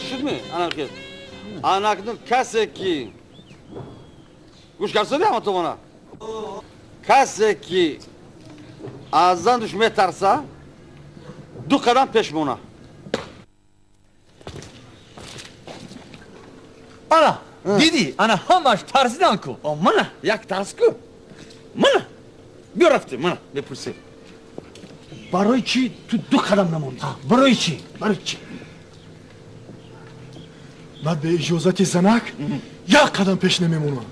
Шудми? Ана хел. Анакну касе ки гӯш карсоди ҳама томона. Касе ки аз зандуш метарса, ду қадам пеш мона. Ана, дидӣ, ана ҳамаш тарсидан ку. Мана, як тарс ку. Мана, биё рафтем, мана, мепурсем. Барои чӣ ту ду қадам намондӣ? Барои чӣ? Барои чӣ? Ман бе иҷозати занак як қадам пеш намемонам.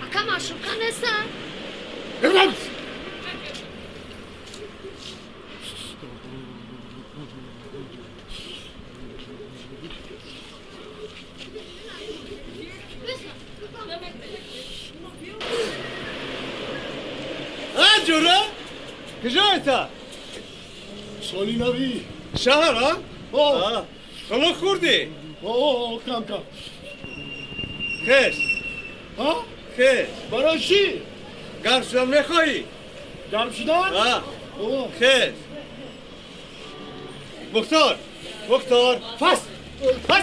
Ака маъшуқа неста? Ҷура? Куҷо эта? Соли навӣ. Шаҳр, а? Хулуқ хӯрдӣ? Кам кам. Хеш. Хеш. Барои чӣ? Гарм шудан мехоҳӣ? Гарм шудан? Хеш. Мухтор, Мухтор, пас! Пас!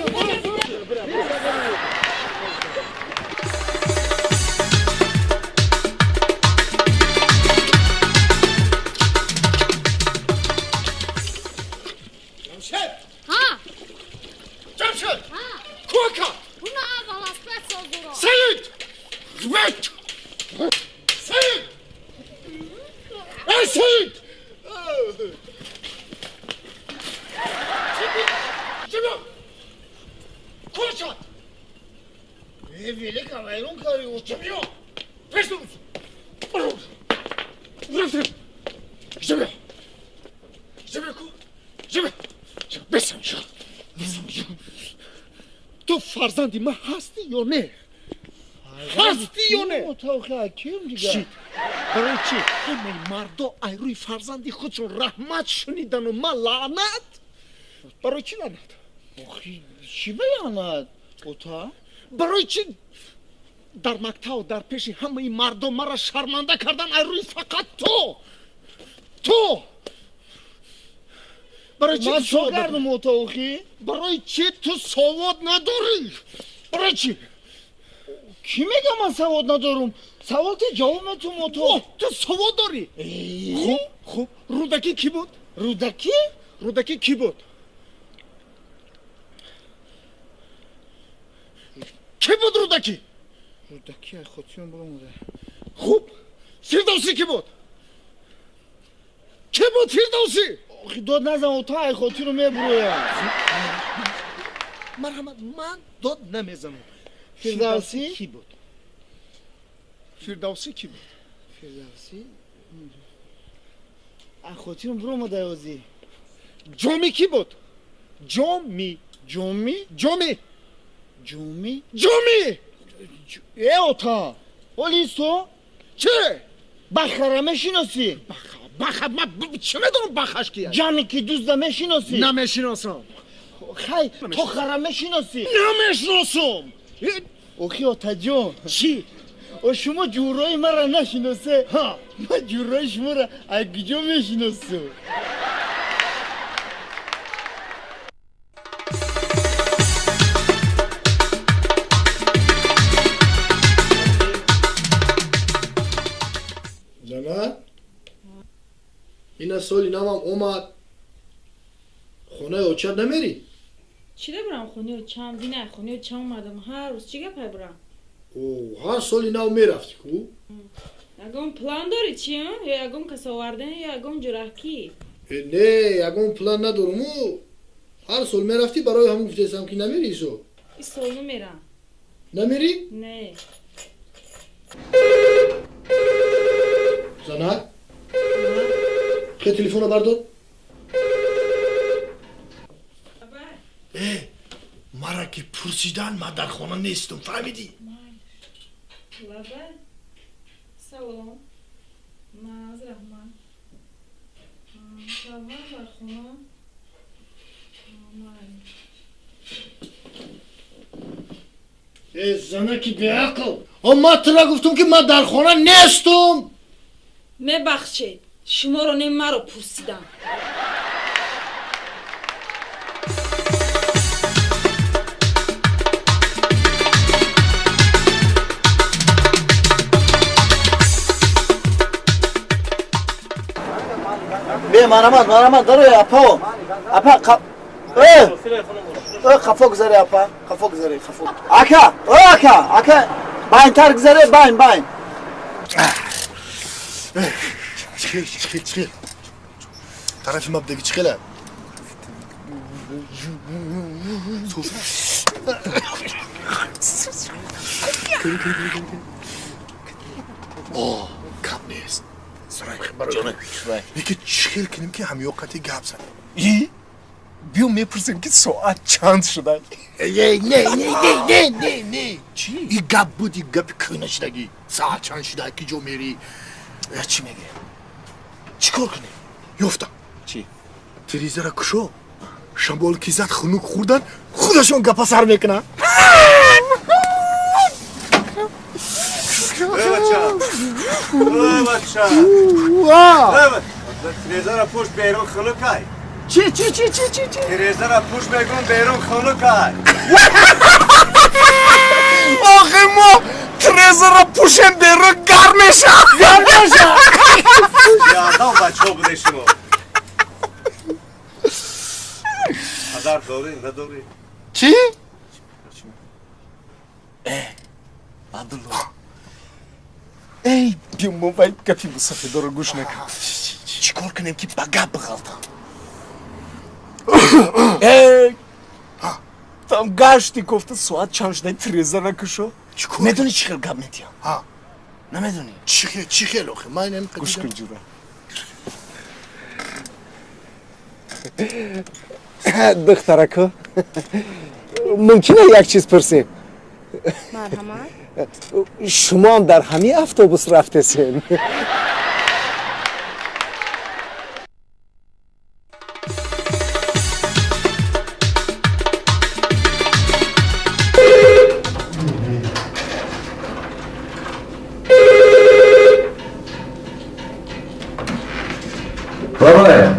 Ҷамшед! Куака! Саид! Збет! Саид! Эй, Саид! Куака! Э, велика вайрон кари, Ҷамиё! Пешнус! Рафтем! Ҷамиё! Ҷамиё ку? Ҷамиё! Бесам шо! Ту фарзанди ман ҳастӣ ё не? Ҳастӣ ё не? Чӣ? Барои чӣ ҳамаи мардо ай рӯи фарзанди худшон раҳмат шунидану ман лаънат? Барои чӣ лаънат? Чӣ ба лаънат, ота? Барои чӣ дар мактаб дар пеши ҳамаи мардо маро шарманда кардан ай рӯи фақат ту? Ту! Барои чӣ Ман чо кардам, ота, охи? Барои чӣ ту савод надорӣ? Барои чӣ? Кӣ мега ман савод надорум? Саволти ҷавоб метум, ото. Ту савод дорӣ? Хуб, хуб. Рӯдакӣ кӣ буд? Рӯдакӣ? Рӯдакӣ кӣ буд? Кӣ буд Рӯдакӣ? Рӯдакӣ ай хотирам буромада. Хуб, Фирдавсӣ кӣ буд? Кӣ буд Фирдавсӣ? Охи, дод назан, ота, ай хотиру мебуроям. Марҳамат, ман дод намезанам. Фирдавсӣ? Кӣ буд? Фирдавсӣ кӣ буд? Фирдавсӣ? Ай хотирам буромада озӣ. Ҷомӣ кӣ буд? Ҷомӣ. Ҷомӣ? Ҷомӣ. Ҷомӣ? Ҷомӣ! Э, ота, ҳоли исто? Чӣ? Бахара мешиносӣ? Баха, баха, ман чӣ медонам бахаш кия? Ҷаме ки дузда мешиносӣ? Намешиносам. Хай, тохара мешиносӣ? Намешиносам. Охи, отаҷон. Чӣ? О, шумо ҷӯрои маро нашиносе, ман ҷӯрои шуморо аз куҷо мешиносам? Занак, ина соли навам омад, хонаи очат намерӣ? Чӣ да бурам хонаи очам? Дина хонаи очам омадам. Ҳар рӯз чӣ гапай бурам? Ҳар соли нав мерафтӣ ку? Ягон план дорӣ чӣ? Ё ягон кас овардан, ё ягон ҷурахкӣ? Не, ягон план надоруму. Ҳар сол мерафтӣ, барои ҳамон гуфтесам ки намерӣ исол. Исол намерам. Намерӣ? Не. Занак, хе, телефонро бардор. Э, мара ки пурсидан, ман дар хона нестум, фаҳмидӣ? Лаба, салом. Наз, раҳмат. Шавҳар дар хона. Э, занаки беақл, Ман тура гуфтум ки ман дар хона нестум. Мебахшед, шуморо не, маро пурсидам. Бе, марамат, марамат, дарои, апа. Апа, қафо гузаре, апа, қафо гузаре, қафо. Ака, ака, ака, байнтар гузаре, байн, байн. Чихел, чихел, чихел. Тарафи ма бидеги чихела. О, гап нест. Яке чихел кунем ки ҳамёқати гап занем. И? Биё мепурсем ки соат чанд шуда. Не, не, не, не, не, не. Чӣ? И гап буд, и гапи кӯна шудагӣ. Соат чанд шуда, ки ҷо мерӣ? Чӣ мегӯям? Чӣ кор кунем? Ёфтам. Чӣ? Тирезара кушо. Шамол ки зад, хунук хӯрдан, худашон гапа сар мекунанд. Тирезара пуш берун хунукай. Чӣ, чӣ, чӣ, чӣ, чӣ, чӣ? Тирезара пуш мегум берун хунукай. Охи мо тирезара пушем берун гарм меша. Гарм меша. Ёдам бачаҳо буде шумо. Падар дорӣ, надорӣ? Чӣ? Абдулло. Эй, биё мо вай гапи мусафедоро гӯш накун. Чӣ кор кунем ки ба гап биғалтам? Эй, там гашти гуфта соат чанд шуда, тиреза накушо. Медонӣ чӣ хел гап метиҳам? Намедонӣ? Чӣ хел охи? Ман инам гӯш кун ҷура. Духтарако, мумкин як чиз пурсем? Марҳамат. Шумо дар ҳамин автобус рафтесен? Бабая,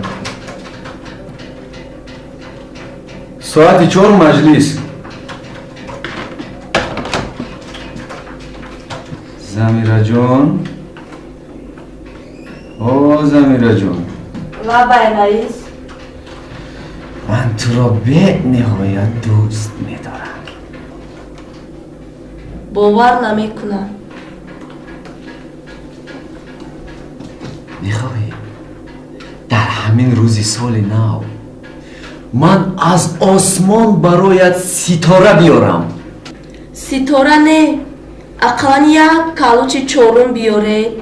соати 4 маҷлис. Замираҷон, о Замираҷон. Лабай, раис. Ман туро бениҳоят дӯст медорам. Бовар намекунам. Мехоҳӣ дар ҳамин рӯзи соли нав ман аз осмон бароят ситора биёрам? Ситора не, ақаллан як калучи чорум биёред.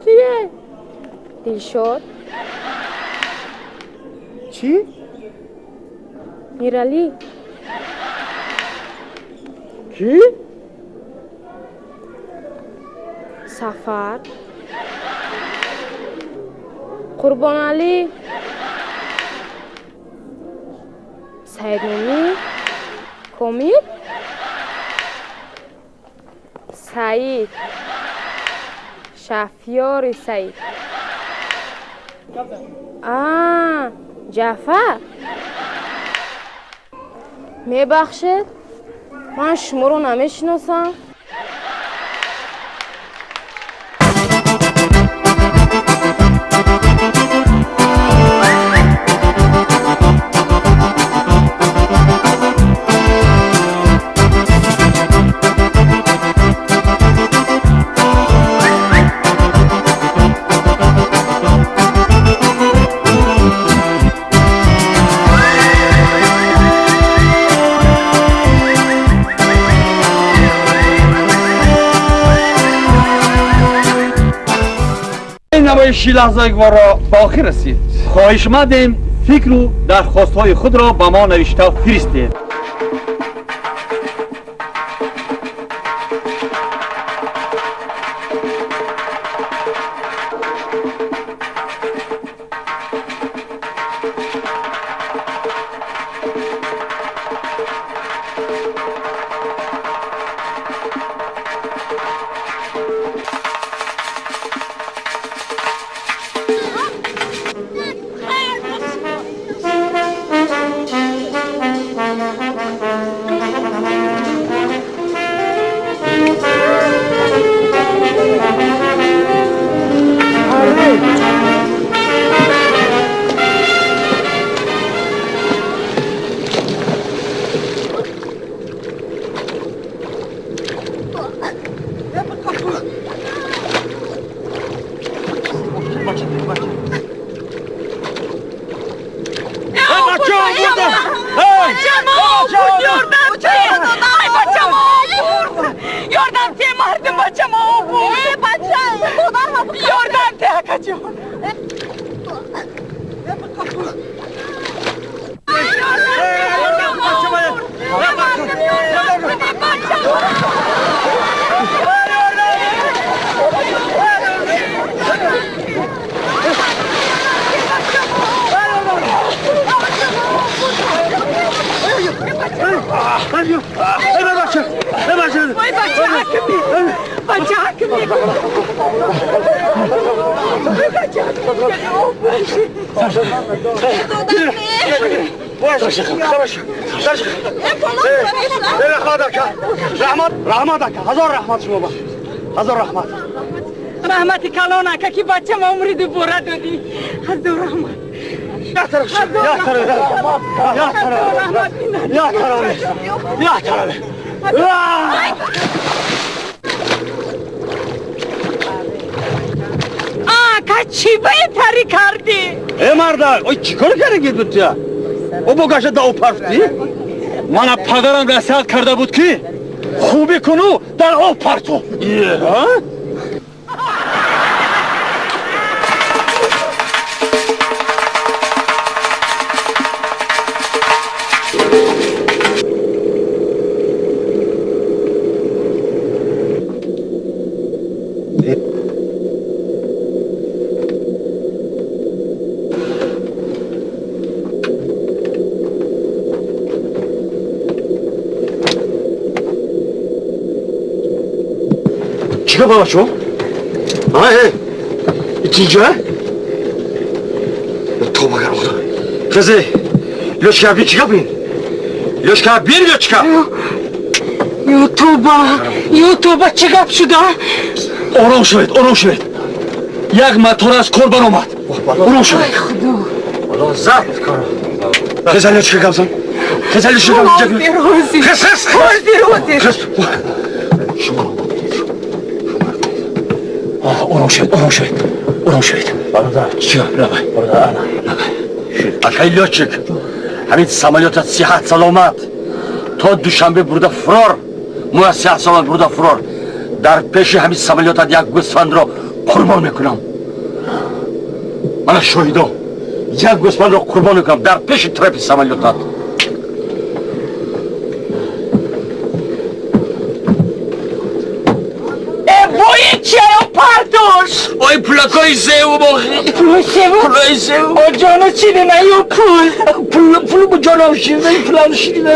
Кие? Дилшод. Чӣ? Миралӣ. Кӣ? Сафар. Қурбоналӣ. Саидномӣ. Комил. Саид. Шафёри Саид. Ҷаъфар. Мебахшед, ман шуморо намешиносам. نمایشی لحظه گوارا به آخر رسید. Хоҳишмандем фикру дархостҳои худро ба мо навишта фиристед. Ҳазор раҳмат. Раҳмати калон ака ки бачама умри дубора додӣ. Ҳазор раҳмат. Ака чӣ беҳтарӣ кардӣ? Э марда, ой чӣ кор кардӣ бутя? О бо гаша да партӣ? Мана падарам насиҳат карда буд ки хубӣ куну дар об парту. Чӣ бачо? Ай, итинҷа? Тоба гар худо. Хезе, лёчка бин чӣ гап ин? Лёчка бин лёчка. Ё тоба, ё тоба чӣ гап шуда? Ором шавед, ором шавед. Як мотор аз кор баромад. Ором шавед. Ай худо. Худо зад кор. Хезе лёчка гап зан. Хезе лёчка гап зан. Хез, хез. Хез. Шумо ором шавед, ором шавед, ором шавед. Бародар, чӣ гап? Лабай, бародар, ана. Лабай. Акай лётчик, ҳамин самолётат сиҳат саломат то Душанбе бурда фурор, моя сиҳат саломат бурда фурор. Дар пеши ҳамин самолётат як гӯсфандро қурбон мекунам. Мана шоҳидо, як гӯсфандро қурбон мекунам дар пеши трапи самолётат. Ой, пулакои зеву бохи. Пулои зеву? Пулои зеву. О, ҷону ширина ё пул? Пул, пул бо ҷонам ширина, пулам ширина.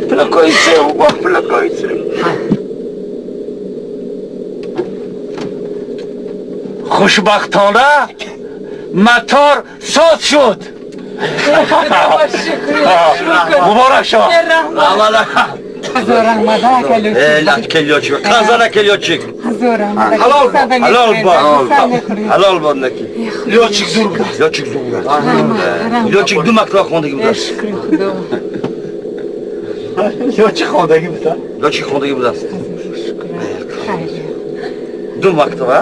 Пулакои зеву бох, пулакои зеву. Хушбахтона мотор соз шуд. Муборак шумо. Ҳазор раҳмат, ака лётчик. Лётчик, қазана ки лётчик. Ҳазор раҳмат. Ҳалол бод, ҳалол бод. Ҳалол бод наки. Лётчик зур буд. Лётчик зур буд. Лётчик ду мактаба хондагӣ буд. Шукри худо. Лётчик хондагӣ буд, Лётчик хондагӣ будааст. Ду мактаба?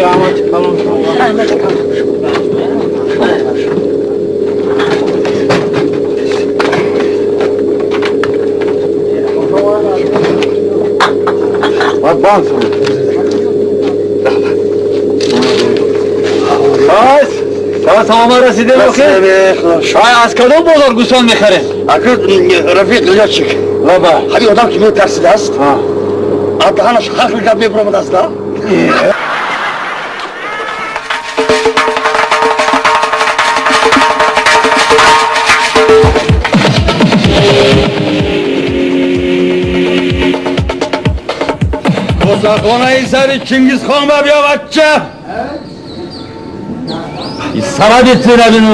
Раҳмати калон. Раҳмати калон. Салом расидем охир. Ай аз кадом бозор гӯсон мехарем? Акр рафиқ лётчик. Лаба. Ҳамин одам ки метарсидааст. Аз даҳанаш ҳар хел гап мебаромадааст, да? Косахонаи сари Чингизхон ба биё бача. Сара битирабин.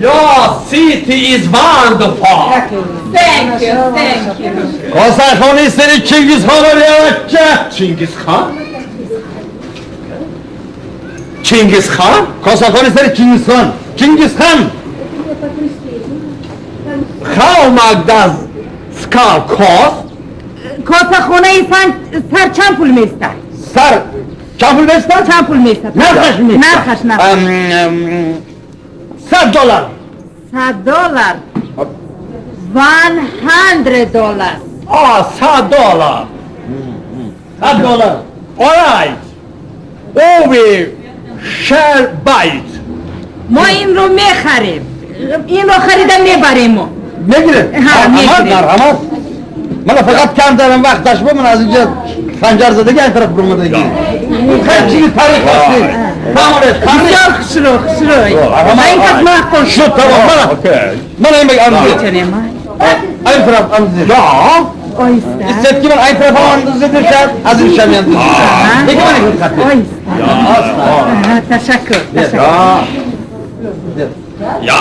Your city is wonderful. Thank you, thank you. Косахонаи сари Чингизхон ба биё бача. Чингизхон? Чингизхон? Косахонаи сари Чингизхон. Чингизхон. How much does skull cost? Косахонаи сар чанд пул меистад? Сар чанд пул меистад? Чанд пул меистад? Нархаш меистад. Нархаш, нархаш. $100. $100. $100. $100. $100. All right. We shall buy it. мо инро мехарем. Инро харида мебарем мо. Мегирем? Ҳа, мегирем. Марҳамат. Мана фақат камтарам вақташ бо ман аз инҷа ханҷар задагӣ ин тараф бурмадагӣ. Хеле чизи таърих ҳастед. Фаҳмонед. Бисёр хушрӯ, хушрӯ. Ба ин кас маъқул шуд. Тамом. Мана. Мана ин анзир. Ин тараф анзир. Я. Оҳиста. Истед ки ман ин тараф анзир шад, аз ин шам анзир шад. Дигар ман ин хат. Оҳиста. Ташаккур. Ташаккур. Я.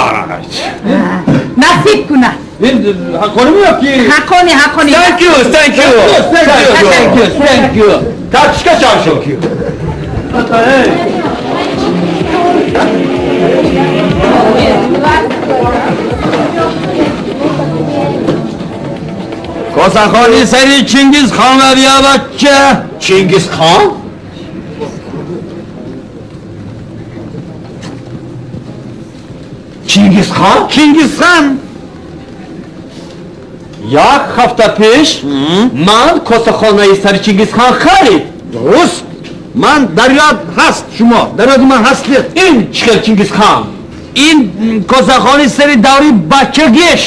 Насиб кунад. Ин ҳаққонӣ меёб ки? Ҳаққонӣ, ҳаққонӣ. Thank you, thank you. Thank you, thank you. Карточка чам шуд. Косахонаи сари Чингизхон ба биё бача. Чингизхон? Чингизхон? Чингизхон. Як ҳафта пеш ман косахонаи сари Чингизхон харид. Дуруст. Ман дар ёд ҳаст шумо. Дар ёди ман ҳастед. Ин чӣ хел Чингизхон? Ин косахонаи сари даври бачагиш.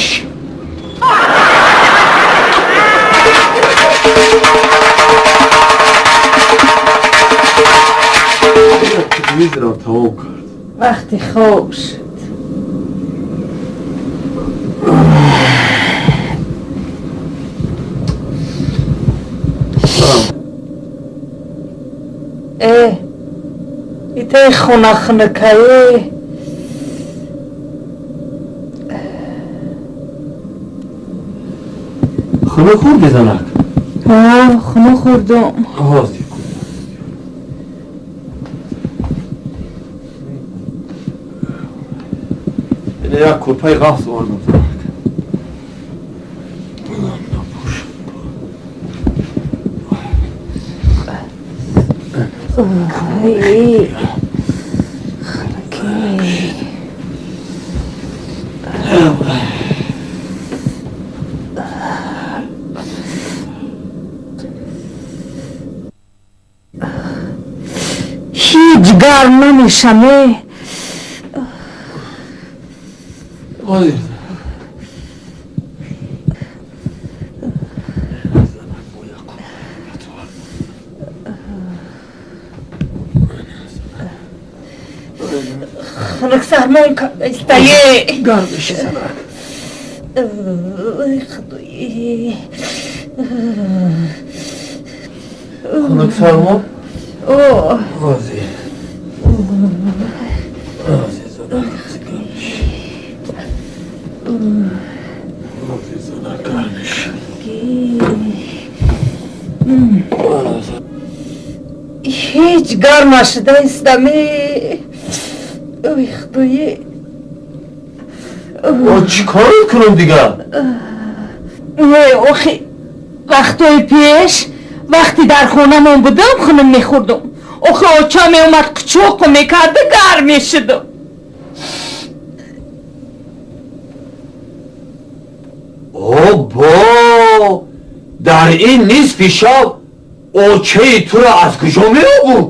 Телевизорам тамом кард. Вақти хоб шуд. Итаи хона хунукае. Хунук хӯрди занак? Ҳо, хунук хӯрдум. Ҳозир. Як курпаи ғафз овардам занак. Ой, хунукӣ. Ҳеҷ гарм намешаме. Ҳозир. Хунук сармон карда истае. Гарм меши занак. Ой, худои. Хунук сармон? О. Ҳозир. Ҳозир занак, гарм меши. Ҳозир занак, гарм меши. Ҳеҷ гарм нашуда истаме. Ой, худои. О, чӣ кор кунам дигар? Не, охи. Вақтҳои пеш вақте дар хонамон будам хунум мехӯрдум. Охи оча меомад қучоқу мекарда гарм мешудум. Обо! Дар ин нисфи шаб очаи туро аз куҷо меёбум?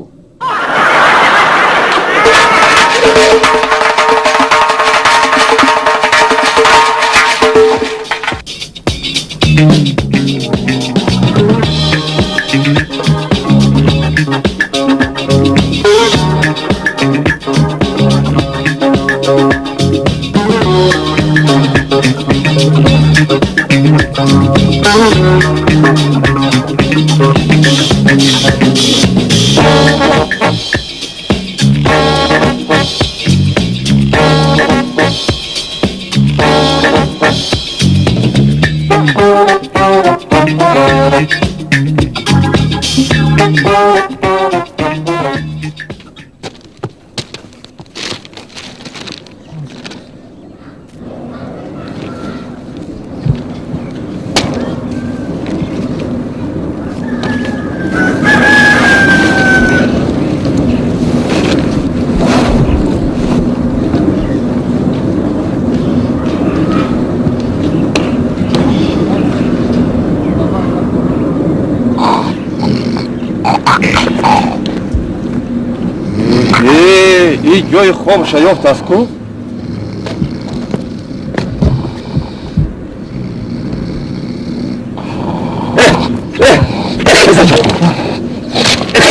Ҷои хобша ёфтааст ку?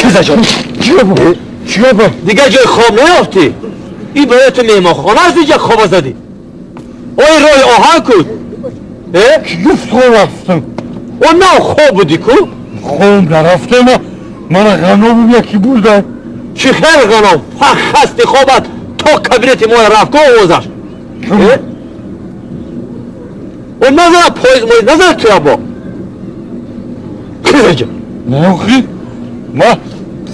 Хизаҷон, чиёба? Дигар ҷои хоб наёфтӣ? Ин барои ту меҳмонхона аст, инҷа хоба задӣ? Ои роҳи оҳан ку? Гуфт хоб рафтам. О на хоб будӣ ку? Хоб нарафтем, мана ғанобум яки бурда. Чӣ хел ғаном? Фах хасти хобат то кабинети моя рафт ку овозаш. О назара поезд моезд назара туя бо. Хизаҷон. Охи, ма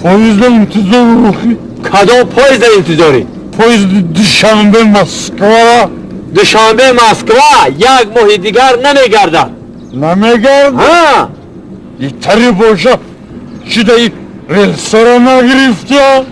поезда интизорам охи. Кадом поезда интизорӣ? Поезди Душанбе Москва. Душанбе Москва як моҳи дигар намегардад. Намегардад? Ҳа. Итари боша чидаи рельсора нагирифтия?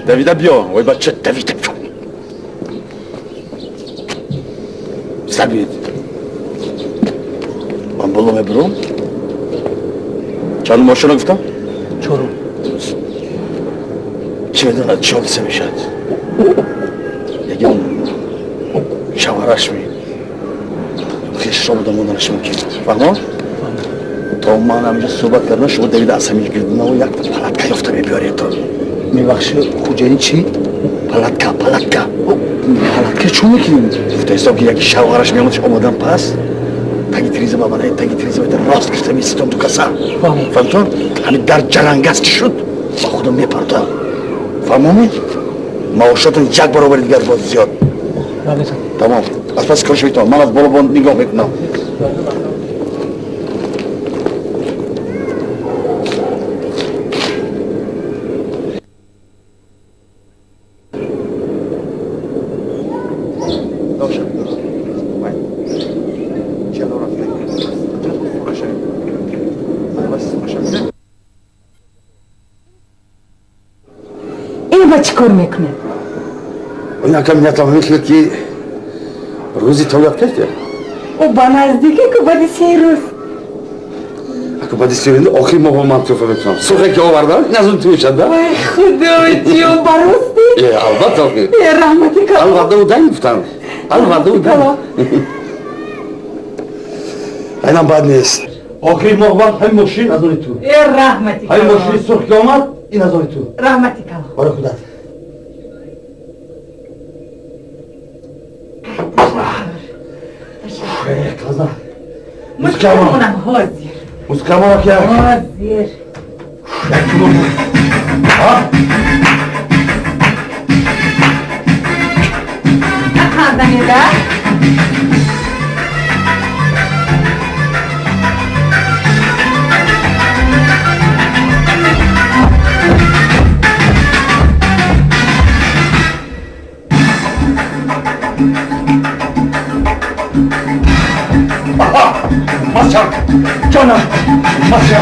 Давида биё, ой бача, Давида биё. Сабит. Ман боло мебурам. Чанд мошина гуфтам? Чорум. Чӣ медонад чӣ ҳодиса мешавад? Ягон шавҳараш ми хешро буда монданаш мумкин. Фаҳмо? То ман ҳаминҷо суҳбат кардам, шумо Давида аз ҳамин гирдунаву як палатка ёфта мебиёред то. Мебахши, хуҷаин чӣ? Палатка, палатка. Палатка чун мекунем? Гуфта ҳисоб ки яки шавҳараш меомадш омадан пас таги тиреза ба мана таги тиреза ба рост гирифта меситом ду каса. Фаҳмтон? Ҳамин дар ҷалангаз ки шуд, ба худам мепартоям. Фаҳмомед? Маошотон як баробари дигар боз зиёд. Тамом. Аз пас кор шавитон. Ман аз боло бо нигоҳ мекунам. Чӣ кор мекунед? Инакам натавонистед ки рӯзи тоят кардед? О, ба наздикӣ ку баъди 3 рӯз. Ако ба дисти охири моҳ ман туҳфа мекунам. Сурхе ки овардам, ин аз он ту мешад, да? Ой, худои ҷон, барости? Э, албатта охир. Э, раҳмати калон. Алварда удан гуфтам. Алварда удан. Айнам бад нест. Охири моҳ ба ҳамин мошин аз они ту. Э, раҳмати калон. Ҳамин мошини сурх ки омад, ин аз они ту. Раҳмати калон. Барои худат. Қаза. Мушкилонам ҳозир. Мускамон ки ҳозир. Наханданеда? Masya! Canım! Masya!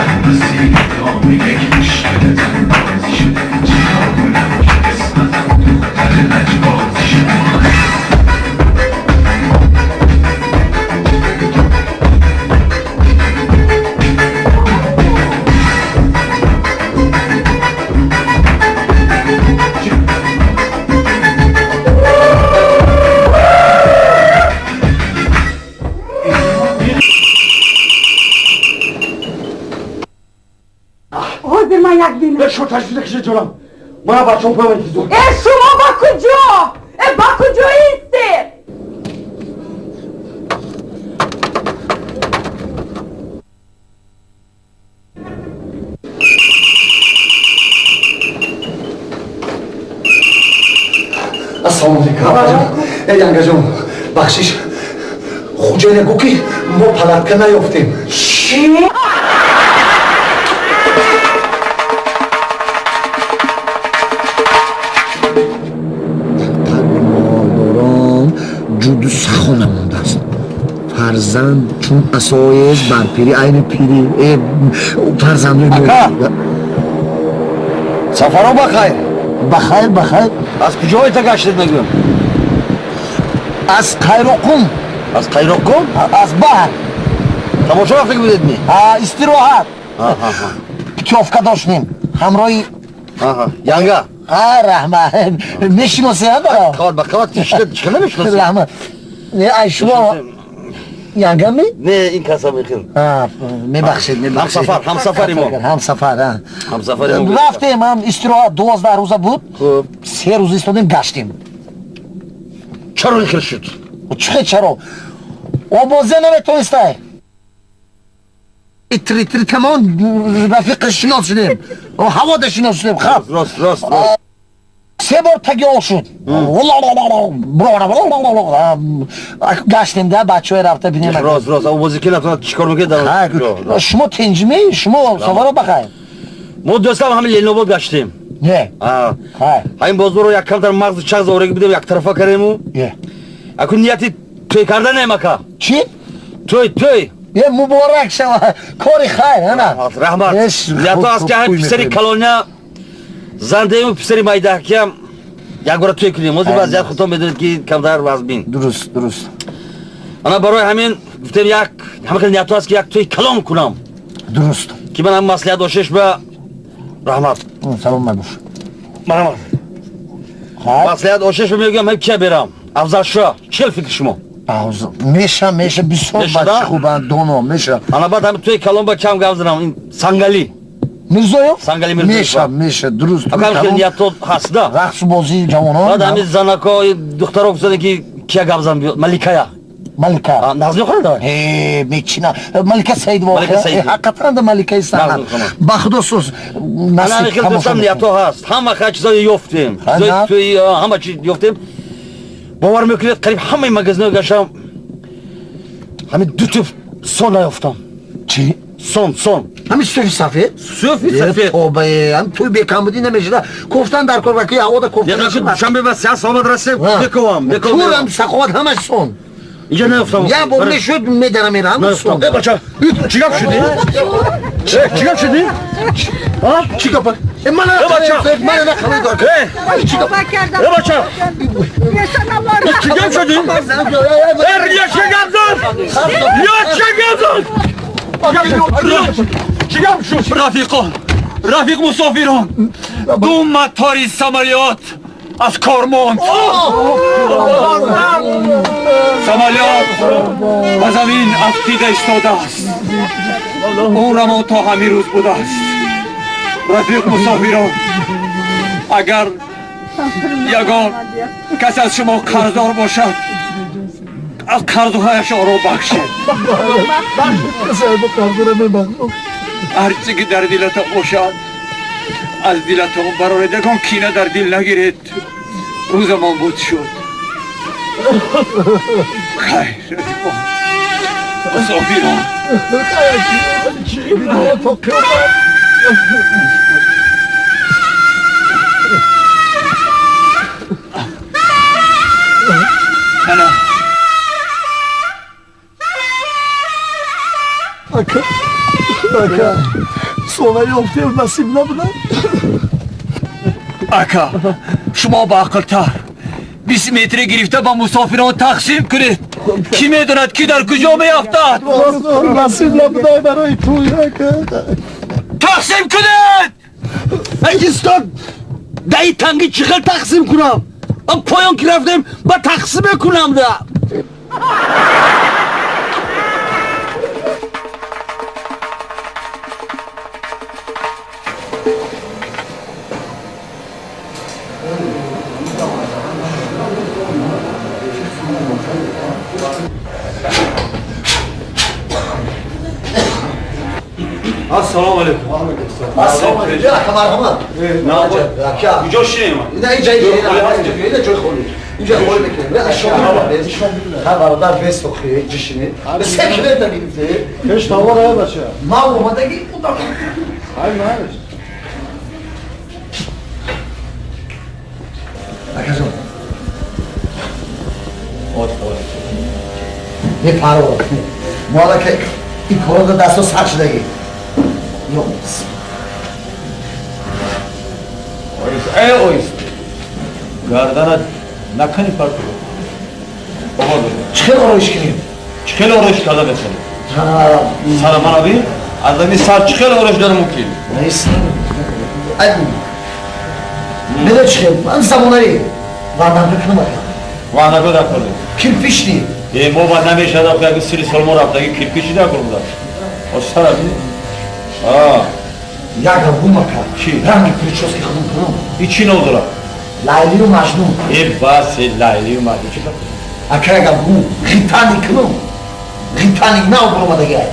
Шо ташвиқ кишед ҷонам? Мана бачаҳо поям интизор. Э, шумо ба куҷо? Э, ба куҷо истед? Ассалому алайкум. Э, янгаҷон, бахшиш. Хуҷайна гӯ ки мо палатка наёфтем. Чӣ? Ҷуду сахо намондааст. Фарзанд чун асоест бар пирӣ, айни пирӣ. Э, фарзандои Ака! Сафаро ба хайр? Ба хайр, ба хайр. Аз куҷо гаштед мегӯям? Аз Қайроқум. Аз Қайроқум? Аз баҳр. Тамошо рафта будед ми? Истироҳат. Путёвка доштем. Ҳамроҳи Янга. А, раҳмат. Мешиносед, а? Қават ба қават чӣ намешиносед? Раҳмат. Не, ай шумо янга ми? Не, ин каса мехел. Мебахшед, мебахшед. Ҳамсафар, ҳамсафари мо. Ҳамсафар, а. Ҳамсафари мо. Рафтем, ҳам истироҳат 12 рӯза буд. Хуб. 3 рӯз истодем, гаштем. Чаро ин хел шуд? Чӣ чаро? Обозе наметонистай. Три тамон рафиқи шинос шудем. Ҳавода шинос шудем, хаб. Рост, рост, рост. Се бор таги об шуд. Гаштем да, бачаҳое рафта бинем. Рост, рост. Обозе ки нафтад чӣ кор мекунед? Шумо тинҷмӣ? Шумо сафаро бахайр. Мо дӯстам ҳамин Ленинобод гаштем. Не. Ҳамин бозорро як камтар мағзу чағз ораги будем, як тарафа кардему. Акун нияти тӯй карданем, ака. Чӣ? Тӯй, тӯй. Е, муборак шава, кори хайр, ана. Раҳмат. Нияту аст ки ҳамин писари калоня зан деему, писари майдаҳкиам як бора тӯй кунем. Ҳозир вазъият худтон медонед ки камтар вазмин. Дуруст, дуруст. Ана барои ҳамин гуфтем як ҳама хел нияту аст ки як тӯи калон кунам. Дуруст. Ки ман ҳам маслиҳат дошеш ба раҳмат. Саломат бош. Марҳамат. Маслиҳат ошеш ба мегӯям ҳам кия берам. Афзалшоҳ, чӣ фикри шумо? Меша, меша, бисёр бачи хубанд, доно, меша. Ана баъд ҳам тӯи калон ба кам гап занам, ин Сангали. Мирзоев? Сангали Мирзоев. Меша, меша, дуруст. Акам хел ниятот ҳаст, да? Рақсу бозии ҷавонон. Баъд ҳамин занако, духтаро гуфтанд ки кия гап зан биёд, Маликая. Малика. Нағз мехонад? Э, мечина. Малика Саидова. Ҳақиқатан да Маликаи санъат. Ба худо сӯз насиб хел дӯстам ниятҳо ҳаст. Ҳама хел чизои ёфтем. Чизои тӯи ҳама чиз ёфтем. Бовар мекунед, қариб ҳамаи магазинҳо гаштам, ҳамин ду туф сон наёфтам. Чӣ? Сон, сон. Ҳамин сӯфи сафед? Сӯфи сафед. Тоба, ҳам тӯй бекамбудӣ намешуда. Кофтан дар кор ки ҳавода кофтан. Душанбе ба сеҳат саломат расем, бековам, бековам. Турам саховат ҳамаш сон. Инҷа наёфтам. Я бор мешуд, медарам мерам. Э, бача, чӣ гап шудӣ? Э, чӣ гап шудӣ? Чӣ гап? Э, мана, мана нахалидор. Э, чӣ гап? Э, бача. Чӣ гап шудӣ? Э, чӣ гап зад? Я чӣ гап зад? Чигам шуд? Рафиқон, рафиқ мусофирон, ду матори самолёт аз кор монд. Самолёт ба замин афтида истодааст. Умрамон то ҳамин рӯз будааст. Рафиқ мусофирон, агар ягон кас аз шумо қарздор бошад, аз қарзҳояш оро бахшед. Ҳарчи ки дар дилатон бошад, аз дилатон бароред, ягон кина дар дил нагиред. Рӯзамон буд шуд. Хайр, рафиқон, мусофирон. Ана Ака, ака, сонаи офтел насиб набуда? Ака, шумо ба ақлтар 20 метре гирифта ба мусофирон тақсим кунед. Ки медонад, ки дар куҷо меафтад? Насиб набуда барои туй, ака. Тақсим кунед! Устод, даи танги чӣ хел тақсим кунам? Ман поён ки рафтем, ба тақсим мекунам да. Ассалому алайкум. Ассалому алайкум. Ака, марҳамат. Куҷо шинем? Ина инҷа, инҷа, ҷои холӣ. Инҷа холӣ мекунем. Ха, бародар, бес охи, инҷа шинед. Се килета гирифте. Пеш тавор ай бача. Ма омадаги удам. Ай мааш. Акаҷон. Не паро. Мо аллакай ин корро дар дастҳо сар шудагӣ. Эй, оист. Гарданат накани парту. Чӣ хел ороиш кунем? Чӣ хел ороиш карда метавонӣ? Сара мана бин, аз ами сар чӣ хел ороиш дара мумкин? Медонӣ чӣ хел? Ман замонави вандака кунам ака. Вандака дар кор. Кирпични. Э, мо ба намешад, охи аги сири сол мо рафтаги кирпичи дар кор буда. О, сара бин. Як гум ака. Чӣ? Ранги прически худум кунам. И чӣ ном дорад? Лайлию Маҷнун. Э, бас, Лайлию Маҷнун. Чӣ кор? Ака, як гум, ғитани кунам. Ғитани нав баромадаги ай.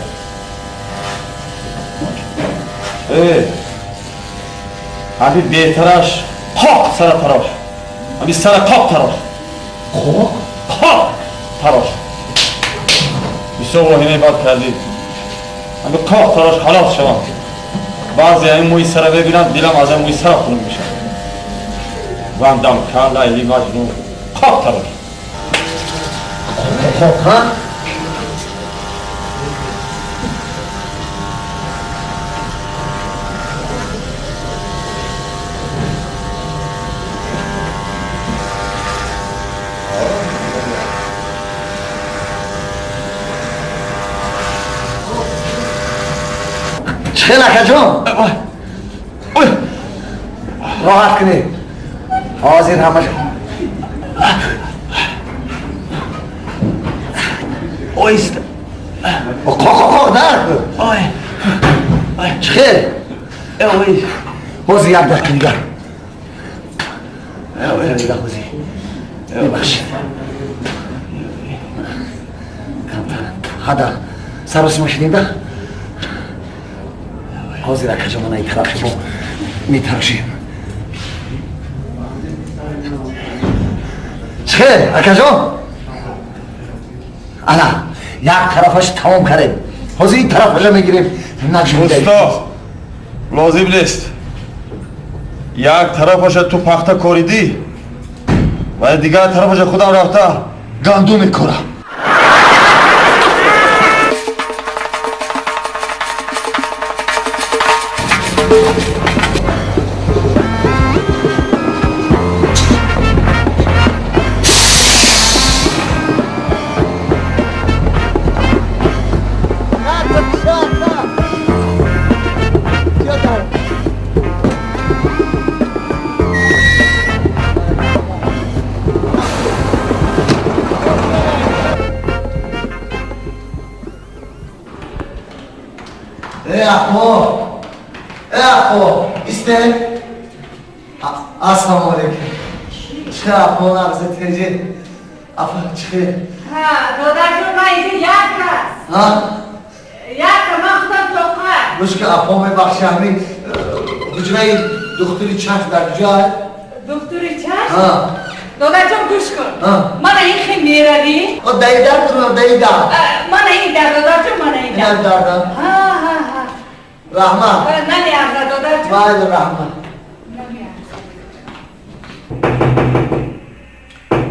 Э, ҳами беҳтараш қоқ сара тарош. Ҳами сара қоқ тарош. Қоқ? Қоқ тарош. Бисёр воҳимаи бад кардӣ. Ҳами қоқ тарош, халос шавам. Баъзе ҳамин мӯи сара бибинам, дилам аз ҳамин мӯи сара хунук мешавад. Вандам ка, Лайли Маҷнун, қоқ тарош. Қоқ, ҳа? Хел, акаҷон, роҳат кунед, ҳозир ҳамаш. Оист. Қоқ дар. Чӣ хел? Ҳозир як дақиқа дигар. Ҳозир мебахшед, ҳада саросима шудем да. Ҳозир, акаҷон, мана ин тарафи мо метарошем. Чӣ хел, акаҷон? Ана як тарафаш тамом кардем, ҳозир ин тарафаша мегирем. Усто, лозим нест. Як тарафаша ту пахта коридӣ ва дигар тарафаша худам рафта гандум мекорам. Эй апо, эй апо, исте. Ассалому алейкум. Чӣ апо нағзи теҷи? Апа чӣ? Ҳа, додарҷон, ман инҷо як кас. Ҳа? Як ман худам тоқа. Гӯш ки апо, мебахши, ҳамин ҳуҷраи духтури чашм дар куҷоа? Духтури чашм? Ҳа. Додарҷон, гӯш кун. Мана ин хел меравӣ. О, даидар тунам, даидар. Мана ин дар, додарҷон, мана ин дар. Ин дарда. Ҳа, ҳа, ҳа. Раҳмат. Намеарзад, додарҷон. Майли, раҳмат.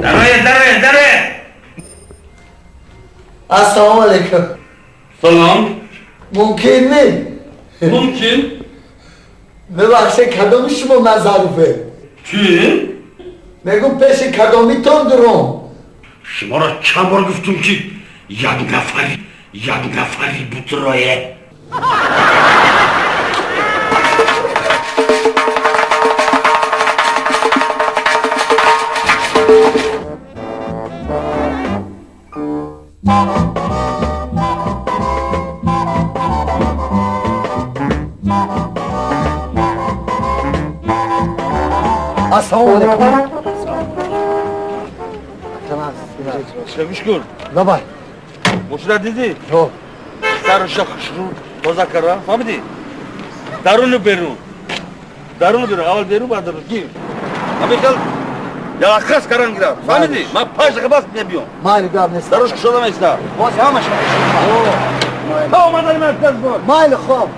Дароед, дароед, дароед. Ассалому алейкум. Салом. Мумкин не? Мумкин. Мебахшед, кадоми шумо Назарове? Чӣ? Мегум пеши кадомитон дурум? Шуморо чанд бор гуфтум ки як нафари бутрое. Ассалому алейкум. Гӯш кун. Давай. Мошина дидӣ? Ҳо. Саруша хушрӯ тоза кара, фаҳмидӣ? Даруну берун. Даруну берун, аввал берун, баъд дарун. Гир. Ҳамин хел ялаққас каран гирад. Фаҳмидӣ? Ман 5 дақиқа бас мебиём. Майли, гап нест. Даруш кушода меиста. Боз ҳамаш. Та омадани ман тез бош. Майли, хоб.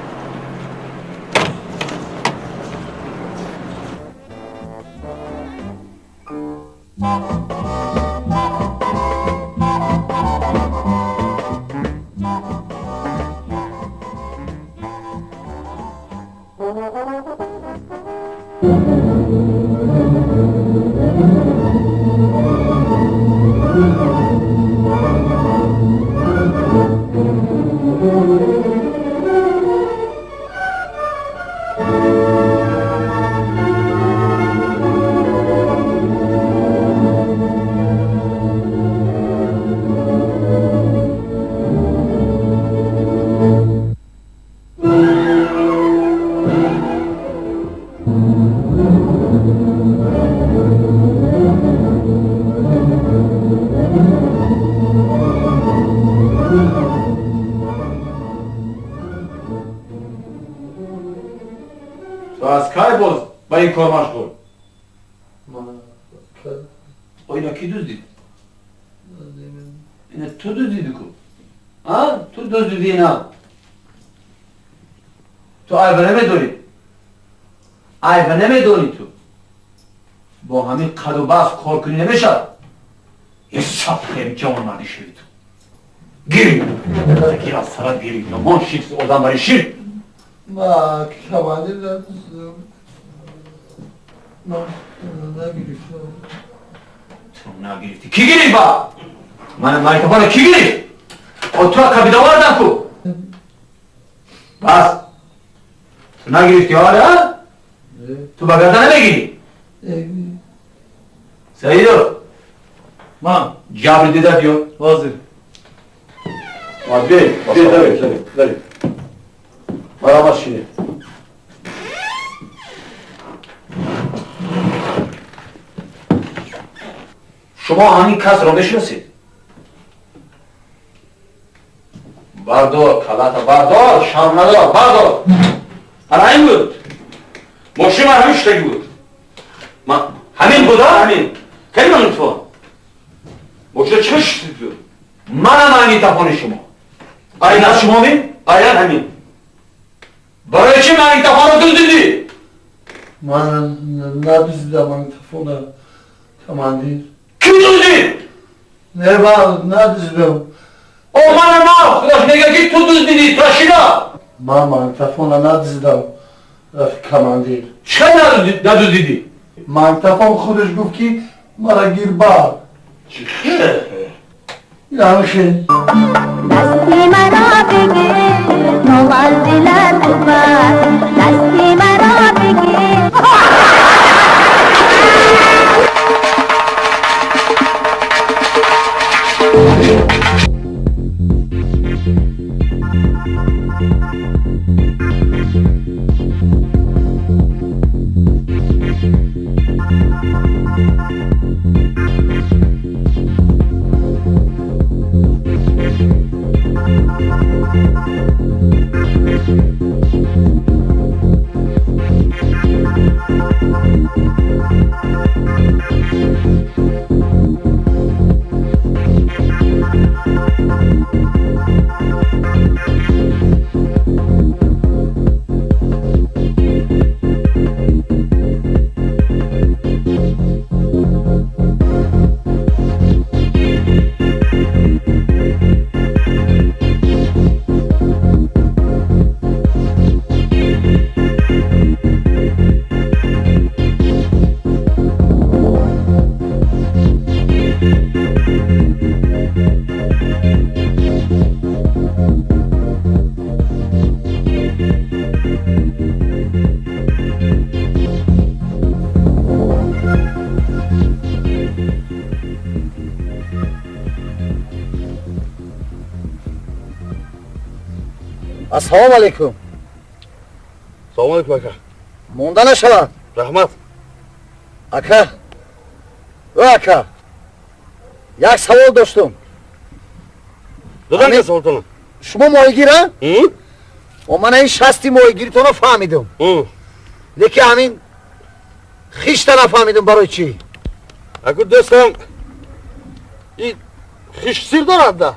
Аз кай боз ба ин кор машғул? Ина ки дуздид? Ина ту дуздиди ку? А? Ту дуздиди ина? Ту айба намедонӣ? Айба намедонӣ ту? Бо ҳамин қаду бас кор кунӣ намешавад. Як сафхем ҷавонмардӣ шуди ту. Гирӣ! Гир аз сарат гирӣ. Ёмон шид одам бари шид. Ма командир надуздидам. Ман нагирифтам. Ту нагирифтӣ. Кӣ гирифт ба? Мана магнитофонро кӣ гирифт? О, ту кабида овардам ку? Бас. Ту нагирифтӣ ҳола? Ту ба гарда намегирӣ? Саидов. Ман. Ҷабри дида биё. Ҳозир. Бе, бе, даре, даре, даре. Марҳамат, шинед. Шумо ҳамин касро мешиносед? Бардор, калата бардор, шарм надор, бардор. Ана ҳамин буд. Мошини ман ҳамин шудаги буд. Ман ҳамин буда? Ҳамин. Кани магнитофон? Мошина чӣ шуд ту? Манам магнитофони шумо. Айнан шумо ми? Айнан ҳамин. Барои чӣ магнитофонро дуздидӣ? Ман надуздидам магнитофонро, командир. Кӣ дуздид? Не, ман надуздидам. О, манам ман! Худош мегӯяд ки ту дуздидӣ, ташина! Ман магнитофонро надуздидам, рафиқ командир. Чӣ надуздидӣ? Магнитофон худаш гуфт ки мара гир бар. Чӣ? Яъне хел. Дасти маро бигир, то манзилат бубар. Дасти маро бигир. Ассалому алайкум. Салому алайкум ака. Монда нашавад. Раҳмат. Ака. О ака. Як савол доштум. Додан ка саволтонам? Шумо моҳигир, а? О ман ин шасти моҳигиритонро фаҳмидум. Лекин ҳамин хишта нафаҳмидум барои чӣ? Аку дӯстам, ин хиш сир дорад да?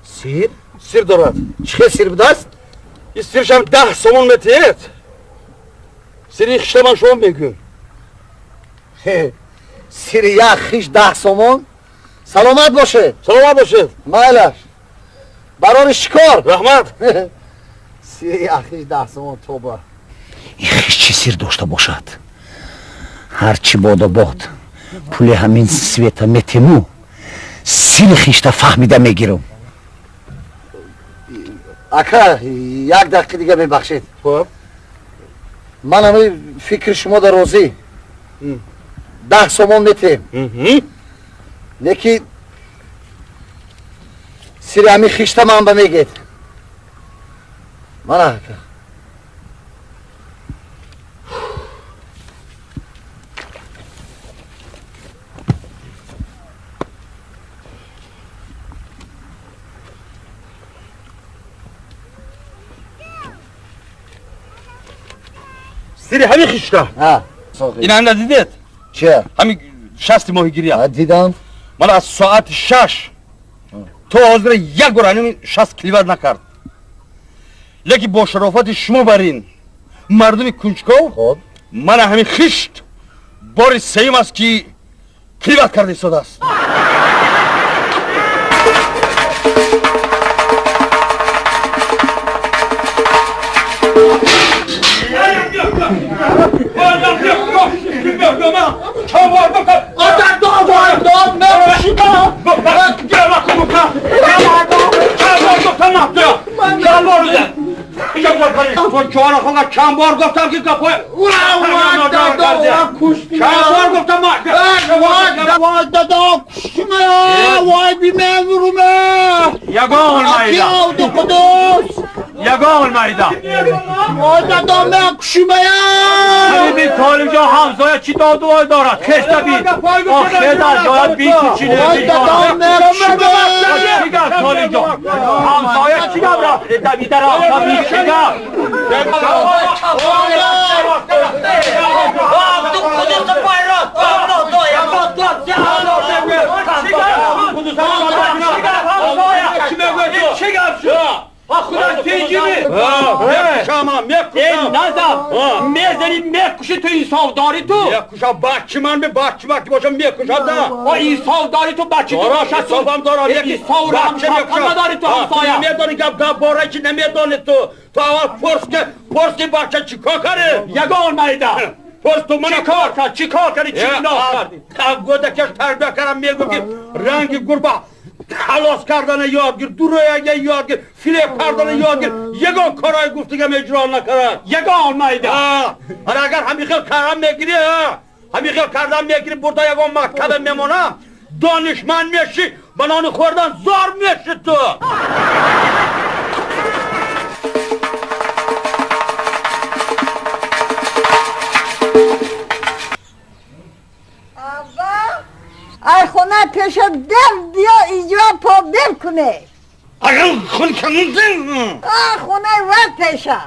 Сир? Сир дорад. Чӣ хел сир будааст? Ин сиршам 10 сомон метиҳед. Сири хишта ман шумо мегӯям. Сири як хиш 10 сомон? Саломат бошед. Саломат бошед. Майлаш. Барори шикор. Раҳмат. Сири як хиш 10 сомон тоба. Ин хиш чӣ сир дошта бошад? Ҳарчи бодо бод. Пули ҳамин света метиму сири хишта фаҳмида мегирам. Ака, як дақиқа дига мебахшед. Ман ҳамин фикри шумо да розӣ. 10 сомон метиҳем. Лекин сири ҳамин хишта ман ба мегед. Мана ака. Сири ҳамин хишта. Ин ҳам надидед? Че? Ҳамин шасти моҳигирия. Дидам. Ман аз соати 6 то ҳозира як бор ҳамин шаст кливат накард. Лекин бо шарофати шумо бар ин мардуми кунҷков мана ҳамин хишт бори сеюм аст ки кливат карда истодааст. چند بار گفتم که گپای چند بار گفتم وای دادا کشتیمه وای بیمه یگان مایده قدوس یگان مایده وای دادا من کشیمه ببین طالب جان همسایه چی داد وای دارد خسته بی آخه در جایت بی چی وای دادا من کشیمه چی گفت طالب جان همسایه چی گفت رفت دویده رفت بی چی گفت мезани мекуши ту инсоф дорӣ ту мекушам бачи ман бачи ман ки бошам мекушам да инсоф дорӣ ту бачи ту бошад инсофам дорам надорӣ ту ҳамсоя намедонӣ гап гап бора чи намедонӣ ту ту аввал пурс ки пурс ки бача чӣ кор кардӣ ягон майда пурс ту мана кор кард чӣ кор кардӣ чӣ гуноҳ кардӣ гӯдакаш тарбия кардам мегӯм ки ранги гурба халос кардана ёд гир дурояга ёд гир фиреб кардана ёд гир ягон корҳои гуфтагам иҷро накард ягон майда ана агар ҳамин хел кардан мегирӣ ҳамин хел кардан мегирӣ бурда ягон мактаба мемонам донишманд мешӣ ба нони хӯрдан зор мешӣ ту. Ай хона пеша дев биё иҷро по бел куне. Агар хун канудин. А хонаи ва пеша.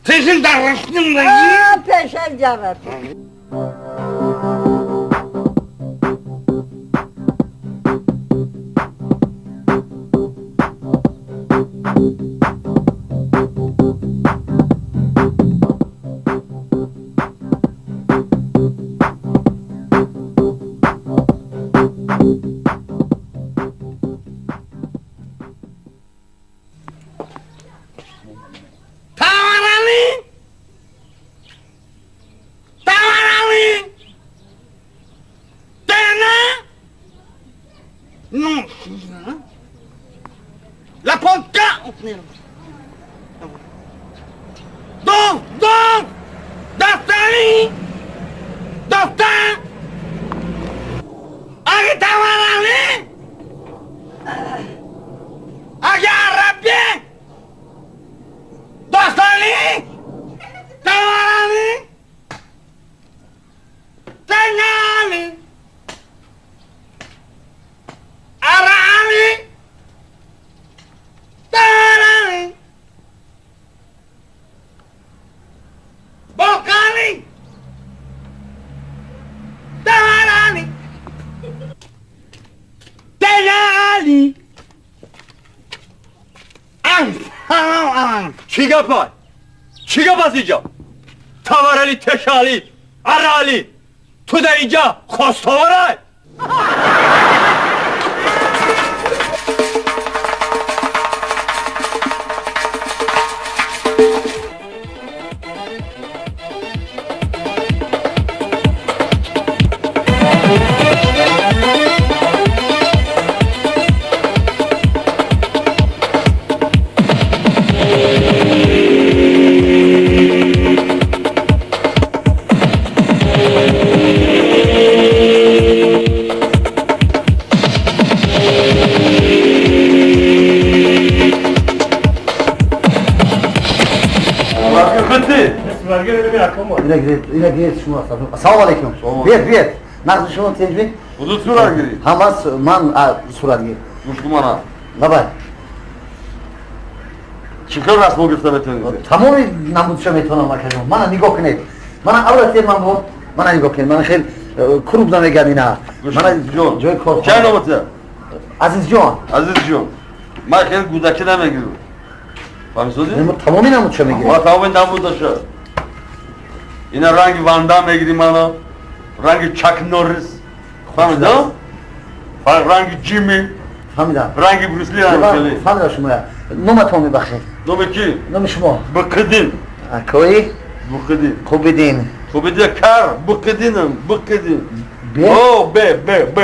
Тезин дар рафтим даги. А пеша ҷарат. La panca! Dom! Dom! Dastani! Dastan! Ага таварали! Ага арабе! Дастани! Таварали! Танали! Арали! Тарали! Бокали! Тарали! Тарали! Чӣ гапай? Чӣ гап аст инҷо? Таварали, тешали, арали! Ту дар инҷа хостоварай? Салом алейкум. Биед, биед. Нақди шумо тенҷми? Худут суратгирӣ? Ҳама ман суратгир. Мушкумана. Давай. Чӣ хел расмо гирифта метавонед? Тамоми намудша метавонам акаҷон. Мана нигоҳ кунед. Мана аввал тер ман бо. Мана нигоҳ кунед. Мана хел круг намегардина. Мана ҷои кор. Чай номата? Азизҷон. Азизҷон. Ман хел гудакӣ намегирам. Фаҳмидӣ? Тамоми намудша мегирам. Ма тамоми намудаша. Ина ранги Ванда мегири мана, ранги Чак Норрис, фаҳмидам? Ранги Ҷимми, фаҳмидам. Ранги Брюсли ҳам. Фаҳмидам шумо. Номатон мебахшед. Номи ки? Номи шумо. Букидин. Кои? Букидин. Хубидин. Хубидин кар, Букидинам, Букидин. Б? О, Б, Б, Б.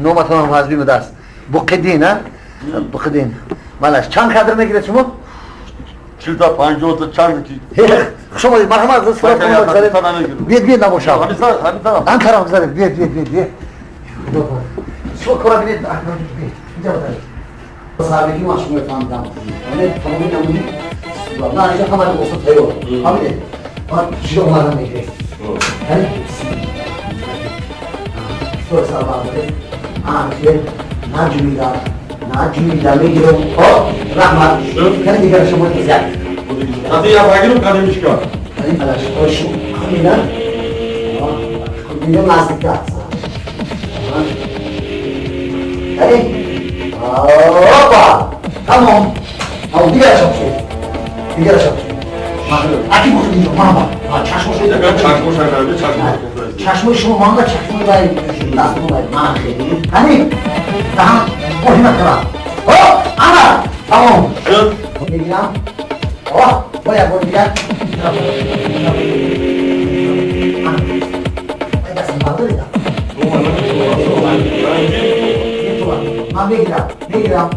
Номатон ҳам ҳазби будааст. Букидин, а? Букидин. Малаш, чанд кадр мегиред шумо? 40 та 50 та чанд ки? Хуш омадед, марҳамат, суратон бигзаред. Биед, биед набошам. Ан тараф бигзаред, биед, биед, биед, биед. Шумо кора бинед, биед. Инҷа бигзаред. Сарбегӣ ман шумо фаҳмидам. Яъне тамоми намуди сурат. На, инҷа ҳама либосо тайёр. Фаҳмидед? Баъд чиро омадан мегиред. Яъне сура сар бардоред. Ан хел наҷмида, наҷмида мегирам. О, раҳмат. Кани дигар шумо як. Кати я багирам кадимичка. Кадим алаш, ошу. Хамина. Инҷо наздиктар аст. Эй. Опа! Тамом. Тамом, дигараш шуд. Дигараш шуд. Аки бухт инҷо, мама. Чашмош. Чашмош агар, чашмош. Чашмои шумо мама, чашмои вай дастмо вай. Мана хеле. Ҳани. Даҳан оҳима кара. Оп, ана. Тамом. Шуд. Мегирам. О, боя бор дигар. Ман мегирам, мегирам,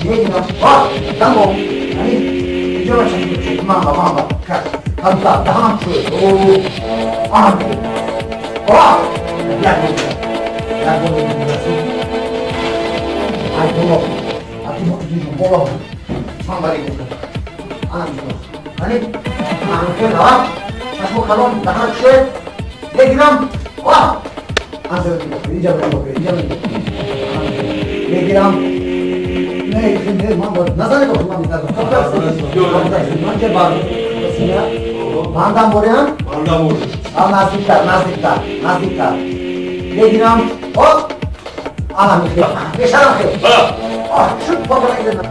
мегирам. О, тамом. Ҳани, инҷо чашм, мама, мама. Ҳамта, даҳан шуд. О, ана. О, як бор дигар. Як бор дигар. Ай, боло. Аки, боло. Ман бари гуфтам. Ана инҷо. Ҳани, ана, чашмо калон, даҳан шуд. Мегирам. О! Анҷо нигоҳ кунед, инҷо нигоҳ кунед, инҷо нигоҳ кунед. Мегирам. Не, не, ман назанед охи, ман метарсам. Ман че бар бандам борям? Бандам бор. А наздиктар, наздиктар, наздиктар. Мегирам. Оп! Ана мехел. Мешарам хел. Оҳ, шуд бобо нагирам.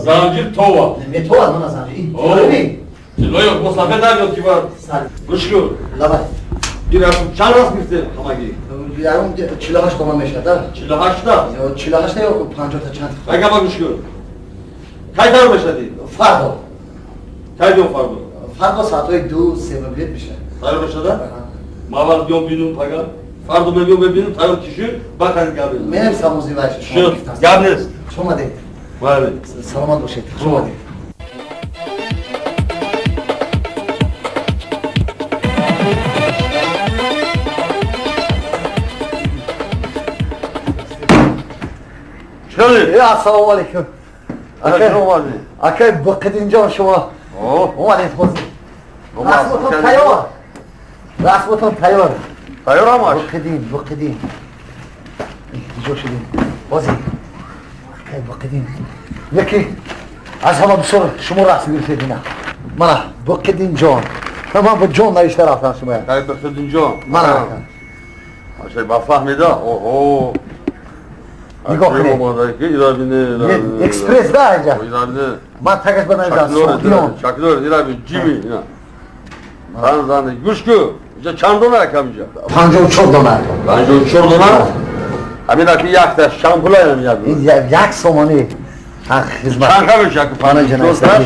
Занҷир това. Метова, мана занҷир. Тиллоё, бо сафед набиёд ки бар. Гӯш кун. Лабай. Чанд раст гирифтем ҳамагӣ? Ягон 48 дона мешавад, да? 48 та? 48 та ё 50 та чанд? Ага, ба гӯш кун. Кай тайёр мешавӣ? Фардо. Кай биём фардо? Фардо соатҳои 2-3 билет мешавад. Тайёр мешавад? Ман аввал биём бинум пага. Фардо мебиём мебинум, тайёр ки шуд, бахарид гап нест. Менависам ози вай. Шуд, гап нест. Хуш омадед. Бале. Саломат бошед. Хуш омадед. Ассалому алайкум. Акай Бақидинҷон, шумо омадед ҳозир. Расмотон тайёр. Расмотон тайёр. Тайёр ҳамаш? Бақидин, Бақидин. Ҷо шудем. Ҳозир. Акай Бақидин. Яке аз ҳама бисёр шумо расм гирифтед ина. Мана Бақидинҷон. Ман бо ҷон навишта рафтам шумо. Акай Бақидинҷон. Мана. Ашай ба фаҳмида. Оҳо. Нигоҳ кунед. Экспресс да инҷа. Ман тагаш ба навиштам. Чакдор, ираби ҷими ина. Зан зан гӯш кун. Инҷа чанд дона акам инҷа? 54 дона. 54 дона? Ҳамин аки якта чанд пула ҳам як. Ин як сомонӣ. Ҳақ хизмат. Чанд ка мешавад аки 54 та?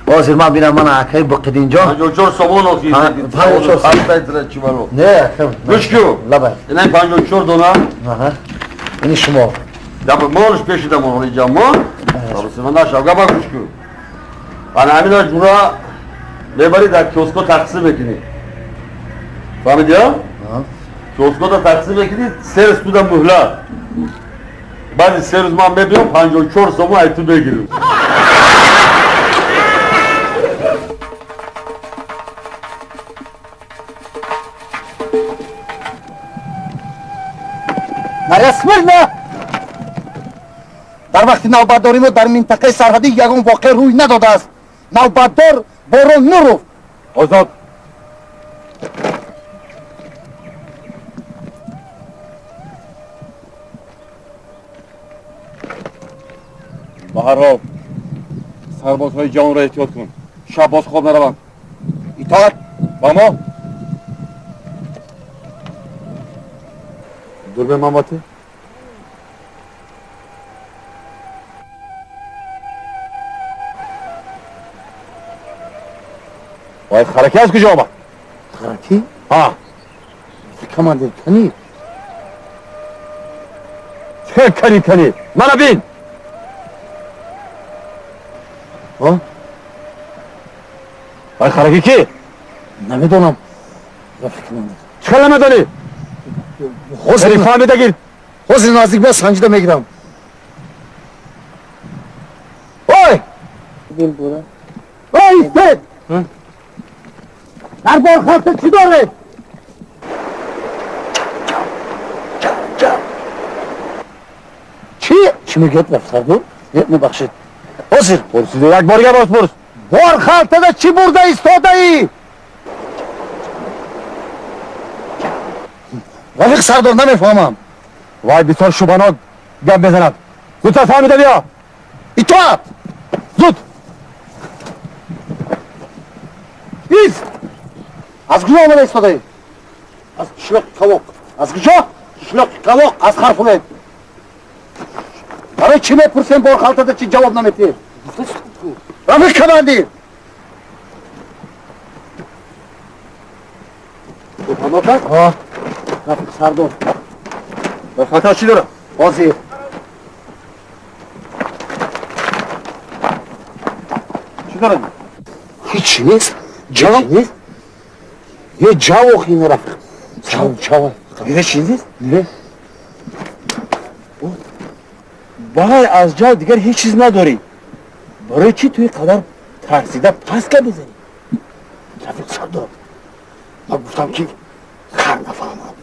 Ҳозир ман бинам ман акаи Бақидинҷон. 54 сомон охи. 54 чӣ бало. Не, гӯш кун. Лабай. Ина 54 дона. Аҳа. Ини шумо. Гап молш пешида мон инҷа мон. Сарусима нашав, гапа гӯш кун. Ана ҳамина ҷура мебарӣ дар киоско тақсим мекунӣ. Фаҳмидӣ, а? Киоскода тақсим мекунӣ, се рӯз туда муҳлат. Баъди се рӯз ман мебиём, 54 сомон ай ту мегирам. Наряд смирно! Дар вақти навбатдорӣ мо дар минтақаи сарҳадӣ ягон воқеа рӯй надодааст. Навбатдор Борон Нуров. Озод. Ба ҳар ҳол сарбозҳои ҷавонро эҳтиёт кун. Шаб боз хоб нараванд. Итоат ба мо. Дурбин Мамати. Вай хараки аз куҷо омад? Хараки? Ҳа. Командир, кани? Чӣ кани кани? Мана бин! Ҳа? Вай хараки ки? Намедонам. Рафиқ командир. Чӣ хел намедонӣ? Ҳозир фаҳмида гир. Ҳозир наздик ба санҷида мегирам. Ой! Ой, истед! Дар борхалта чӣ доред? Чӣ? Чӣ мегӯяд рафиқ сардор? Мебахшед. Ҳозир. Пурсида як борга боз пурс. Борхалтада чӣ бурда истодаӣ? Рафиқ сардор, намефаҳмам. Вай бисёр шубҳанок гап мезанад. Зудтар фаҳмида биё. Итоат! Зуд! Ис! Аз куҷо омада истодаед? Аз қишлоқи Кавоқ. Аз куҷо? Қишлоқи Кавоқ, аз Харфулед. Барои чӣ мепурсем, бор халтада чӣ ҷавоб наметиҳед? Рафиқ командир! Ҳа, рафиқ сардор. Халтада чӣ дорад? Ҳозир. Чӣ дорад? Ҳеҷ нест. Ҷав нест. Е ҷав охи ин рафиқ. Ҷав, ҷав. Дигар чиз нест? Не. Бағайр аз ҷав дигар ҳеҷ чиз надорӣ. Барои чӣ ту ин қадар тарсида паст гап мезанӣ? Рафиқ сардор, ман гуфтам ки хар нафаҳмад.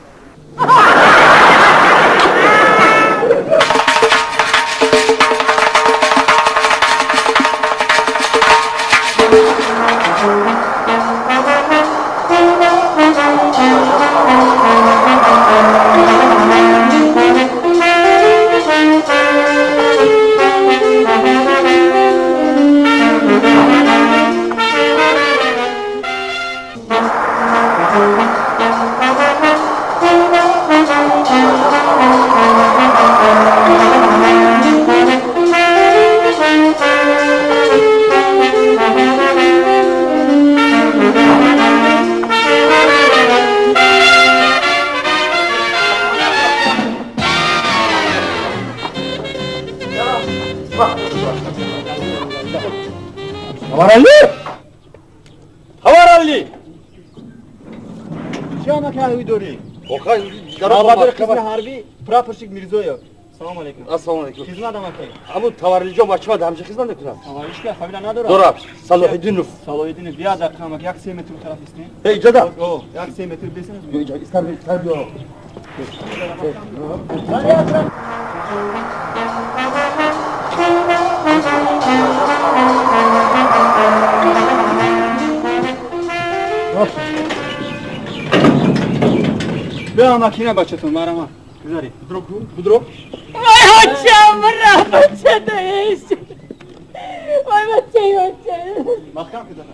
Таваралли! Таваралли! Чӣ амакаҳӣ дорӣ? Навбадор қисми ҳарбӣ прапорщик Мирзоев. Салом алейкум. Ассалому алейкум. Хизмат амакай. Аму Тавараллиҷон бачаҳо ҳамча хизмат мекунад? Тавараллишка фамилия надорад? Дорад. Салоҳиддинов. Салоҳиддинов. Бия дақиқа амак, 1-3 метр тараф истем. Эй, иҷода. О, 1-3 метр бесен. Иҷо, истар, истар биё. Бیا макина бачатон марама. Гузари. Будро. Вай очам, бача даеш. Вай бачаи оча. Маҳкам кида.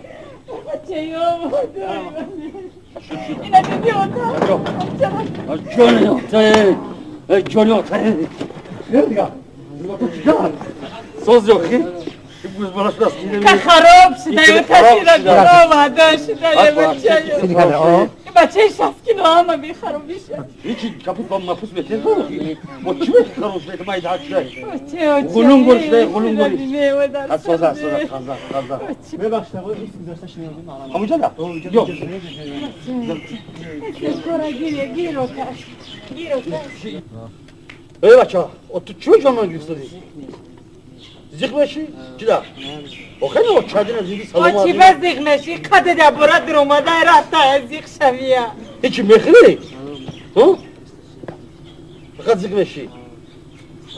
Бачаи о. Ина диди ота. Ҷони ота. Ҷони ота. Соз ёхи. Ка хароб шуда, тасира омада шуда, бачаи. Бачаи 60 кило ҳама бехаробӣ шуд. Ҳечи капут ба мапус метен бо чӣ хароб шуда майда шуда? Ғулум гул шуда, ғулум гул. Соза, соза, хаза, хаза. Бебахшед, оқо, ин гузашта шунидам. Ҳамонҷо да? Ё. Гир, гир, оташ. Гир, оташ. Эй бача, ту чӣ ҷон гирифтадӣ? Зиқ мешӣ? Чида? Охе не чадина зиги саломат. О чӣ ба зиқ мешӣ? Қаде дабора дуромада рафта зиқ шавия. Ҳечи мехӯрӣ? Ҳо? Фақат зиқ мешӣ.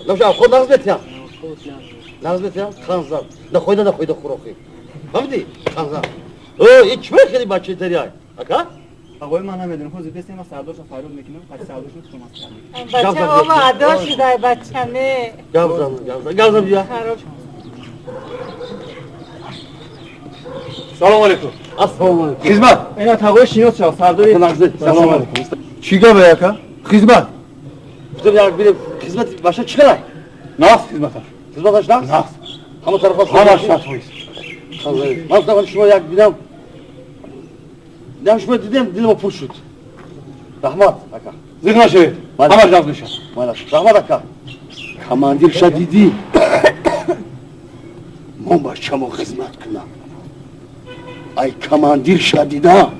Наша худ нағз метиям. Нағз метиям? Ханзар. Нахойда нахойда хӯрохӣ. Фаҳмидӣ? Ханзар. О, ин чӣ мехӯрӣ бачаи тарияй? Ака? Оқои ман намедонам. Ҳозир бесем ма сардорша фарёд мекунам, қати сардорша тумас кардам. Бача ома адо шудай бачаме. Гап зан, гап зан, гап зан бия. Салом алейкум. Ассалому алейкум. Хизмат. Ина тағои шинос шав, сардори. Салом алейкум. Чӣ гап ака? Хизмат. Гуфтам як бирем хизмат баша чӣ қалай? Нағз хизматаш. Хизматаш нағз? Нағз. Ҳама тарафа ҳамаш 100%. Ман гуфтам шумо як бинам. Дам шумо дидем, дилмо пур шуд. Раҳмат ака. Зиқ нашавед. Ҳамаш нағз мешавад. Майла. Раҳмат ака. Командирша дидӣ? Мо бачамо хизмат кунам. Ай командирша дида,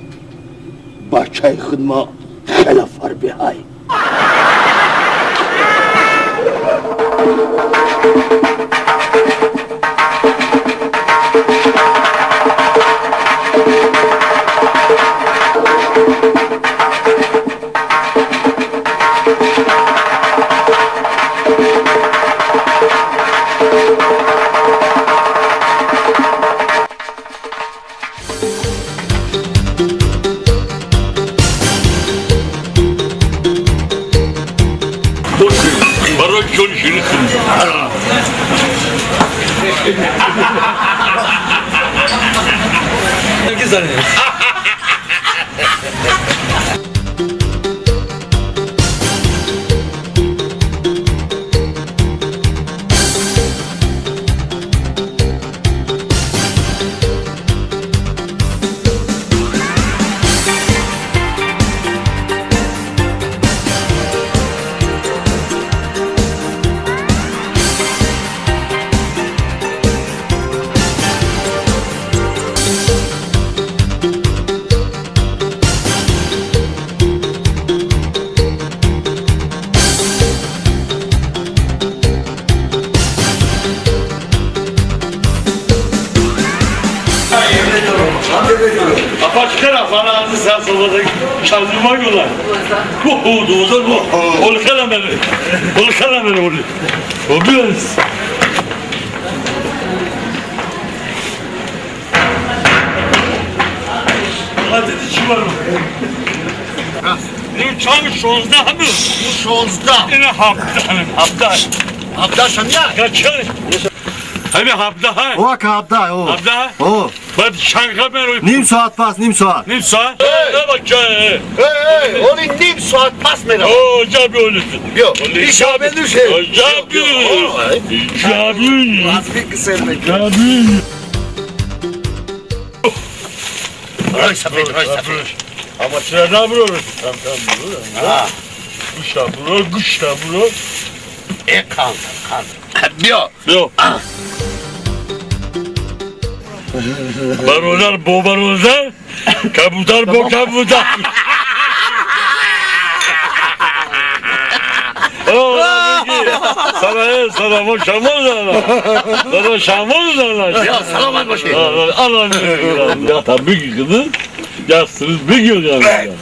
бачаи худма хеле фарбеҳай. Bana sen solda şanzıman yola. Bu doğru bu. Ol kalameli. Ol kalameli ol. O biraz. Hadi çi var mı? Ne çam 16 mı? 16. Ne hafta. Hafta şamya. Kaç? Hadi hafta. O hafta o. Hafta? O. Bak şanka ben Nim saat pas, nim saat. Nim saat? Ne bak hey. Hey, onu nim saat pas mı? Oo, cabi olsun. Yok. İşabe düşe. Cabi. Cabi. Nasıl kısalma? Cabi. Roy safet, roy safet. Ama sıra vuruyoruz. Tamam tamam. Ha. Kuşa bro, kuşa bro. E kan, kan. Bio. Bio. Barolar bo barolar, kabutar bo kabutar. Sana sana bu şamol sana. Sana şamol sana. Ya selamat başı. Allah ya tabii ki kızım. Ya sırız bir gün yani.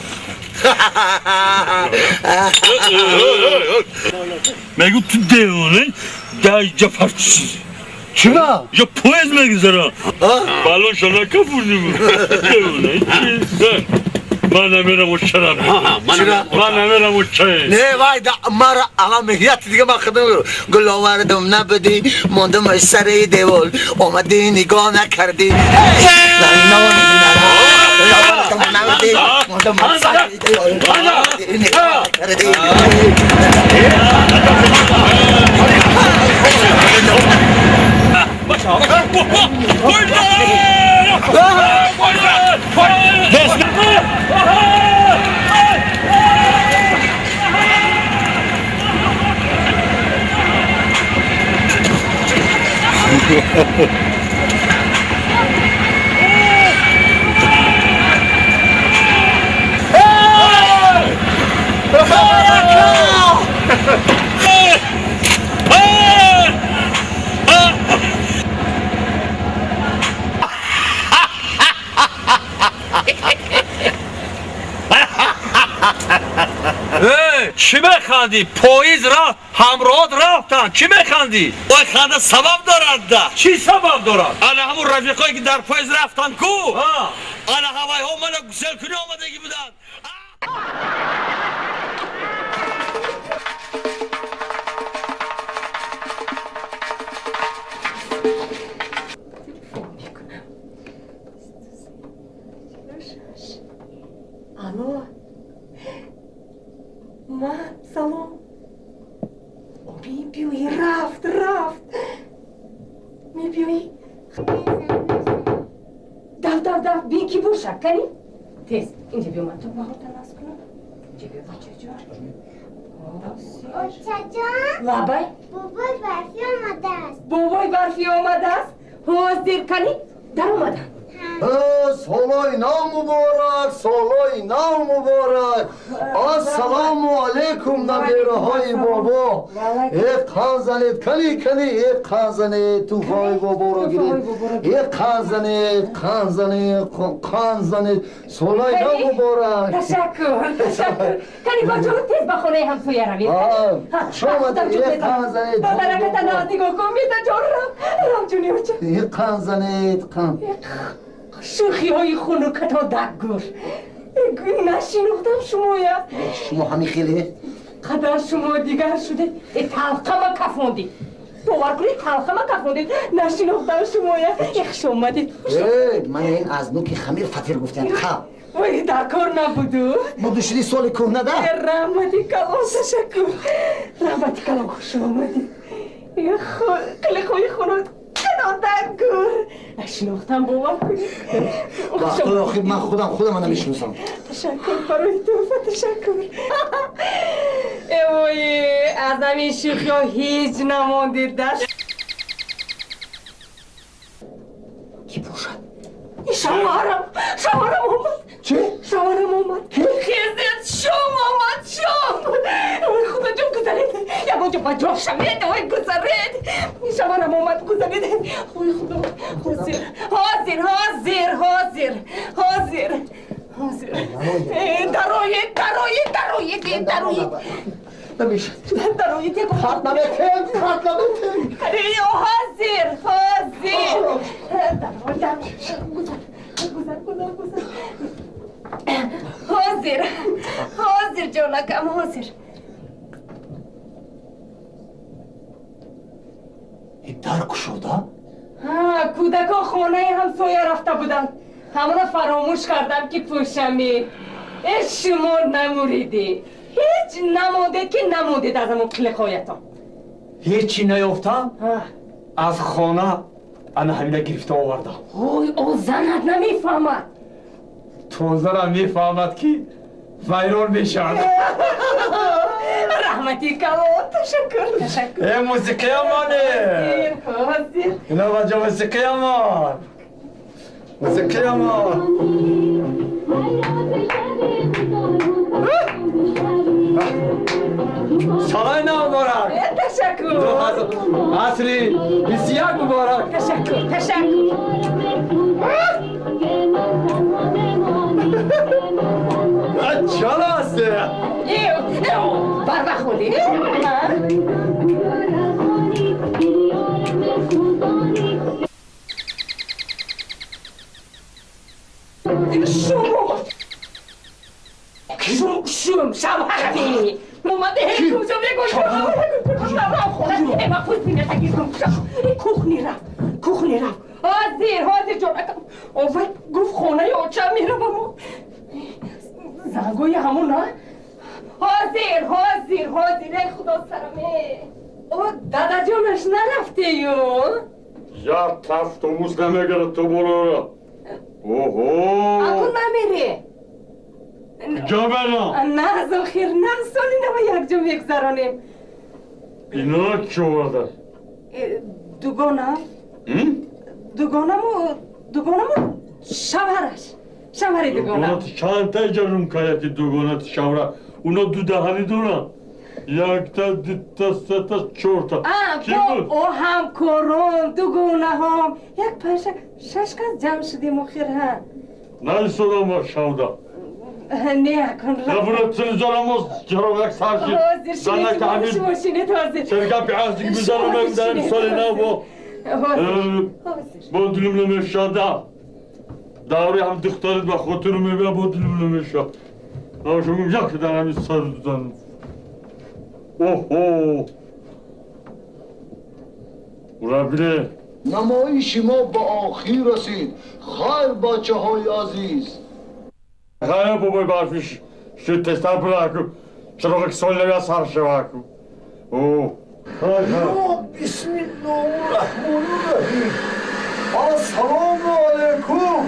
Megu tu devone da jafarçı. Çima? Ya poez me güzel. Balon şana kafurdu bu. Devone. Bana mera uçara. Bana mera uçara. Ne vay da mara ala mehiyat diye bakdım. Gül nabdi mondum sare devol. Omadi nigah nakardi. Чӣ механдӣ? Поезд рафт, ҳамроҳот рафтанд. Чӣ механдӣ? Ой, ханда сабаб дорад да. Чӣ сабаб дорад? Ана ҳамун рафиқое ки дар поезд рафтанд ку? Ана ҳавайҳо мана гуселкунӣ омадагӣ буданд. Алло. Ма, салом. Мебиёӣ, рафт, рафт. Мебиёӣ. Дав, дав, дав, бин ки боша, кани? Тез, инҷа биё ман тугмаҳота насб кунам. Инҷа биё, бачаҷон. Очаҷон? Лабай. Бобои барфӣ омадааст. Бобои барфӣ омадааст? Ҳозир, кани? Дар омадам. Солои нав муборак, солои нав муборак. Ассалому алайкум набираҳои бобо. Э қан занед, кани кани, э қан занед, туҳфаҳои боборо гиред. Э қан занед, қан занед, қан занед. Солои нав муборак. Ташаккур, ташаккур. Кани бачаҳо тез ба хонаи ҳамсоя равед. Хуш омадед, э қан занед. Ба дараката нав нигоҳ кун, бетаҷон рав. Рав ҷуни оча. Э қан занед, қан. Шӯхиҳои хунукато даггур. Нашинохтам шумоя. Шумо ҳамин хеле? Қадар шумо дигар шудед. Талқама кафондед. Бовар кунед, талқама кафондед. Нашинохтам шумоя. Хуш омадед. Ман ин аз нуки хамир фатир гуфтам. Хаб. Вой, дар кор набуду. Буду шуди соли кӯҳна да? Раҳмати калон, ташаккур. Раҳмати калон, хуш омадед. Қилиқҳои хунук даггур. Нашинохтам, бовар кунед. Вақтҳои охир ман худам намешиносам. Ташаккур барои туҳфа, ташаккур. Эвой, аз ҳамин шӯхиҳо ҳеҷ намондед да. Ки бошад? Шавҳарам, шавҳарам омад. Чӣ? Шавҳарам омад. Хезед, шом омад, шом. Ой, худоҷон, гузаред. Ягон ҷо ба ҷо шавед, ой, гузаред. Шавҳарам омад, гузаред. Ой, худо, ҳозир, ҳозир, ҳозир, ҳозир, ҳозир, Дароед, дароед, дароед, дароед. Намешад. Дароед, ягон. Карт наметем, карт наметем. Ҳозир, ҳозир. Даро, даро. Гузар, гузар, гузар, гузар. Ҳозир, ҳозир, ҷонакам, ҳозир. Дар кушода? Кӯдакон хонаи ҳамсоя рафта буданд. Ҳамона фаромӯш кардам ки пӯшами. Э, шумо намуридӣ. Ҳеҷ намондед ки намондед аз ҳамон қилиқҳоятон. Ҳечи наёфтам, аз хона ана ҳамина гирифта овардам. Ой, о занат намефаҳмад. Тозара мефаҳмад ки вайрон мешавад. Раҳмати калон, ташаккур, ташаккур. Э, мусиқиямоне! Ҳозир. Иноваҷо мусиқиямон! Мусиқиямон! Солаи нав муборак! Ташаккур. Асри 21 муборак! Ташаккур, ташаккур. Чала аст? Барвақт хӯрдӣ? Шумо! Шум, шум, шавҳарами! Омаде, куҷо мегӯ? Ма пӯсти метагирдум. Кухни рафт, кухни рафт. Ҳозир, ҳозир, ҷонакам. Овай гуфт хонаи очам мераваму. Зангои ҳамон, а? Ҳозир, ҳозир, ҳозир, эй худо сараме. О, дадаҷонаш нарафтею? Як автобус намегирад то болора. Оҳо! Аку намере. Куҷо барам? На, зохир, на, соли нава якҷо мегузаронем. Иноро чӣ оварда? Дугонам. Дугонаму, дугонаму шавҳараш. Шавҳари дугонам. Дугонат чандта иҷа румкаяти дугонати шавра? Уно ду даҳанӣ доранд. Якта, дута, сета, чорта. Кӣ буд? О, ҳамкорон, дугонаҳом. Як панҷ, шаш кас ҷамъ шудем охир, ҳа. Наистодам ба шавда. Не, акун Набура телевизорам чароғак сар шид. Ҳозир шинед, шумо шинед, ҳозир. Сергапи аздик бизанам дар соли нав бо бо дилим намешада. Даври ҳам духтарит ба хотиру мебиям бо дилим намеша. Нашугум як дар ҳамин сар дузан. Оҳо! Ура биле. Намоиши мо ба охир расид. Хайр, бачаҳои азиз. Хайр, бобои барфиш шуд тезтар бураку. Чароғи соли навя сар шаваку. О! Бисмиллоҳу раҳмони раҳим. Ассалому алайкум.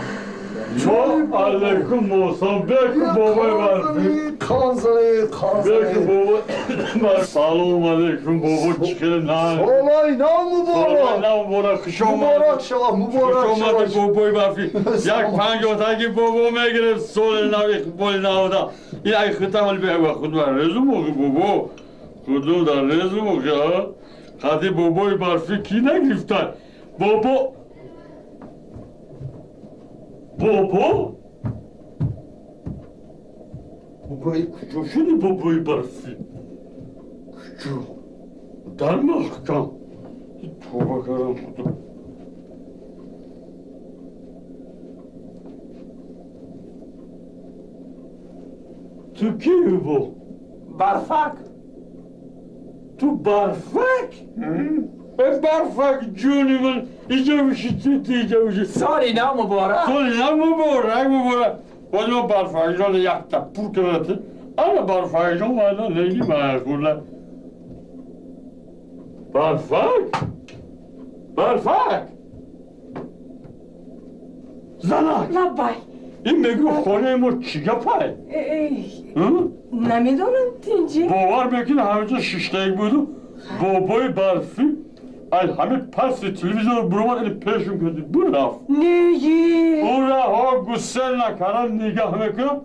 Ва алайкум ассалом. Беку бобои барфи. Қанзали, қанзали. Беку бобо. Салом алайкум бобо чӣ на. Солаи нав муборак. Солаи нав муборак. Хуш омадед. Муборак шавад, муборак Хуш омадед бобои барфи. Як панҷоҳтаги бобо мегирифт соли нави боли навода. Ин ай худам ҳали бева худ бар резу моқи бобо. Худум дар резу моқи а. Қади бобои барфи кӣ нагирифта? Бобо Бобо? Бобои куҷо шуди бобои барфӣ? Куҷо? Дар маҳкам. Тоба кардам худо. Ту кӣ бо? Барфак. Ту барфак? Э, барфак ҷони ман, иҷо биши, ту иҷо биши. Соли нав муборак. Соли нав муборак, муборак. Боз мо барфакҷон якта пур кардати. Ана барфакҷон вайна неги маъқула. Барфак? Барфак? Занак. Лаббай. Ин мегӯ хонаи мо чӣ гапай? Намедонам, тинҷи. Бовар мекунӣ ҳаминҷо шиштаик буду бобои барфӣ ай ҳамин паси телевизор буромад ини пешум карди бурафт. Нее. Ураҳо гусел накарда нигаҳ мекунам,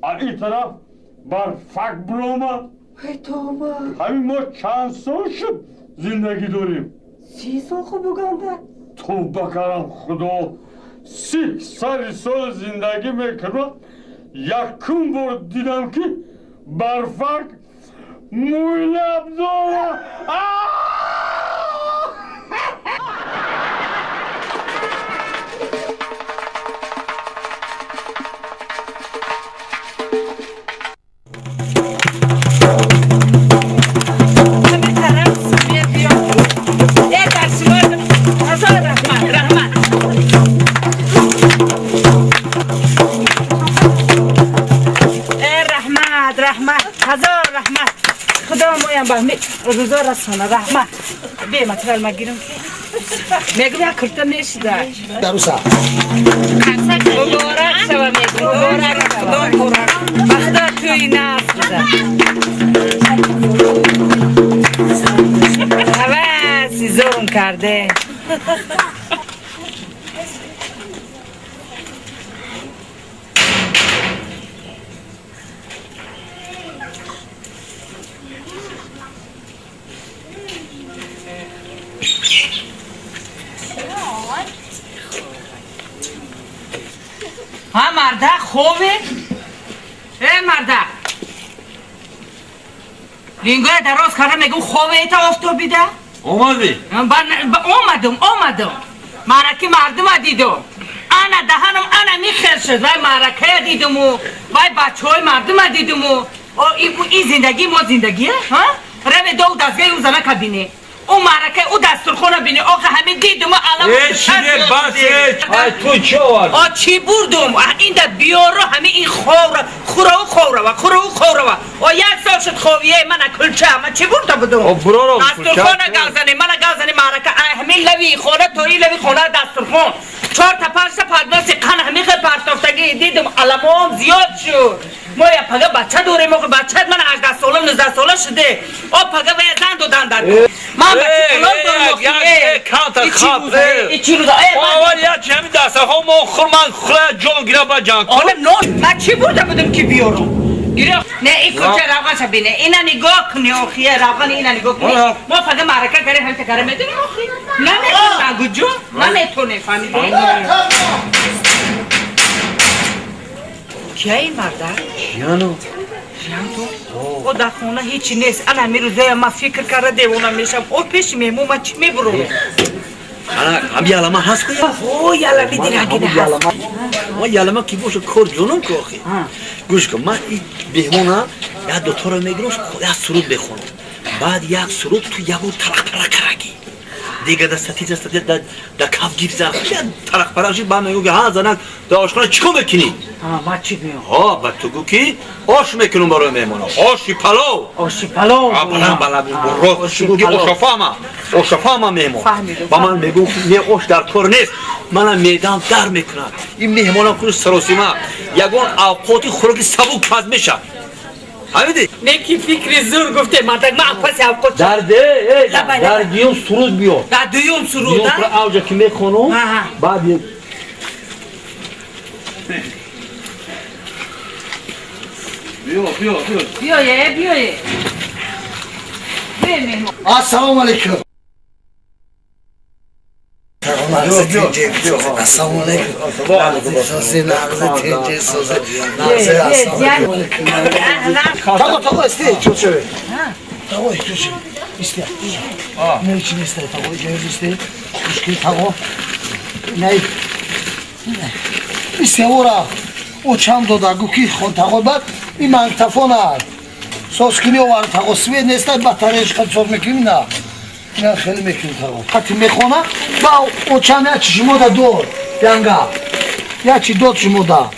а ин тараф барфак буромад. Ай тоба. Ҳамин мо чанд сол шуд зиндагӣ дорем? 30 сол хуб буганда. Тавба кардам худо. 30 сари сол зиндагӣ мекунам. Якум бор дидам ки барфак мӯи лаб дора. Рӯзо расона раҳмат. Бе материал ма гирам ки. Мегӯм як курта мешида. Даруса. Муборак шава мегӯм. Муборак худо муборак. Ба худо тӯи нафс буда. Ҳаваси зулм карде. ها مرده خوبه؟ ای مرده لینگوی دراز کرده میگم خوبه ایتا افتاب بیده؟ اومدی؟ اومدم معرکه مردم دیدم انا دهنم انا میخیر شد وای معرکه دیدم و وای بچه های مردم دیدم و این زندگی ما زندگیه؟ ها؟ رو دو دستگاه اون زنه کبینه او معرکه او دستورخونه بینه آخه همه دیدم و الان چیه بس ای تو چه آوردی؟ آ چی بردم؟ این در بیارو همه این خوره خوره و خوره و خوره و خوره و آ یک سال شد خویه من کلچه من چی برده بودم؟ دستورخونه گازنه من گازنه معرکه همه لبی خونه توی لبی خونه دستورخون 4 تا 5 تا پدناس قن همه خیلی پرتافتگی دیدم علمام زیاد شد ما یا پگه بچه داریم آخه بچه من 18 ساله 19 ساله شده آ پگه و زن دادن در من بچه کلان دارم یک کانتا خاب اول یک همین دسترخوان ما خور من خور جان گیره با جان آنم نه من چی برده بودم که بیارم نه این کوچه روغن شو بینه اینا نگاه کنی آخیه روغن اینا نگاه کنی ما فقط معرکه کردیم هم تکره میدونیم آخی نمیتونه گوجو نمیتونه فهمیدی کیه این مرده؟ کیانو؟ تو؟ او در خونه هیچی نیست انا همین روزای ما فکر کرده دیوانه میشم او پیش مهمون من چی میبرم؟ انا هم یالما هست که او یالما دیره هست ما یالما کی باشه کار جونم که آخی گوش کن من این مهمونا یا دوتا رو میگیرم یک سرود بخونم بعد یک سرود تو یکو ترق پرق کرگی دیگه در ستیز ستیز در کف گیر زن ترق پرق شد بعد میگم که ها زنک در آشخانه چیکار میکنی؟ ما چی میگم؟ ها بعد تو گو که آش میکنم برای مهمونا آشی پلاو آشی پلاو بلند بلند راست گو که آشفاما مهمون با من میگم نه آش در کار نیست منم میدم در میکنم این مهمانم خودش سراسیمه یگان اوقاتی خوراکی سبک پز میشه فهمیدی؟ نه کی فکر زور گفته مردک من پس اوقات در در دیوم سرود بیاد در دیوم سرود دیوم اوجا که میخونم بعد بیا بیا بیا بیایه بیایه مهمان السلام علیکم السلام علیکم تاقا استی چوچه تاقا چوچه استی نه چی نیست تاقا جهاز استی مشکل تاقا نه استی اورا او چند دادا گو کی خون تاقا بعد این مانتفون سوز کنی آور تاقا سوید نیست بطارش خد سوز میکنیم نه نه خیلی میکنیم تاقا حتی میخونه با او چند یا چی شما دا دور ینگا یا چی دود شما دا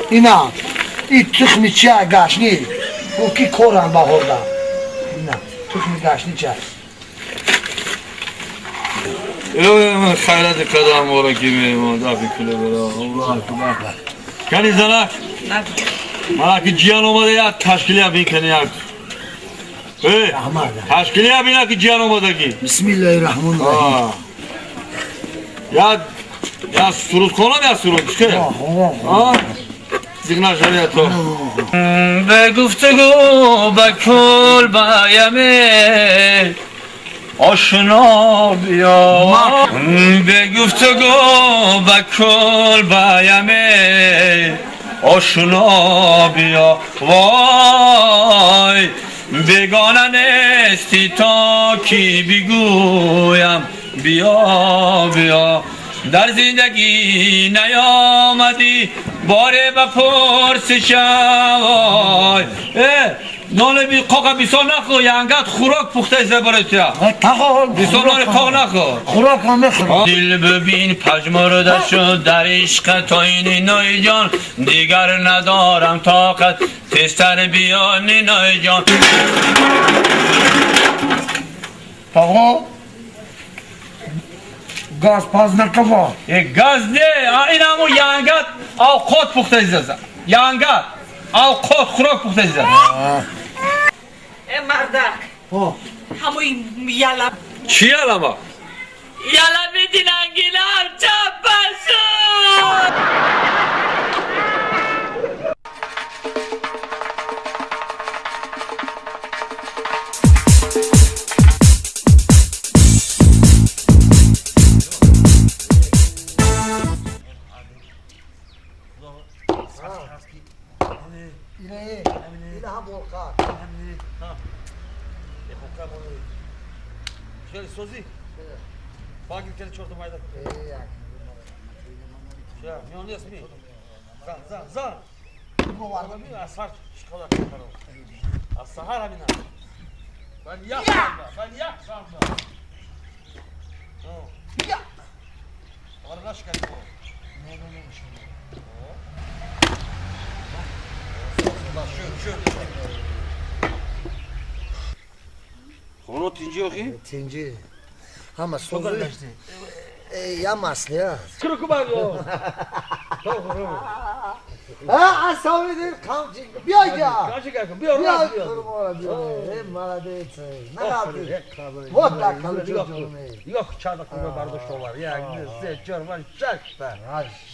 اینا این تخمی چه گشنی او کی کورن بهوردا اینا تخمی گشنی چه الهی خیرات قدم ورا کی میمان دافی کله برا الله اکبر کنی زنک مالا که جیان اومده یا تشکیلی هم بین یک تشکیلی هم بینا که جیان اومده کی بسم الله الرحمن الرحیم یا سرود کنم یا سرود چه زیگنا شریعت تو به گفتگو به کل بایمه آشنا بیا به گفتگو به کل بایمه ошно биё вой бегона нести то ки бигӯям биё биё дар зиндагӣ наёмадӣ боре ба пурсишам вой нони би қоқа бисёр нахӯр янгат хӯрок пухта иста барои туя бисёр нони қоқ нахӯр хӯрокам мехӯрам дил бибин пажмурда шуд дар ишқа то ин нинои ҷон дигар надорам тоқат тезтар биё нинои ҷон тағо газ паз накава газ не ин ҳамун янгат авқот пухта иста янгат авқот хӯрок пухта иста мардак ҳамои яла чӣ ялама яла бидинангилам чапа шуд سوزی باقی کلی چهار تا مایده چه میان نیست می زن زن زن از سر چیکار کنم از سحر همینا من یک من یک زن یا آره نشکن نه نه نه شو خونو تینجی آخی؟ تینجی ҳама созӣ я маслиҳат асобидин қамчи биё ҷа биё молодец вот так нигоҳ чанда хурма бардошт овар як ду се чор панҷ шашта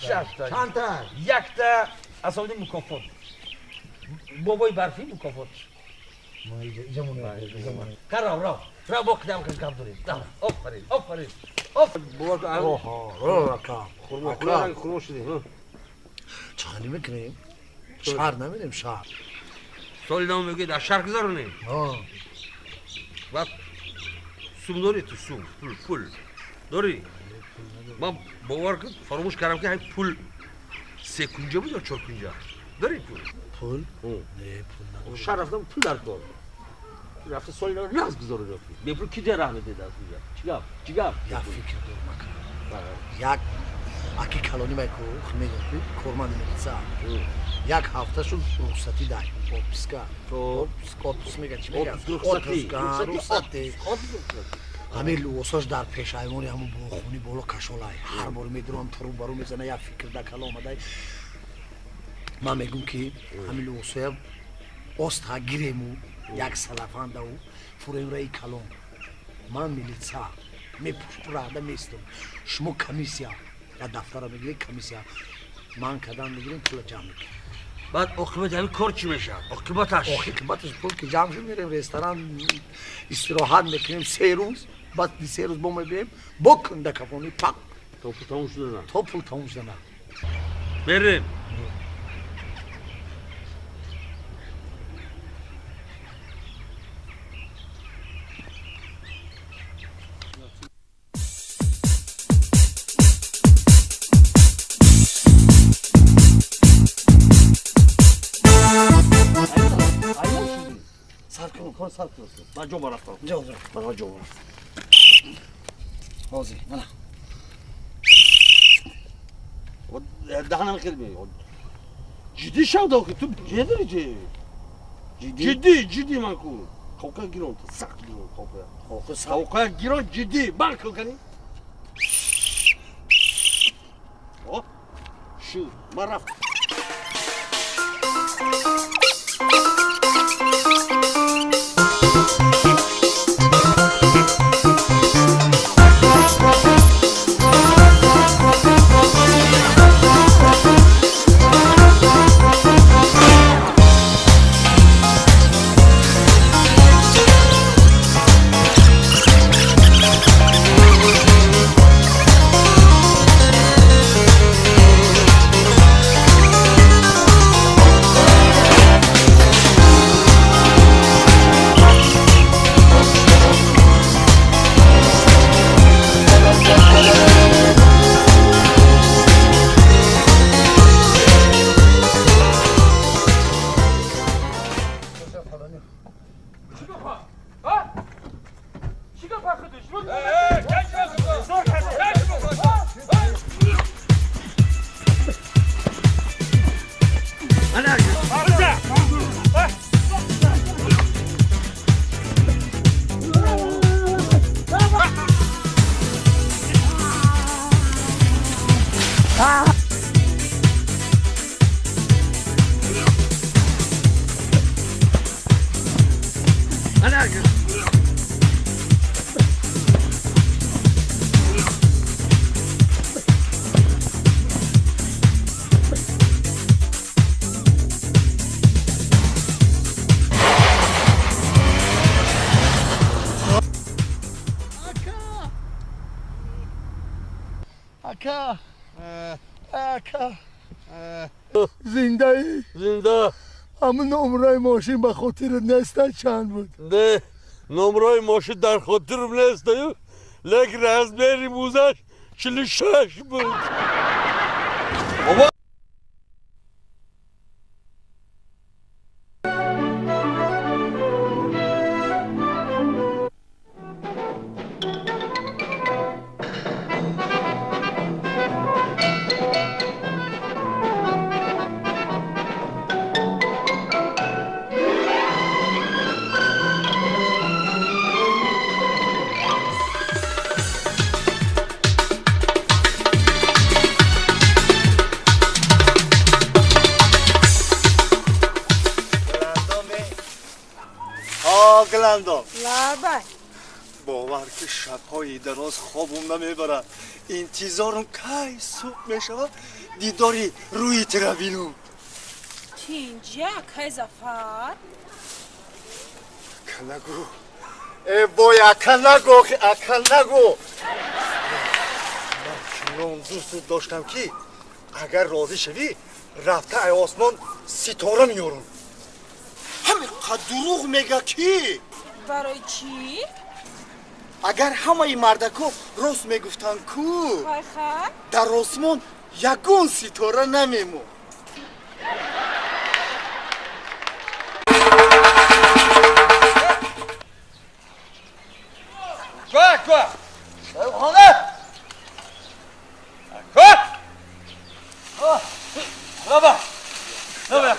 шашта чандта якта асобидин мукофот бобои барфӣ мукофот Рав, рав, рав, бо қидам кам кам дорем. Офарин, офарин. Хурмо, хурмо шудем. Чӣ хеле мекунем? Шаҳр намерем, шаҳр. Соли нав мегӯяд, аз шаҳр гузаронем. Баъд сум дорӣ ту, сум, пул, пул. Дорӣ? Ман бовар кун, фаромӯш кардам ки ҳамин пул се кунҷа буд ё чор кунҷа? Дорӣ пул? Пул? Не, пул надорам. Шаҳр рафтам, пул дар кор. Рафта соли нав нағз гузаронем. Бепул ки дар раҳ медед аз инҷа? Чӣ гап? Чӣ гап? Як фикр дорам ака. Як аки калони май ку мегӯяд, корманди милиса. Як ҳафта шуд рухсатӣ дай. Отпуска. Отпуск, отпуск мегӯяд, чӣ мегӯяд? Рухсатӣ. Рухсатӣ. Ҳамин либосош дар пешайвони ҳамун бохони боло кашолай. Ҳар бор медурам туру бару мезана, як фикр дар кала омадай. Ман мегӯм ки ҳамин либосоя оста гирему як салафандау фурем раи калон. Ман милиса мепушт рада местам. Шумо комиссия я дафтара мегиред, комиссия ман кадан мегирем, пула ҷамъ мекунем. Баъд оқибати ҳамин кор чӣ мешавад? Оқибаташ? Оқибаташ пул ки ҷамъ шуд, мерем ресторан истироҳат мекунем се рӯз, баъд се рӯз бо мебием, бо кундакафонӣ пақ. То пул тамом шудана. То пул тамом шудана. Мерем. Ман ҷо рафтам. Ҷо, ҷо. Ман ҷо рафтам. Ҳозир, мана. Даҳанам хел ме. Ҷиддӣ шав да охи, ту ҷиддӣ дорӣ чи? Ҷиддӣ, ҷиддӣ ман ку. Қавқа гирон, сахт гирон қавқа. Қавқа сахт. Қавқа гирон ҷиддӣ, ман кункани. О, шу, ман рафтам. Ака! Ака! Зиндаӣ? Зинда. Ҳамун номраи мошин ба хотират неста чанд буд? Не, номраи мошин дар хотирам нестаю, лекин размери музаш 46 буд. Бобо! Лабай. Бовар ки шабҳои дароз хобум намебарад. Интизорум кай субҳ мешавад дидори рӯи тира бинум. Тинҷа, кай Зафар? Ака нагӯ. Э бой, ака нагӯ, ака нагӯ. Ман чунон дӯстут доштам ки агар розӣ шавӣ рафта ай осмон ситора меёрам. Ҳамин қад дурӯғ мега ки? Барои чӣ? Агар ҳамаи мардако рост мегуфтанд ку, дар осмон ягон ситора намемонд. Ко, ко! Хона! Ко! Лаба! Лаба!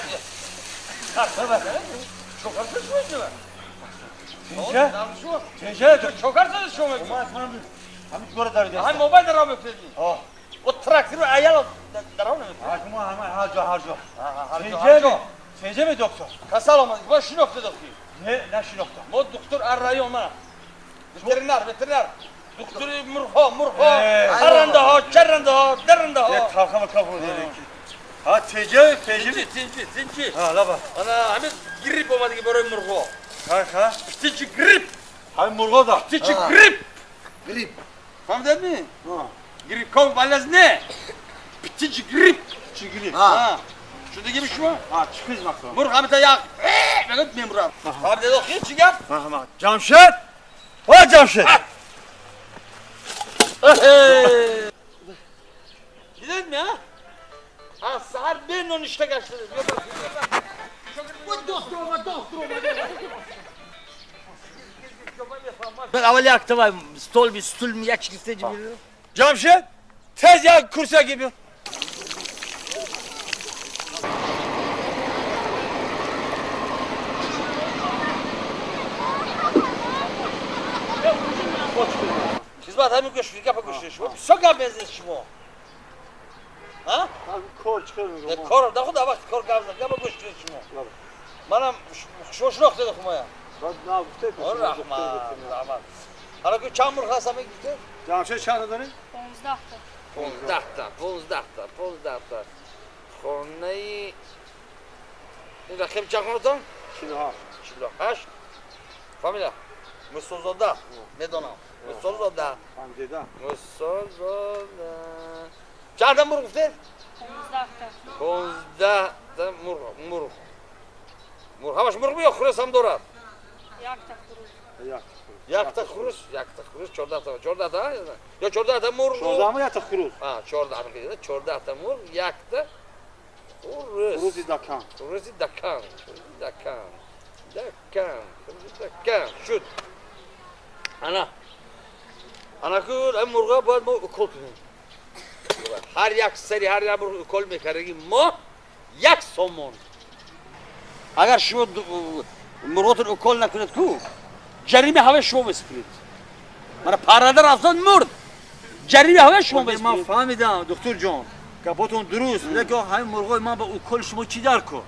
Veteriner. Doktor murho, harandaha, çarrandaha, darrandaha. Ha tece. Tinci. Ha laba. Ana همین گریپ اومده که برای مرغا. ها. پتیچ گریپ. همین مرغا دا. پتیچ گریپ. گریپ. فهمیدی؟ ها. گریپ کام بالز نه. پتیچ گریپ. چی گریپ؟ ها. شو دیگه میشما؟ ها چی خدمت کنم؟ مرغ همه تا یک. میگم میمرم. فهمیدی آخه چی گفت؟ ها. جمشید. وا جمشید. دیدید می ها؟ از سهر به نونشته گشته. Ben avval yaktım var. Stol bir stul mi yak çıkısteci bir. Cemşit, tez yak kursa gibi. Хизмат ҳамин гӯш гапа гӯш шумо. Бисёр гап мезанед шумо. Ҳа? Кор чикор мекунам? Кор да худ вақт кор гап зан. Гапа гӯш кунед шумо. Манам шумо шинохтед хумая. На гуфтед. Раҳмат, раҳмат. Ҳала ку чанд мурғ ҳаст ҳамин гуфтед? Ҷамшед чанд доред? 15 та. 15 та, 15 та. Хонаи ин рақам чанд хонатон? 48. 48. Фамилия? Мусозода. Медонам. Мусозода. Фамилия. Мусозода. Чанд та мурғ гуфтед? 15 та. 15 та мурғ, мурғ. Мурғ ҳамаш мурғ ё хурӯс ҳам дорад? Як та хурӯс. Як та хурӯс, як та хурӯс, 14 та, 14 та, ё 14 та мурғ. 14 як та хурӯс. А, 14, 14 та мурғ, як та хурӯс. Хурӯси дакан. Хурӯси дакан, хурӯси дакан. Дакан, хурӯси дакан. Шуд. Ана. Ана ку ин мурға бояд мо укол кунем. Ҳар як сари ҳар як мурғ укол мекардагӣ мо як сомон. Агар шумо мурғотон укол накунед ку, ҷарима ҳаваи шумо месупоред. Мана парранда рафтан мурд. Ҷарима ҳаваи шумо месупоред. Ман фаҳмидам, доктор ҷон. Гапотон дуруст, лекин ҳамин мурғои ман ба уколи шумо чӣ дар кор?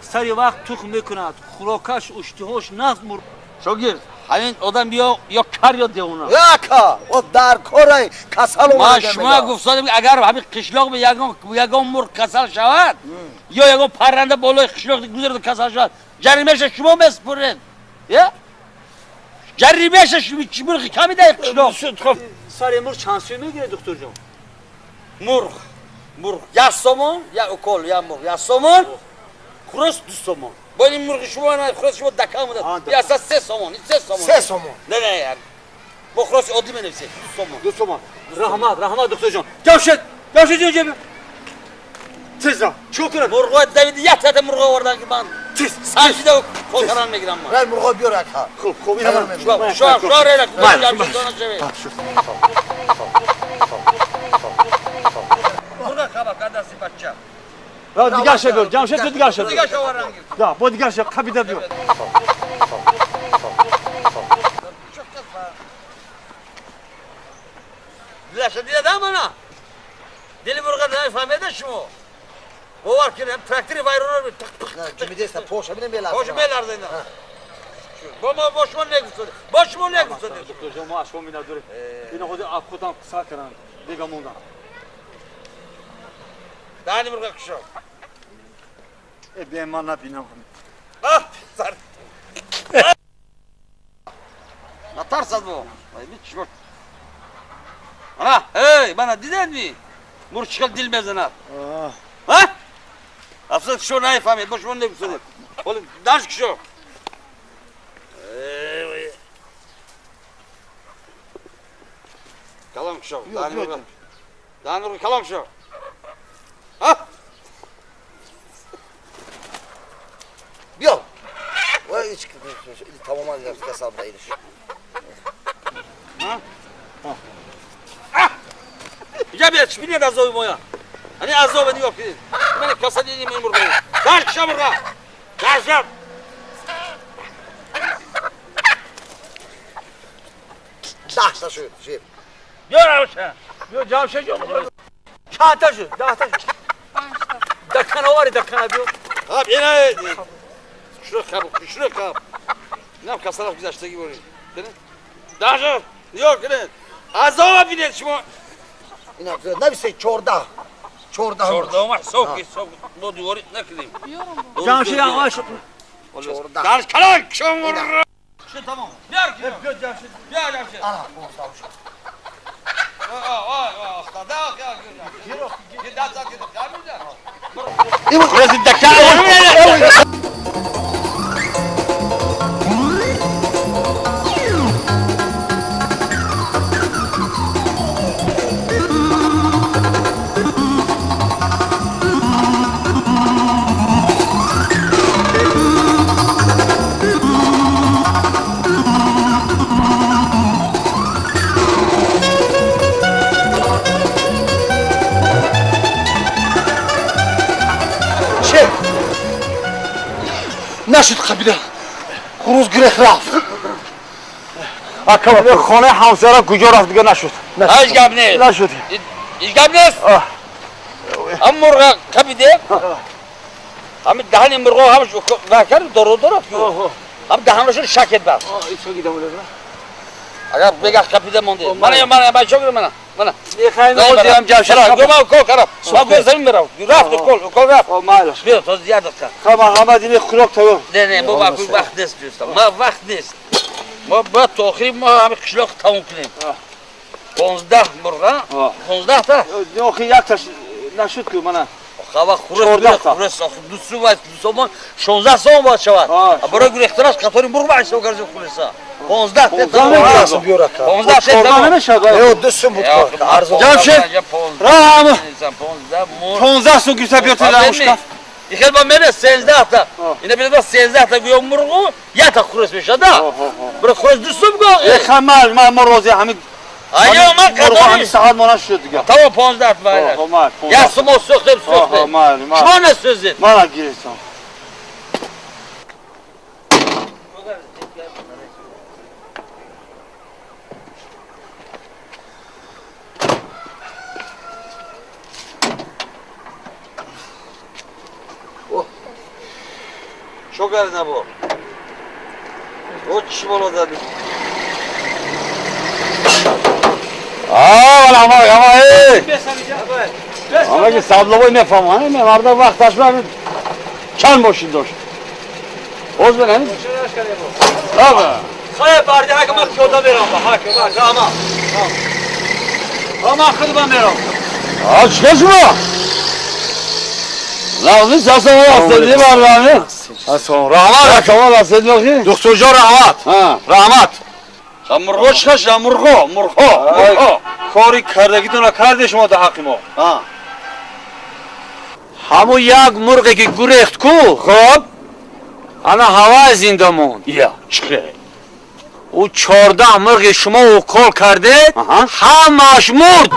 Сари вақт тухм мекунад, хӯрокаш, уштиҳош нағз мурғ. Шогирд, ҳамин одам ё кар ё девона. Яка, о дар корай касал омада. Ман шумо гуфтам агар ҳамин қишлоқ ба ягон мурғ касал шавад, ё ягон парранда болои қишлоқ гузарда касал шавад, ҷаримаша шумо месупоред. Я? Ҷаримаша шумо чӣ мурғи ками дар қишлоқ? Сари мурғ чанд сӯм мегиред, доктор ҷон? Мурғ. Мурғ 1 сомон, я укол, я мурғ 1 сомон. Хурос 2 сомон. Бо ин мурғи шумо на хурос шумо дака омада. Я 3 сомон, 3 сомон. 3 сомон. Не, не, бо хурос оддӣ менависед 2 сомон. 2 сомон. Раҳмат, раҳмат доктор ҷон. Ҷамшед, Ҷамшед ҷон ҷаб. Тез ра. Чӣ кунад? Мурғо Давид як та мурғо овардан ки ман тез санҷида кокаран мегирам ман. Рай мурғо биёр ака. Хуб, хуб, ина шо шо шо рела Ҷамшед дона шавед. Мурға хаба кадаси бача. Ра дигар ша биёр, Ҷамшед ту дигар ша биёр. Дигар ша овардан гир. Да, бо дигар ша қабида биёр. Дилаша дида мана. Дили мурға намефаҳмеда шумо. Бовар кунед, трактори вайронро тақ пақ. Ҷумидеста поша бинем меларза. Поша меларза ина. Бо мо бо шумо негуфтодем. Бо шумо негуфтодем. Доктор ҷон, мо аз шумо миннатдорем. Ина худи аз худам сар кардам. Бега мондам. Даҳани мурға кушо. Э, бе ман набинам. А, сар. Натарсад бо. Ай, чӣ Ана, эй, мана дидед ми? Мурғ чӣ хел дил мезанад. Ҳа? Афсӯс шумо нафаҳмед, бо шумо негуфтодем. Ҳоли даш кушо. Калом кушо. Даҳани мурға. Даҳани мурға калом кушо. Ҳа? Биё. Вай, ҳеч тамоман касал буда инаш. Ҳа? Инҷа биё, чӣ бинед азоби моя? Ани азобе нигоҳ кунед. Ман касали ини мурға. Даш кушо мурға. Даш кушо. Даҳта шуд, шеф. Биё равша. Биё Ҷамшед ҷон. Чанд та шуд? 10 та шуд. Дакана овари, дакана биё. Хаб, ина шуро хаб, шуро хаб. Инам касалаш гузаштагӣ боред. Даш нигоҳ кунед. Азоба бинед шумо. Ина нависе 14. 14. 14 ма ҳисоб ки ҳисоб мо диворӣ накунем. Ҷамшед ама шуд. 14. Даш калон кушо мурға. Шуд тамом. Биёр ки. Биё Ҷамшед. Биё Ҷамшед. Ана, 15 шуд. Нашуд қабида. Хурӯз гирех рафт. Ака, хонаи ҳамсояра куҷо рафт дига нашуд. Ҳеҷ гап нест. Нашуд. Ҳеҷ гап нест. Ҳам мурға қабиде. Ҳами даҳани мурға ҳамаш вакар дору дорад ку. Ҳам даҳанашон шакет бар. Агар бега қабида монде. Мана мана бачо гир мана. Мана. Мехоҳем ҳозирам Ҷамшед. Гума кол караб. Ма гӯ замин мерав. Рафт кол, кол рафт. Майлаш. Биё то зиёд дақиқа. Ҳама ҳама дини хӯрок тайёр. Не, не, бо вақт нест дӯстам. Ма вақт нест. Мо бояд то охири мо ҳами қишлоқ тамом кунем. 15 мурға, 15 та. Охи якташ нашуд ку мана. Хава хурос, хурос, охи 2 сум ва 2 сомон, 16 сом бояд шавад. Барои гурехтанаш қатори мурғ ба ҳисоб кардем хуроса. 15 та. 15 та. Намешавад. Э, 2 сум буд кор. Арзон. Ҷамшед, раҳм. 15 мурғ. 15 сум гирифта биёр то шкаф. Ихел ба мене 13 та. Ина биледа 13 та гӯё мурғу, як та хурос мешавад, да? Бира хурос 2 сум го. Э, хамал, ман мо розӣ ҳамин. Аё, ман кадом саат мона шуд дига. Тамом 15 майла. Як сум сӯхтем, сӯхтем. Шумо насӯзед. Мана гирифтам. Чо кард набо? О, чӣ боло задӣ? А, вала, ама, ама, эй! Ама ки сабловой мефаҳмам, марда вақташ ман чанд мошин дошт. Боз бин ҳамин. Ава. Хай барди, ҳака ман пиёда мерам, ҳака, ҳака, ама. Ама худам мерам. Чӣ шумо? Лағзи сасама астадӣ барномӣ. Ассалом, раҳмат. Камол астадӣ охи? Духтурҷон раҳмат. Раҳмат. Мурғо чӣ хаша? Мурғо, мурғо, мурғо. Кори кардагитонро карде шумо дар ҳаққи мо. Ҳамун як мурғе ки гурехт ку? Хоб. Ана ҳавай зинда монд. Я, чӣ? Ӯ 14 мурғи шумо укол кардед, ҳамааш мурд.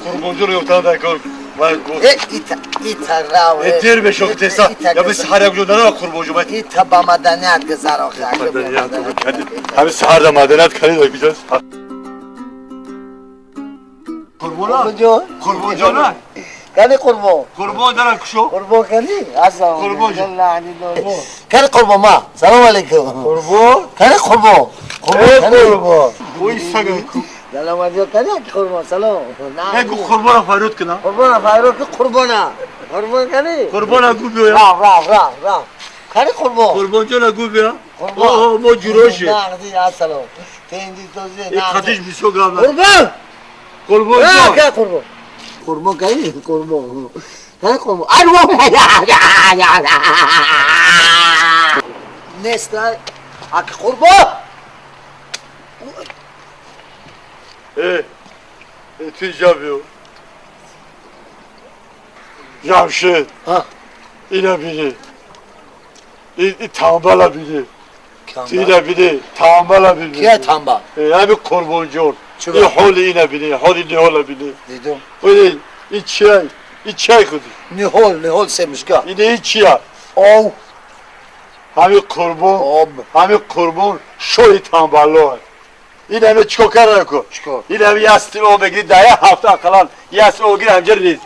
Қурбонҷон ёфтан дар кор. Дер мешо теса. Я бис ҳар як ҷо дара Қурбонҷон. Ита ба маданият гузар охи. Ҳами саҳар да маданият кардед биҷоз. Қурбона? Қурбонҷон. Кани Қурбон? Қурбон дара кушо. Қурбон кани? Ассалом. Қурбон. Кани Қурбон ма? Салом алейкум. Қурбон? Кани Қурбон? Қурбон Қурбон. Ой сага. Салом алейкум. Кани Қурбон? Салом. Нагу Қурбона фарёд кунам. Қурбона фарёд кун Қурбона. Қурбон кани? Қурбона гу биё. Рав рав рав рав. Кани Қурбон? Қурбонҷона гу биё. О, мо ҷуроши. Нағзи ассалом. Тенди този. Э қадиш бисёр гап. Қурбон! Қурбонҷон. Ка Қурбон? Қурбон кани? Қурбон. Кани Қурбон? Арво! Нест аки Қурбон! Э, ту инҷа биё. Ҷамшед. Ина бини. И тамбала бини. Ина бини, тамбала бини. Кия тамбал? Ҳами Қурбонҷон. И ҳоли ина бини, ҳоли ниҳола бини. Дидум. И чия? И чай худи? Ниҳол, ниҳол семишка. Ина и чия? Ов. Ҳами Қурбон, ҳами Қурбон шоҳи тамбало. Ин ҳаме чикор карда ку? Ин ҳаме як стил об мегири, дар як ҳафта ақаллан як стил об гири ҳамҷа рез.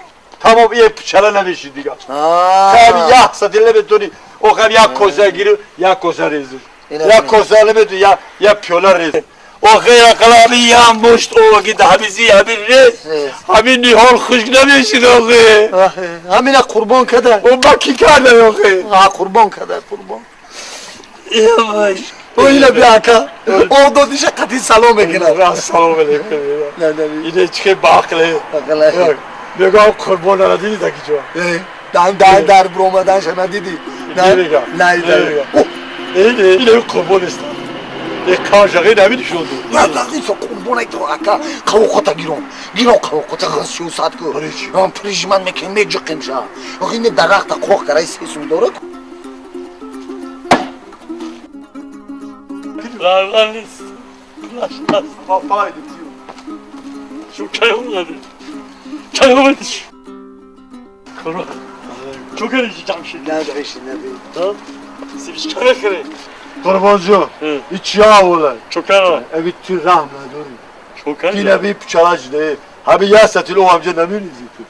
Тамом ие пичала намеши дига. Ҳами як сатил наметони, охам як коса гири, як коса резу. Як коса наметони, як пиёла рез. Охе ақаллан ҳами як мушт об гири, ҳами зи, ҳами рез. Ҳами ниҳол хушк намешид охе. Ҳамина Қурбон када. О ба ки карда охе? Қурбон када, Қурбон. Яваш. Ина бия ака. Об додиша қатъи салом мекунад. Салом алейкум. Ине чӣ баақле. Мегӯям Қурбонара дидӣ дар ки ҷо? Дар биромаданша надидӣ? Намегам. Ине Қурбон нест. Е кажағи наминишонду. Исо Қурбон то ака қавоқота гирон. Гирон қавоқота сиёсат ку. Прижиман мекунем меҷиқемша. Охи ине дарахта қоқ карай сесум дора. Равған нест. Пулаш ҳаст. Шу кай омади? Кай омадиш? Қурбон. Чо кардӣ Ҷамшед? Надоиши, надоиши. Сибиш ча мехӯрӣ? Қурбонҷон, и чия аввала? Чо кардам? Аби ту раҳм надорӣ. Чо кардам? Ин аби пичала жида. Ҳами як сатил об ҳамҷа намерезӣ ту.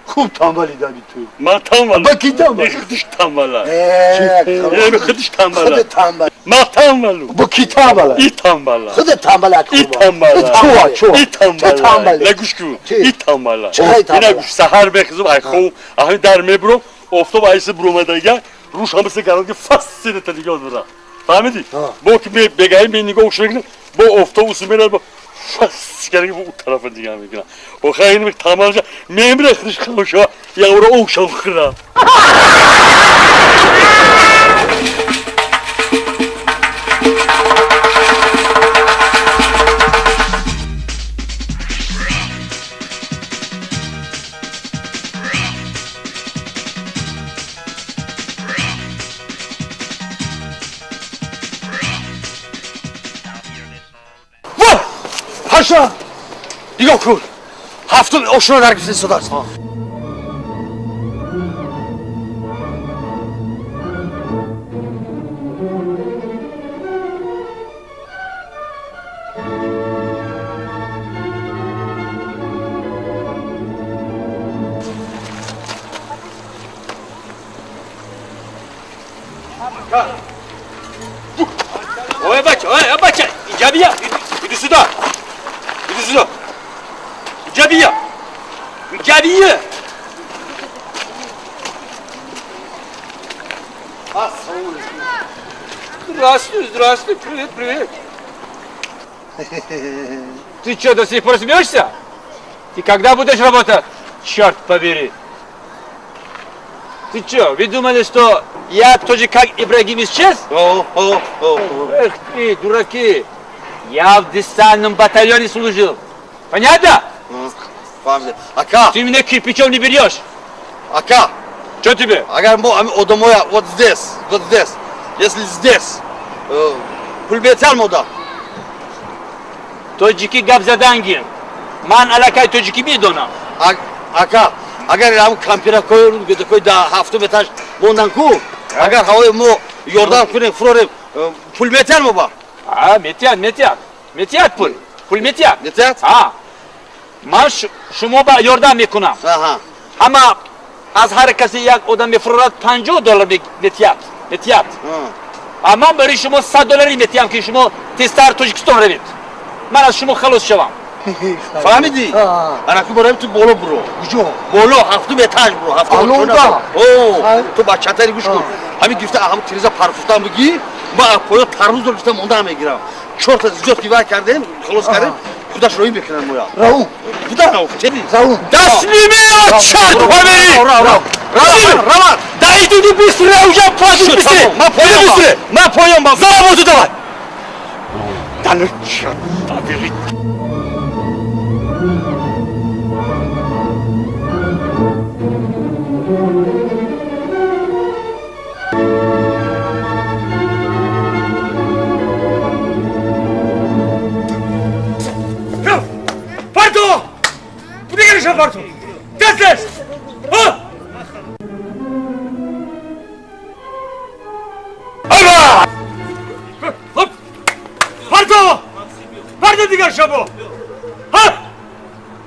Хуб тамбалӣ даби ту. Ман тамбал. Ба ки тамбал? Худиш тамбала. Э, худиш тамбала. Худ тамбал. Ман тамбалу. Бо ки тамбала? И тамбала. Худ тамбала. И тамбала. Чуа, чуа. И тамбала. Не гӯш кун. И тамбала. Ина гӯш саҳар мехезум, ай хов, ҳами дар мебурам, офтоб айси буромадага, рӯш ҳамаси гаранги фас сината нигоҳ дора. Фаҳмидӣ? Бо ки бегаи ме нигоҳ мекунам, бо офтоб усу мерад, бо фас карги бо у тарафа нигоҳ мекунам. Охир ин тамбалша мемира худиш хавша, явра ошам хӯра. Паша! Нигоҳ кун. Ҳафтум ошуна дар гирифта истодааст. Иҷа бия, иди сюда, иди сюда, иҷа бия, иҷа бия. Здравствуй, здравствуй, привет, привет. Ты что, до сих пор смеешься? Ты когда будешь работать? Черт побери. Ты что, вы думали, что я тоже как Ибрагим исчез? Эх ты, дураки. Я в десантном батальоне служил. Понятно? Ака! Ты меня кирпичом не берешь. Ака! Что тебе? Агар мо одамоя вот здесь, вот здесь. Если здесь, пул метиҳан мода. Тоҷикӣ гап задангир. Ман аллакай тоҷикӣ медонам. Ака, агар ҳам кампиракои гудакои да ҳафтум этаж мондан ку, агар ҳавои мо ёрдам кунем, фурорем, пул метиҳан мо ба? А, метиҳад, метиҳад. Метиҳад пул. Пул метиҳад. Метиҳад? А. Ман шумо ба ёрдам мекунам. Ҳама аз ҳар касе як одам мефурорад $50 метиҳад. Метиҳад. А ман барои шумо $100 метиҳам, ки шумо тезтар Тоҷикистон равед. Ман аз шумо халос шавам. Фаҳмидӣ? Ана ку барои ту боло буро. Куҷо? Боло, ҳафтум этаж буро. Алло. Ту бачатари гӯш кун. Ҳамин гирифта ҳам тиреза парфустан бигӣ, ма поё тарбуз гирифта монда мегирам. Чорта зиёд ки вай кардем, халос кардем, худаш роҳӣ мекунад моя. Раум. Куда раум? Раум. Да сними, черт побери! Раван! Да иди быстрее, я уже плачу быстрее! Ма поём, ма поём, за работу давай! Да ну черт побери! Парто! Дигарша парто! Тез-тез! Ава! Парто! Парто дигарша бо! Ха!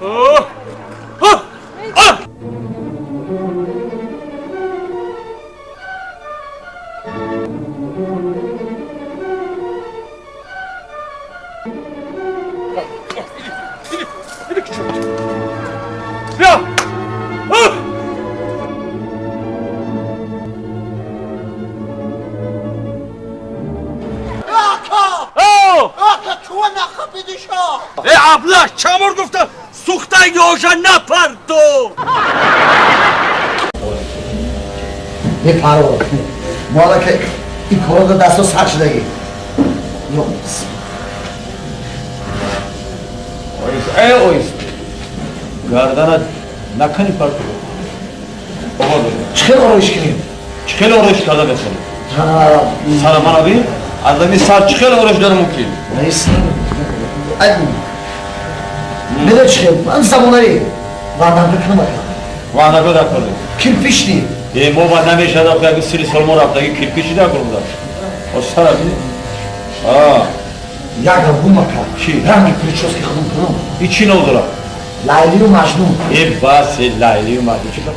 О! Ха! А! Аблаш, чамор гуфта, сухтай ёжа напарто. Мепаро. Мола ки ин корро дасто сар шудаги. Оист, э оист. Гарданат накани парто. Чӣ хел ороиш кунем? Чӣ хел ороиш карда мехоҳӣ? Сара мана бин, аз ами сар чӣ хел ороиш дара мумкин? Медонӣ чӣ хел? Ман замонави ваъдамга кунам ака. Ваъдамга дакордем. Кирпични. Э, мо ба намешад, охи аги сири сол мо рафтаги кирпичи дакор буда. О сара бин. А. Як гум ака. Чӣ? Ранги прически худум кунам. И чӣ ном дорад? Лайлию Маҷнун. Э, бас, э, Лайлию Маҷнун чӣ кор?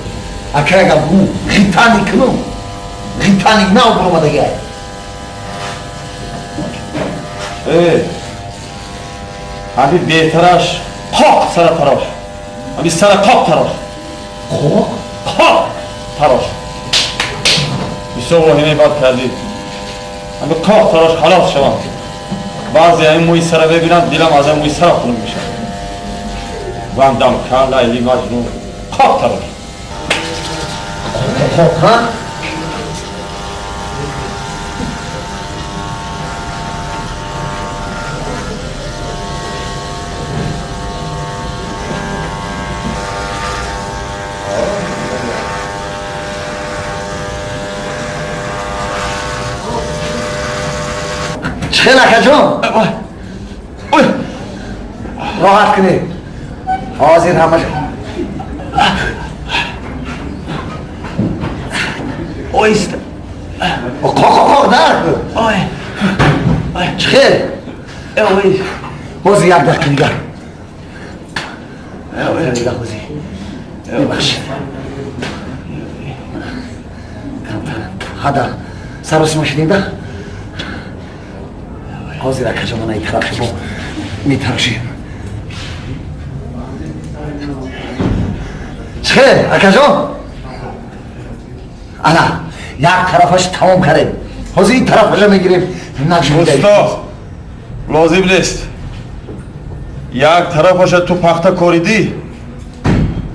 Ака як гум, ғитаник кунам. Ғитаник нав баромадагай. Э. Ҳами беҳтараш қоқ сара тарош. Ҳами сара қоқ тарош. Қоқ? Қоқ тарош. Бисёр воҳимаи бад кардӣ. Ҳами қоқ тарош халос шавам. Баъзе ҳамин мӯи сара мебинам, дилам аз ҳамин мӯи сара хунук мешавад. Вандам кан, Лайли Маҷнун. Қоқ тарош. Қоқ, ҳа? Хел акаҷон, роҳат кунед, ҳозир ҳамаш. Оист. Қоқ дар. Чӣ хел? Ҳозир як дақиқа дигар. Ҳозир. Мебахшед. Ҳада саросима шудем да? Ҳозир акаҷон мана ин тараф шумо метарошем. Чӣ акаҷон? Ана як тарафаш тамом кардем. Ҳозир ин тарафаша мегирем. Усто, лозим нест. Як тарафаша ту пахта коридӣ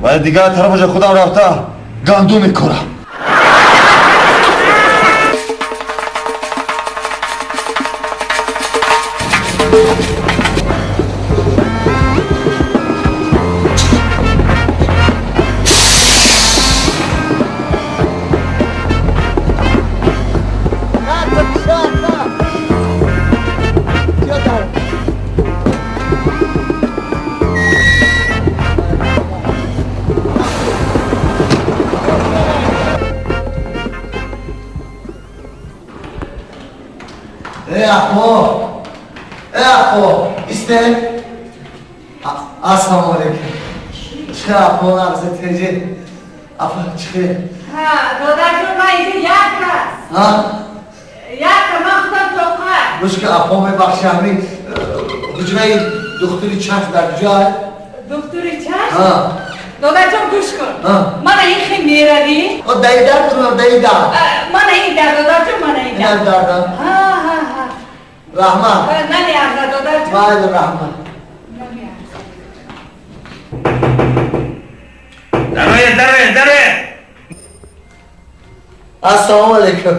ва дигар тарафаша худам рафта гандум мекорам. Ассалому алайкум. Чӣ апо нағзи теҷи? Апа чӣ? Ҳа, додарҷон, ман инҷо як кас. Ҳа? Як ман худам тоқа. Гӯш ки апо мебахши ҳамин ҳуҷраи духтури чашм дар куҷо? Духтури чашм? Ҳа. Додарҷон гӯш кун. Мана ин хел меравӣ. О даидар дурам даидар. Мана ин дар додарҷон, мана ин дар. Ин дарда. Ҳа, ҳа, ҳа. Раҳмат. Намеарза додарҷон. Майли раҳмат. Дароед, дароед. Ассалому алайкум.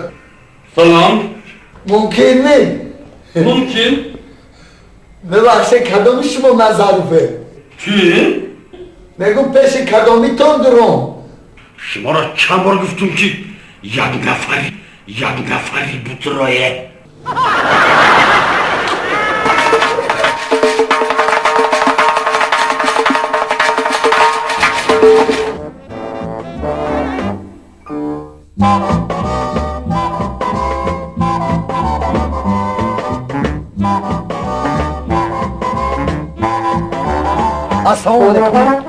Салом. Мумкин ми? Мумкин. Бибахшед, кадоми шумо назаруфе? Чӣ? Мегум пеши кадомитон дурум. Шуморо чанд бор гуфтум ки як нафари бутрое. Ассалому алайкум.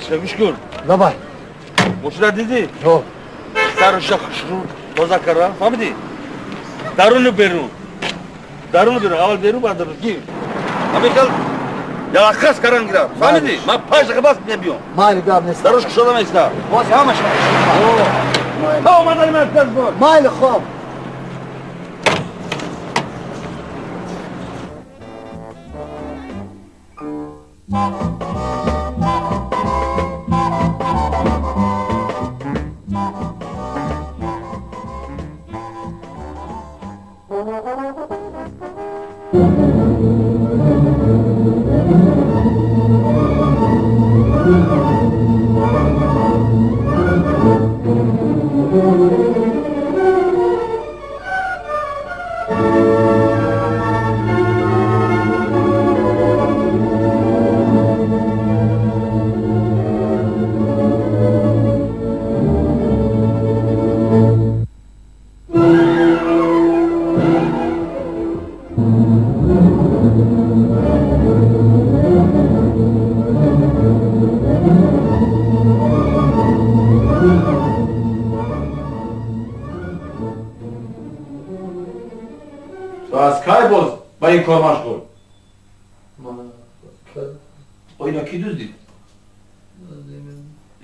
Гӯш кун. Давай. Мошина дидӣ? Ҳо. Саруша хушрӯ тоза карда, фаҳмидӣ? Даруну берун. Даруну берун, аввал берун, баъд дарун. Гир. Ҳамин хел ялаққас кардан гирад. Фаҳмидӣ? Ман 5 дақиқа бас мебиём. Майли гап нест. Даруш кушода меиста. Боз ҳамаша. То омадани ман тез бош. Майли хоб. Аз кай боз ба ин кор машғул? Ина ки дуздид?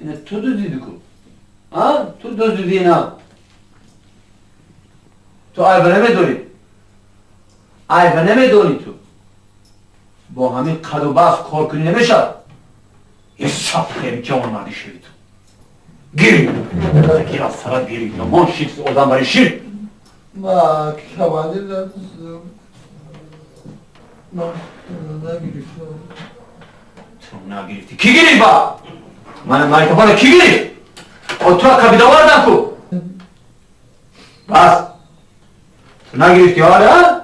Ина ту дуздиди ку? А? Ту дуздиди ина? Ту айба намедонӣ? Айба намедонӣ ту? Бо ҳамин қаду бас кор кунӣ намешавад? Е сапхем ҷавонмардӣ шавӣ ту. Гир! Гир аз сарат гир! Ямон шид одам бари шид! Ма кабанди надуздидам. Ман нагирифтам. Ту нагирифтӣ? Кӣ гирифт ба? Мана майтапона кӣ гирифт? О тура кабида овардам ку? Бас! Ту нагирифтӣ ора?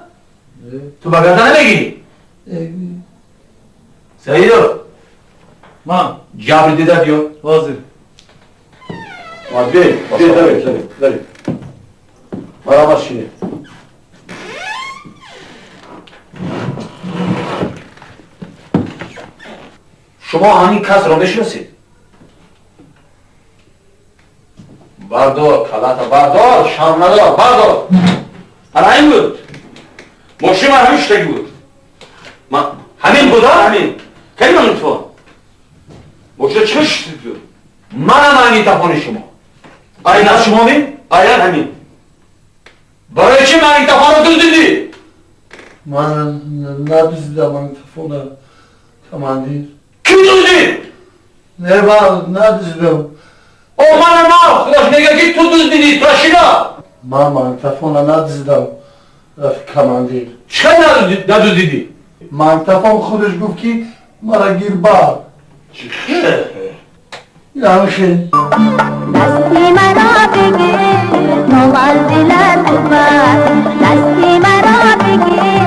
Ту ба гарда намегирӣ? Саидов! Ман. Ҷабр дида биё. Ҳозир. Бей, бей, даре, даре, даре. Марҳамат шинед. Шумо ҳамин касро мешиносед? Бардор, калата бардор, шарм надор, бардор. Ана ин буд. Мошин ман ҳамин шудаги буд. Ҳамин буд, ҳамин. Кани магнитофон? Мошина чӣ шуд? Мана магнитофони шумо. Айнан шумо ми? Айнан ҳамин. Барои чӣ магнитофонро дуздидӣ? Ман надуздидам магнитофона, командир. Кӣ дуздид? Не, ман надуздидам. О, мана ма, худаш мега ки ту дуздидӣ, трашина. Ман магнитофона надуздидам, рафиқ командир. Чӣ надуздидӣ? Магнитофон худаш гуфт ки мара гир бар. Чӣ хел? Яъне хел. Дасти маро бигир, то манзилат бубар. Дасти маро бигир.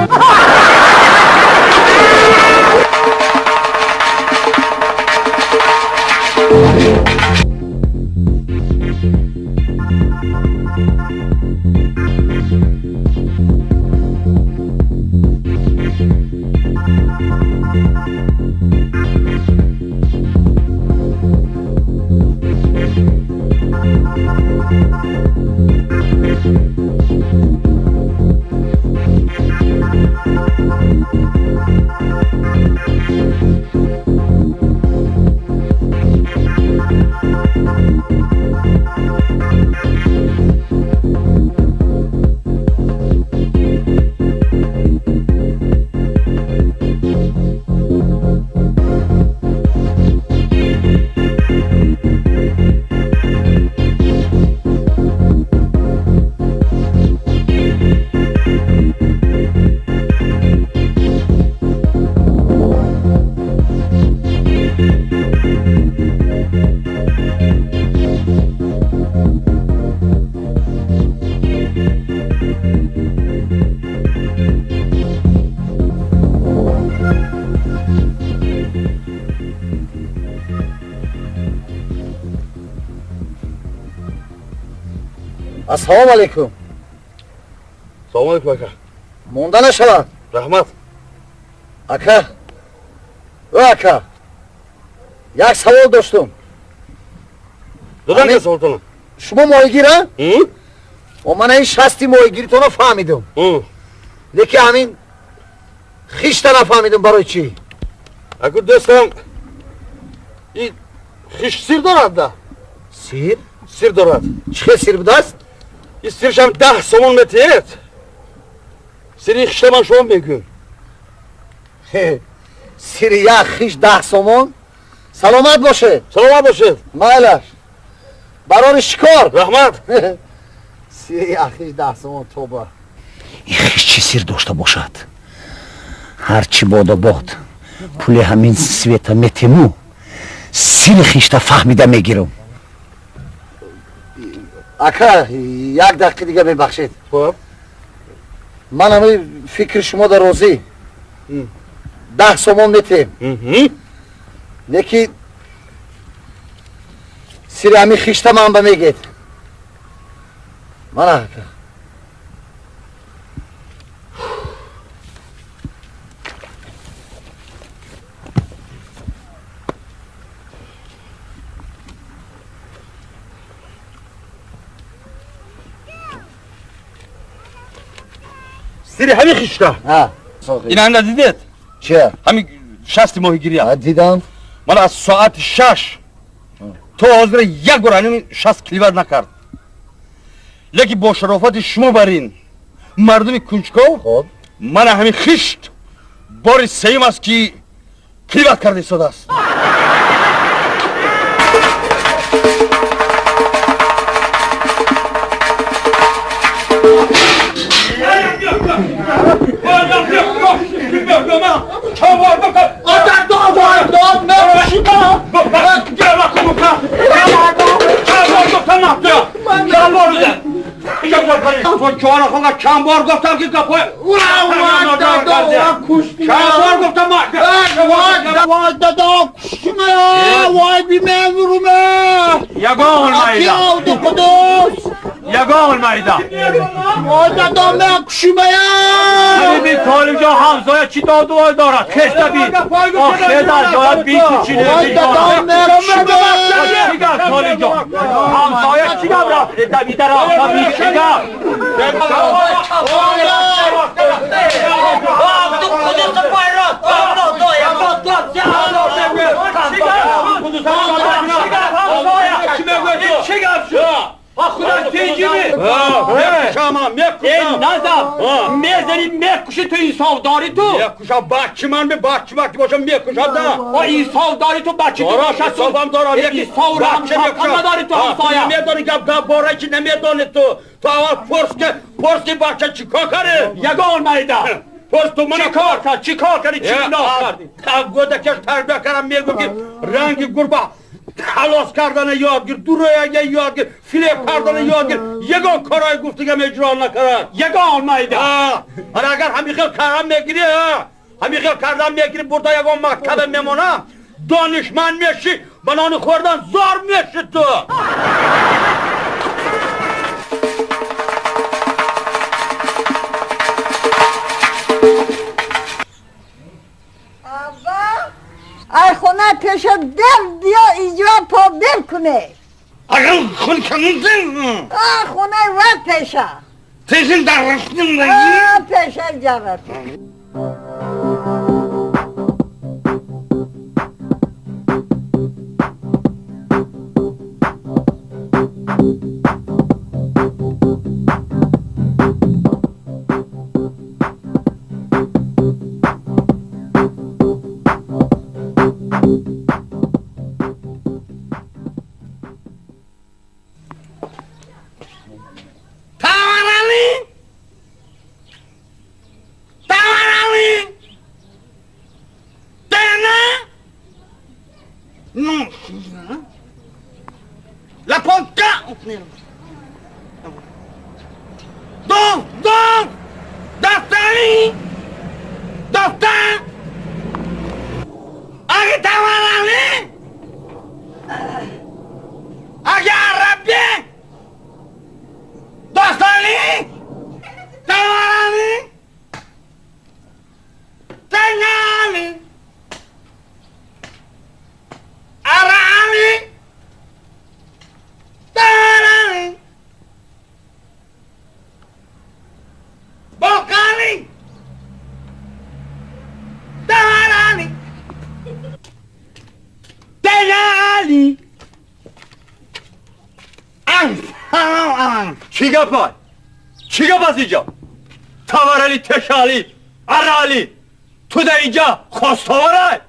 Ассалому алайкум. Салому алайкум, ака. Монда нашавад. Раҳмат. Ака. О, ака. Як савол доштум. Додам ка саволтонро. Шумо моҳигира? О, ман ин шасти моҳигиритонро фаҳмидум. Лекин ҳамин хишта нафаҳмидум барои чӣ? Аку дӯстам, ин хишт сир дорад да? Сир? Сир дорад. Чӣ хел сир будааст? Ин сиршам 10 сомон метиҳед. Сири хишта ман шумо мегӯям. Сири як хишт 10 сомон? Саломат бошед. Саломат бошед. Майлаш. Барори шикор. Раҳмат. Сири як хишт 10 сомон, тоба. Ин хишт чӣ сир дошта бошад? Ҳар чӣ бодо бод, пули ҳамин света метиму, сири хишта фаҳмида мегирам. Ака, як дақиқа дига мебахшед. Ман ҳамин фикри шумо да розӣ. 10 сомон метиҳем. Лекин сири ҳамин хишта ман ба мегед. Мана ака. Сири ҳамин хишта. Ин ҳамина дидед? Че? Ҳамин шасти моҳигирия. Дидам. Ман аз соати 6 то ҳозира як бор ҳамин шаст кливат накард. Лекин бо шарофати шумо бар ин мардуми кунҷков мана ҳамин хишт бори сеюм аст ки кливат карда истодааст. Чанд бор гуфтам ки гапҳои чанд бор гуфтам вой дада куштима вой бимемурума ягон майда Қудус ягон майда вой дада ма кушимая ҳабиби Толибҷон. Инҷо ҳамсоя чӣ додувой дорад? Хеста бин. Охе дар ҷоят бин ту чӣ чӣ гап Солиҷон? Ҳамсоя чӣ гап рафт? Давида рафта бин чӣ гап? Чӣ гап шуд? خدا تیجی میکشم میکشم نزم میزنی میکشی تو انصاف داری تو میکشم بچه من به بچه وقتی باشم میکشم ده با انصاف داری تو بچه تو باشه انصافم دارم یکی انصاف رو هم نداری تو همسایه نمیدانی گپ گپ باره چی نمیدانی تو تو اول پرس که پرس که بچه چیکار کرده یگان میده پرس تو من چیکار کرد چیکار کردی چی گناه کردی گودکش تربیه کردم میگم که رنگ گربه خلاص کردن یاد گیر دروغ یاد گیر فریب کردن یاد گیر یگان کارای گفتگم اجرا نکرد یگان میده آره اگر همین خیل کردم میگیری همین خیل کردم میگیری برده یگان مکتب میمونم دانشمند میشی به نان خوردن زار میشی تو. ای خونه پیش دل بیا اینجا پا بل کنه. اگر خون کنم خونه و پیشه تیزین در رفتیم نگی پیشه جرد. La ponca! Don! Don! Dostani! Dostan! Agi tawarali! Agi Arabi! Dostani! Tawarali! Tengali! Arali! Tarali! Bokali! Tarali! Tengali! چی گپای؟ چی گپ از اینجا؟ تورلی تشالی ارالی تو در اینجا خواستواره؟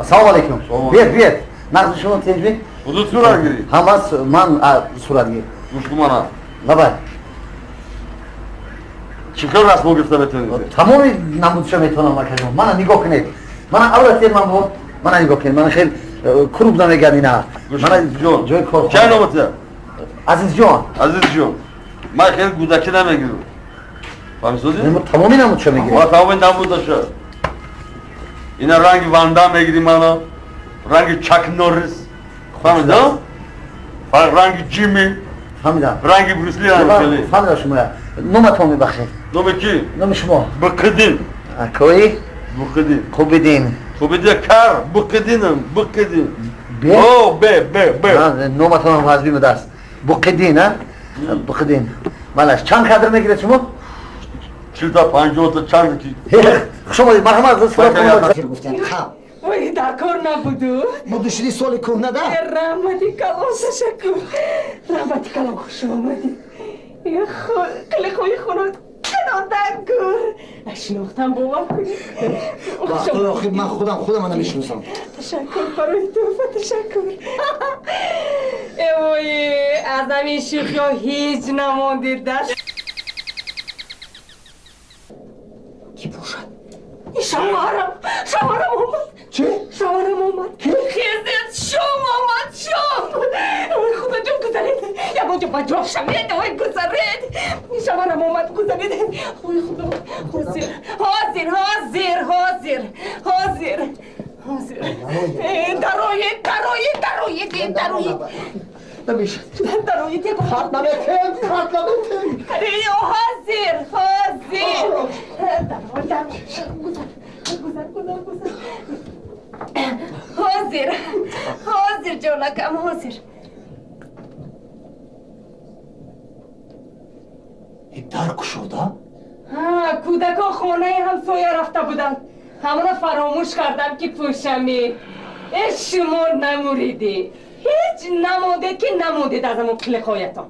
Салом алейкум. Биед, биед. Нақди шумо тенҷми? Худут суратгирӣ. Ҳама ман суратгир. Гӯш кун мана. Давай. Чӣ хел расмо гирифта метавонед? Тамоми намудша метавонам акаҷон. Мана нигоҳ кунед. Мана аввал ман бо мана нигоҳ кунед. Мана хел крупно мегӯяд ина. Мана ҷои кор. Чай номата? Азизҷон. Азизҷон. Ман хел гудакӣ намегирам. Фаҳмидӣ? Тамоми намудша мегирам. Тамоми намудаша. Ина ранги Ванда мегири мана, ранги Чак Норрис, фаҳмидам? Ранги Ҷимми, фаҳмидам. Ранги Брюс Ли ҳам. Фаҳмидам шумо. Номатон мебахшед. Номи ки? Номи шумо. Бақидин. Кои? Бақидин. Хубидин. Хубидин кар, Бақидинам, Бақидин. Б? О, Б, Б, Б. Номатон ҳазби будааст. Бақидин, а? Бақидин. Малаш, чанд кадр мегиред шумо? 40 та 50 та чанд ки. Хуш омадед, марҳамат, сурат гуфтан. Ой, дар кор набуду. Мудушиди соли кӯҳна да? Раҳмати калон, ташаккур. Раҳмати калон, хуш омадед. Қилиқои хунуд. Кадом дар гӯр нашинохтам, бовар кунед. Вақтҳои охир ман худам намешиносам. Ташаккур барои тӯҳфа, ташаккур. Эвой, аз ҳамин шӯхиҳо ҳеҷ намондед. Даш ки бошад? Ин шавҳарам, шавҳарам омад. Чӣ? Шавҳарам омад. Хезед, шом омад, шом. Ой, худоҷон, гузаред. Ягон ҷо ба ҷо шавед, ой, гузаред. Шавҳарам омад, гузаред. Ой, худо, ҳозир, ҳозир, ҳозир, ҳозир, ҳозир, ҳозир. Дароед, дароед, дароед, дароед. Намешад. Дароед, ягон. Хат наметем, хат наметем. Ҳозир, ҳозир. Дароед, дароед. Гузар, гузар, гузар, гузар. Ҳозир, ҳозир, ҷонакам, ҳозир. Дар кушода? Кӯдакон хонаи ҳамсоя рафта буданд. Ҳамона фаромӯш кардам ки пӯшаме. Э, шумо намуридӣ. Ҳеҷ намондед ки намондед аз ҳамон қилиқҳоятон.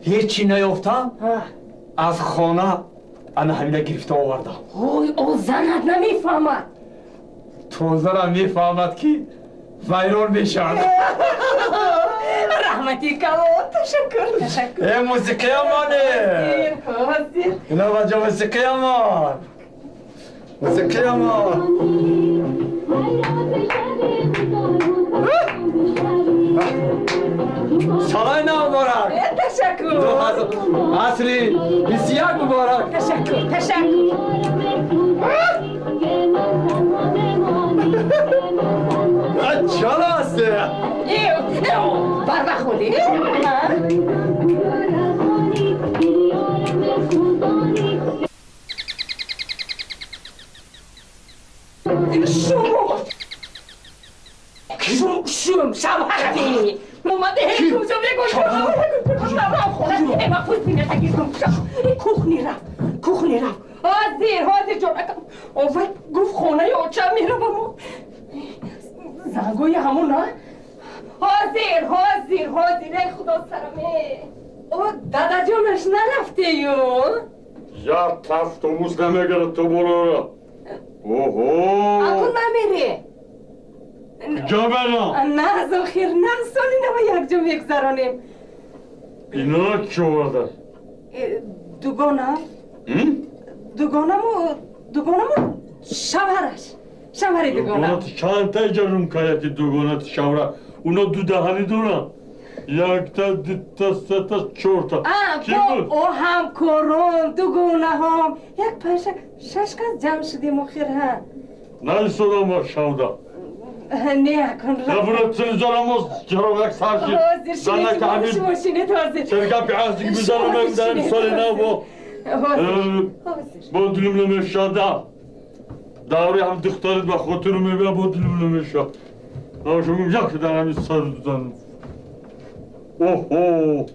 Ҳечи наёфтам, аз хона ана ҳамина гирифта овардам. Ой, о занат намефаҳмад. Тозарам мефаҳмад ки вайрон мешавад. Раҳмати калон, ташаккур, ташаккур. Э, мусиқиямоне! Ҳозир. Ина баҷо мусиқиямон. Мусиқиямон. Солаи нав муборак. Ташаккур. Асри 21 муборак. Ташаккур, ташаккур. Чала аст? Барвақт хӯрдӣ? Шум! Шум, шум, шавҳарам омаде. Куҷо мегӯ? Кухни рафт, кухни рафт. Ҳозир, ҳозир, ҷонакам. Овай, гуфт хонаи очам мераваму. Зангои ҳамон, а? Ҳозир, ҳозир, ҳозир. Эй худо сараме. О, дадаҷонаш нарафтею? Як автобус намегирад то болора. Оҳо! Аку намере. Куҷо барам? На, аз охир, на, соли нава якҷо мегузаронем. Инора чӣ оварда? Дугонам. Дугонаму, дугонаму шавҳараш. Шавҳари дугонам. Дугонат чандта иҷа румкаяти дугонати шавҳара? Уно ду даҳанӣ доранд. Якта, дута, сета, чорта. Бо о ҳамкорон, дугонаҳом. Як панҷ, шаш кас ҷамъ шудем охир, ҳа. Наистодам ба шавда. Не, акун Набура телевизорамо чароғ як сар шид. Ҳозир, шинед, шумо шинед, ҳозир. Сергапи аздики бизанам дарим соли нав бо бо дилим намешада. Даври ҳам духтарит ба хотиру мебинам, бо дилим намешад. Шумо як дар ҳамин сар дузанам. Оҳо!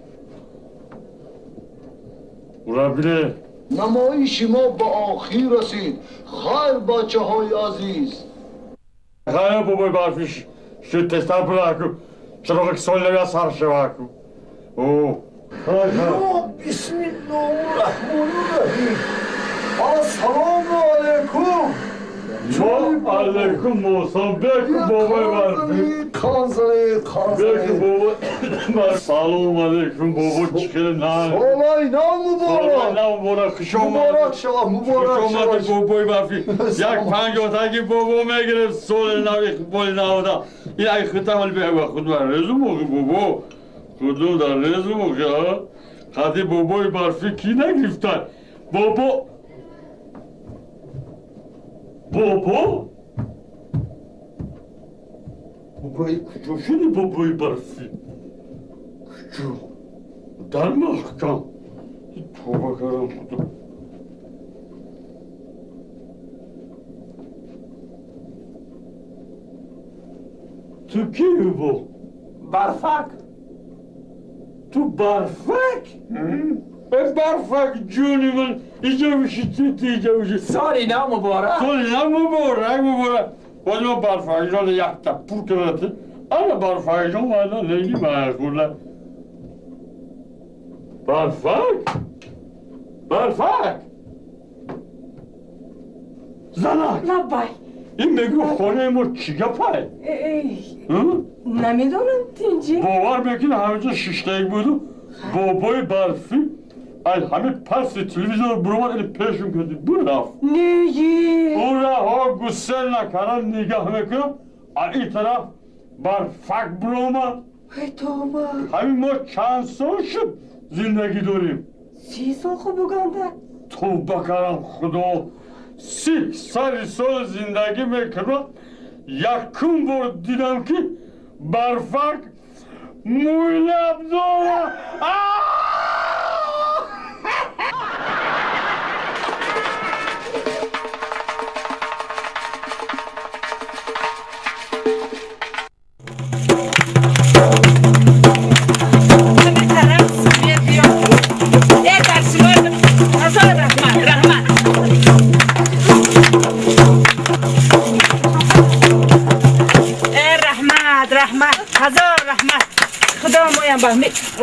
Урабиле. Намоиши мо ба охир расид. Хайр, бачаҳои азиз. Хайр, бобои барфиш. Шуд тезтар бураку. Чароғи соли нави сар шаваку. О! Ё бисмиллоҳи раҳмони раҳим. Ассалому алайкум. Ва алайкум ассалом. Беку бобои барфи. Қанзали, қанзали. Беку бобои. Салом алайкум бобо, чӣ хеле на. Солаи нав муборак. Солаи нав муборак. Хуш омадед. Муборак шавад, муборак Хуш омадед шавад. бобои барфи. Як панҷоҳтаги бобо мегирифт соли нави боли навода. Ин ай худам ҳали беҳва худ бар резу моқи бобо. Худум дар резу моқи, а? Қади бобои барфи кӣ нагирифта? Бобо. Бобо? Бобои куҷо шуди бобои барфи? Куҷо? Дар маҳкам. Тоба кардам худо. Ту кӣ бо? Барфак. Ту барфак? Барфак ҷони ман, иҷо биши, ту иҷо биши. Соли нав муборак. Соли нав муборак, муборак. Боз мо барфакҷон якта пур кардати. Ана барфакҷон вайна лели махӯрда. Барфак? Барфак? Занак. Лабай. Ин мегӯ хонаи мо чӣ гапай? Намедонам тинҷи. Бовар мекунӣ ҳаминҷо шиштаек буду бобои барфӣ ай ҳамин паси телевизор буромад ини пешум карди бурафт. Не. Ура ҳо гусел накарда нигаҳ мекунам а ин тараф барфак буромад. Эй тоба. Ҳамин мо чанд сол шуд зиндагӣ дорем? 30 сол хуб буганда. Тавба кардам худо. 30 сари сол зиндагӣ мекунам якум бор дидам ки барфак мӯйлаб дорад.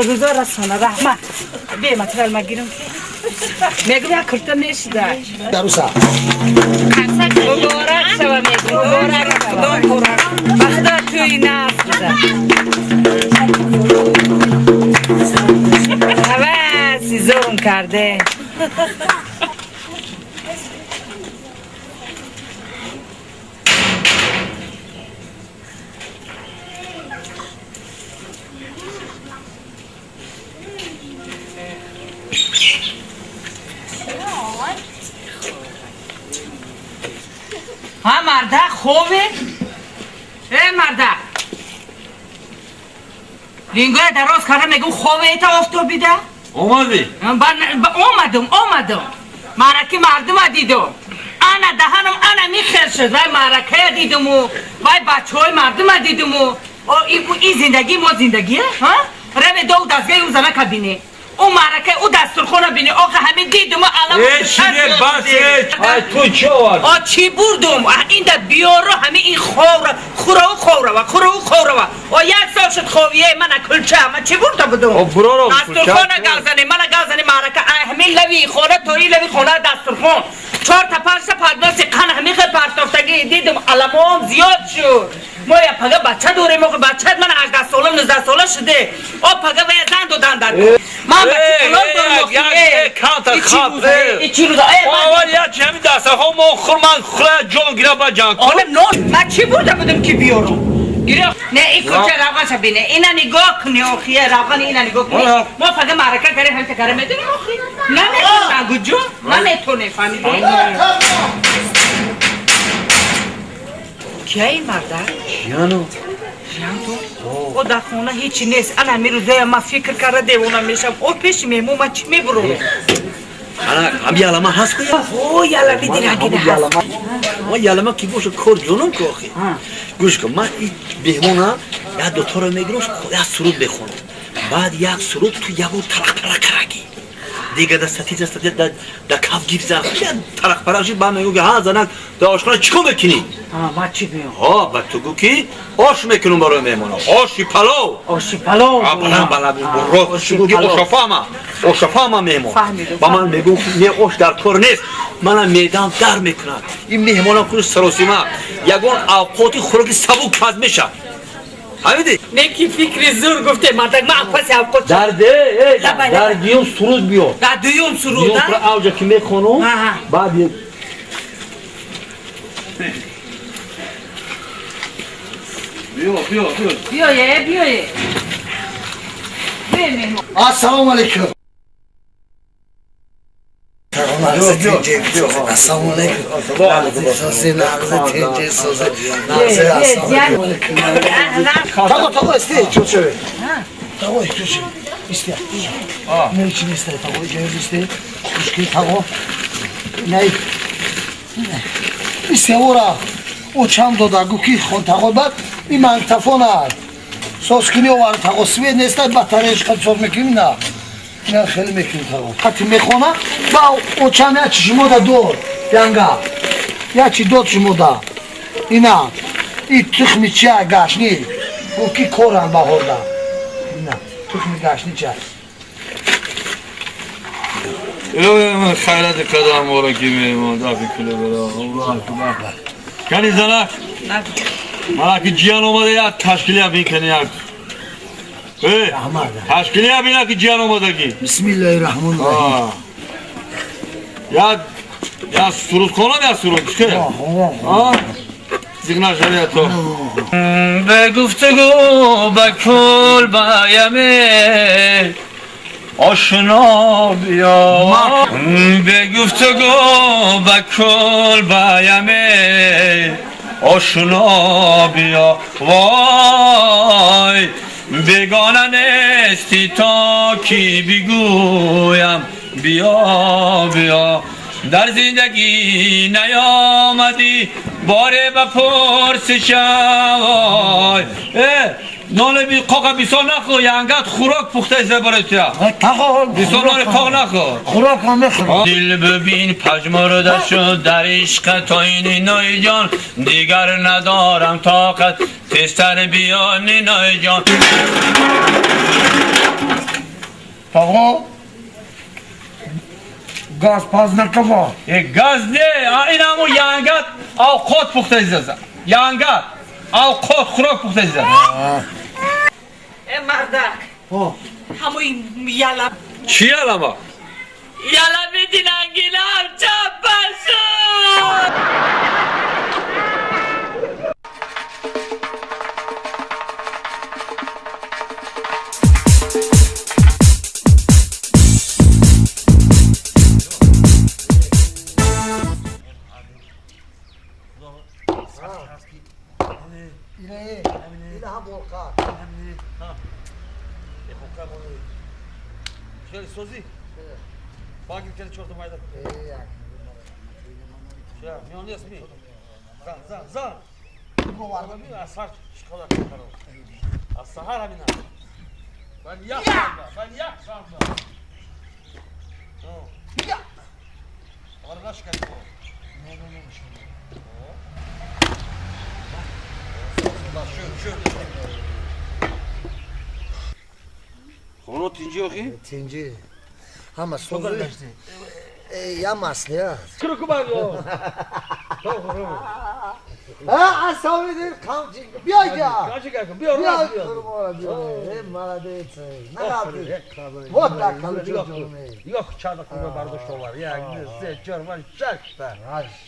Рӯзо расона раҳмат. Бе материал ма гирам. Мегӯм як курта мешуда. Даруса. Муборак шава мегӯм. Муборак шава. Ба худо тӯи нағз буда. Ҳаваси зӯрм карде. ها مرده خوبه؟ ای مرده لینگوی دراز کرده میگم خوبه ایتا افتاب بیده؟ اومدی؟ اومدم معرکه مردم دیدم انا دهنم انا میخیر شد وای معرکه دیدم و وای بچه های مردم دیدم و این زندگی ما زندگیه؟ ها؟ رو دو دستگاه اون زنه کبینه او معرکه او دستورخونه بینی آخه همه دیدم و الان چیه بس تو چی آوردی؟ آ چی بردم؟ این در بیارو همه این خوره خوره و خوره و خوره و خوره و آ یک سال شد خویه من کلچه من چی برده بودم؟ دستورخونه گازنه من گازنه معرکه همه لوی خونه توی لوی خونه دستورخون 4 تا 5 تا پدناسی قن همه خیلی پرتافتگی دیدم علمام زیاد شد ما یا پگه بچه داریم آخه بچه من 18 ساله 19 ساله شده آ پگه و زن دادن در من بچه کلان دارم یک کانتا خاب چی روزا اول یک همین دسترخوان ما خور من خلا جون گیره با جان آره نه من چی برده بودم که بیارم گیره نه این کوچه روغن بینه اینا نگاه کنی آخیه روغن اینا نگاه کنی ما فقط معرکه کردیم هم تکره میدونیم آخی نمیتونه گوجو نمیتونه فهمیدی کیه این مرده؟ کیانو؟ تو؟ او در خونه هیچی نیست انا میروزه ما فکر کرده دیوانه میشم او پیش میمون من چی میبرم انا هم یالما هست که او یالما دیگه هست ما یالما کی باشه کار جونم که آخی گوش کن من این بهمونم یا دوتا رو میگیرم یک سرود بخونم بعد یک سرود تو یگو ترق پرق کرگی دیگه در ستیز ستیز در کف گیف زن ترق پرق شد بعد میگو که ها زنک در آشخانه چیکار میکنی؟ ها من چی میگم؟ ها بعد تو گو که آش میکنم برای مهمانا آشی پلاو آشی پلاو بلند بلند راست گو که آش فهمم مهمان با من میگم نه آش در کار نیست منم میدم در میکنم این مهمانم خودش سراسیمه یگان اوقاتی خوراکی سبک پز میشه فهمیدی؟ نه کی فکر زور گفته مردک من پس اوقات در در دیوم سرود بیاد در دیوم سرود دیوم اوجا که میخونم بعد بیا بیا بیا بیایه بیایه السلام علیکم السلام علیکم تاقا استی چوچه تاقا چوچه استی نه چی نیست تاقا جایز استی مشکل تاقا نه استی اورا او چند دادا گو کی خون تاقا بعد این منتفون ساز کنی آور تاقا سوید نیست بطارش قد ساز میکنیم نه نه خیلی میکنیم تاقا قطی میخونه با او چند یا چی شما دا دور ینگا یا چی دود شما دا اینا این تخمی چیه گشنی گو کی کورن بهوردا اینا تخمی گشنی چیه خیرات قدم ما کی میمان دفی کله برا الله اکبر کنی زنک مالا که جیان اومده یا تشکیلی هم کنی یک تشکیلی هم اینا که جیان اومده کی بسم الله الرحمن الرحیم یا سرود کنم یا سرود چه؟ زیغ نشده تو به گفتگو به کل بیمه آشنا بیا به گفتگو به کل بیمه آشنا بیا وای بیگانه نیستی تا کی بگویم بیا بیا در زندگی نیامدی باره به پرسشم وای نان بی قاق بیسان نخور ینگت خوراک پخته زده برای تویا بیسان نان قاق نخور خوراک هم نخور دل ببین پژمرده شد در عشق تو این نینای جان دیگر ندارم طاقت تیزتر بیا نینای جان آقا گاز پاز نکبا گاز نه این همون ینگت اوقات پخته زده ینگت اوقات خوراک پخته زده مردک همون یالا چی یالا ما؟ یالا میدیننگیلم چپا شد سوزی باقی کلی چهار تا مایده میان نیست می زن زن زن از سر چیکار کنم از سحر همینه من یک من یک سهم آره نشکنی نه نه نه شو خونو تینجی آخی؟ تینجی همه سوزی یا مسئله کرکو بگو ها اصابی دیر کام چی بیا اینجا بیا بیا بیا مالادец نگاه вот так نگاه چند تا خورما برداشت آورد 1 2 3 4 5 6 تا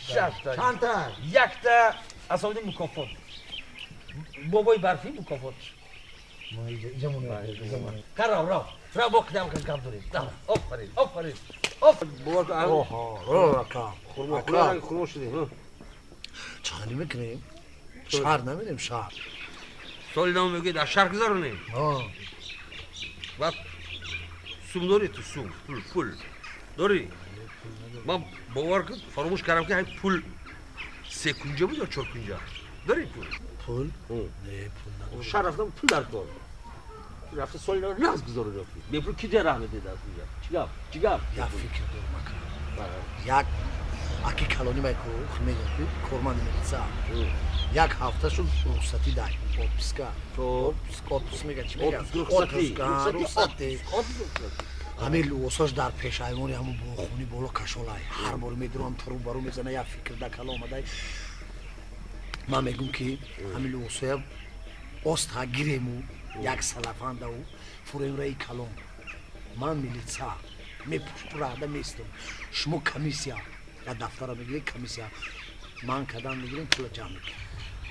6 تا چند تا یک تا اصابی مکافات بابای برفی مکافات قرار را را با قدم کن کم داریم آفرین آفرین آفرین خورما خورما خورما شدیم چخالی میکنیم؟ شهر نمیریم شهر سال نو میگه در شهر گذارونیم بعد سوم داری تو سوم پول پول داری من باور کن فراموش کردم که پول 3 کنجه بود یا 4 کنجه داری پول پول؟ نه پول ندارم شهر رفتم پول در کار رفته سال نو ناز گذارو رفتی به پول کی رحمت دیده از اونجا چیگاف چیگاف یا فکر دارم یک اکی کلانی میکو میگم کارمند میلیسا یک هفته شد رخصتی دای отпуска отпуск отпуск میگه چی میگه رخصتی رخصتی ҳамин либосаш дар пешайвони ҳамон бохони боло кашолай ҳар бор медурам туру бару мезана як фикр да кала омадай ман мегум ки ҳамин либосоя оста гирему як салафандау фурем раи калон ман милица мепушт рада местум шумо комиссия як дафтара мегиред комиссия ман кадан мегирем пула ҷамъ мекунем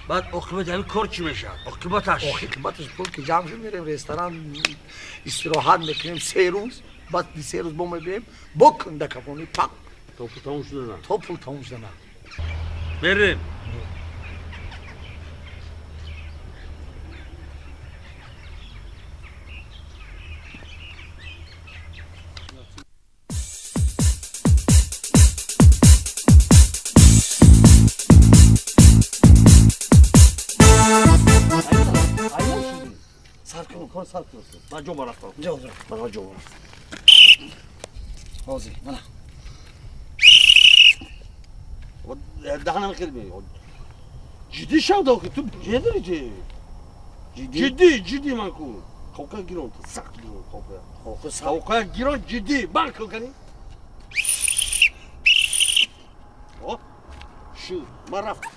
баъд оқибати ҳамин кор чӣ мешавад оқибаташ оқибаташ пул ки ҷамъ шуд мерем ресторан истироҳат мекунем 3 рӯз баъд 3 рӯз бо мебием бо кунда кафони пақ то пул тамом шудана то пул тамом шудана мерем من جو برفتم جو من جو برفتم حاضر من دهنم خیلی می جدی شو که تو جدی جدی جدی من کو خوکا گیرون سخت گیرون خوکا خوکا گیرون جدی من کو کنی Шу, ман рафтам.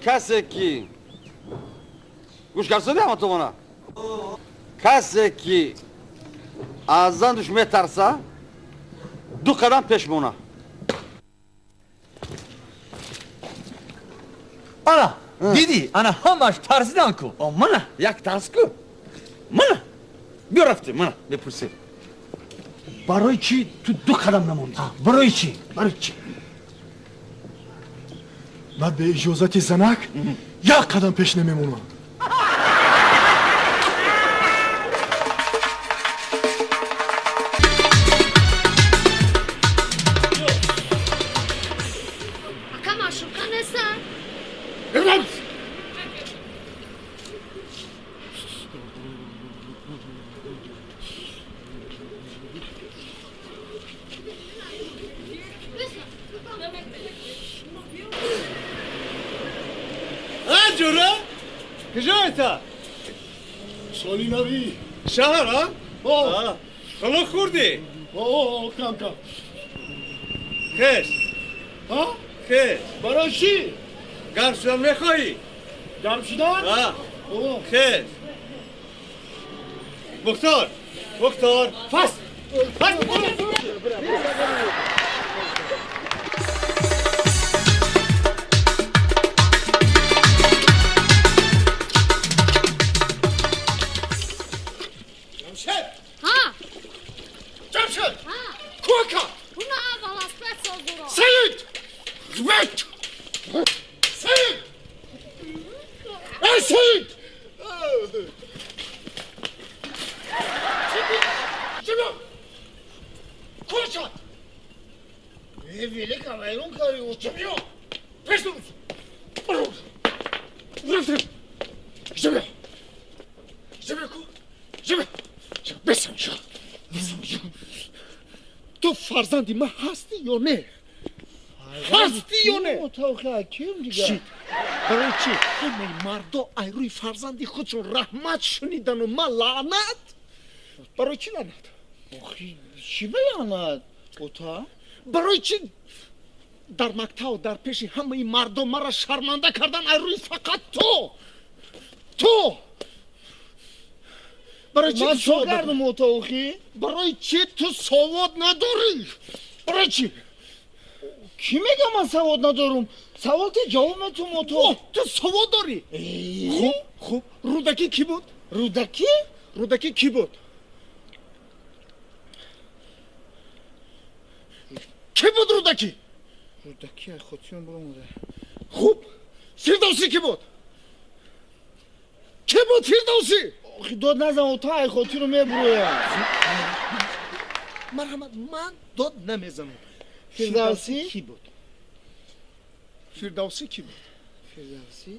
Касе ки гӯш карсоди ҳама томона, касе ки аз зандуш метарса, ду қадам пеш мона. Ана дидӣ, ана ҳамаш тарсидан ку. Мана як тарс ку, мана биё рафтем, мана мепурсем. Барои чӣ ту ду қадам намондӣ? Барои чӣ? Барои чӣ? Ман бе иҷозати занак як қадам пеш намемонам. Ака, маъшуқа нестан? Ҷура? Куҷо это? Соли навӣ. Шаҳр, а? Ҳоло хӯрдӣ? Кам-кам. Хес. Хес. Барои чӣ? Гарм шудан мехоҳӣ? Гарм шудан? Хес. Мухтор! Мухтор! Пас! Пас! Ту фарзанди ман ҳастӣ ё не? Ҳастӣ ё не? Барои чӣ ҳамаи мардо ай рӯи фарзанди худшон раҳмат шунидану ман лаънат? Барои чӣ лаънат? Чӣ ба лаънат, ота? Барои чӣ дар мактаб дар пеши ҳамаи мардо маро шарманда кардан ай рӯи фақат ту? Ту! Барои чӣ ман чо кардам, ота, охи? Барои чӣ ту савод надорӣ? Барои чӣ? Кӣ мега ман савод надорум? Саволти ҷавоб метум, ото. Ту савод дорӣ? Хуб, хуб. Рӯдакӣ кӣ буд? Рӯдакӣ? Рӯдакӣ кӣ буд? Кӣ буд Рӯдакӣ? Рӯдакӣ ай хотирам биромада. Хуб, Фирдавсӣ кӣ буд? Кӣ буд Фирдавсӣ? Охи, дод назан, ота, ай хотиру мебуроям. Марҳамат, ман дод намезанам. Фирдавсӣ кӣ буд? Фирдавсӣ кӣ буд? Фирдавсӣ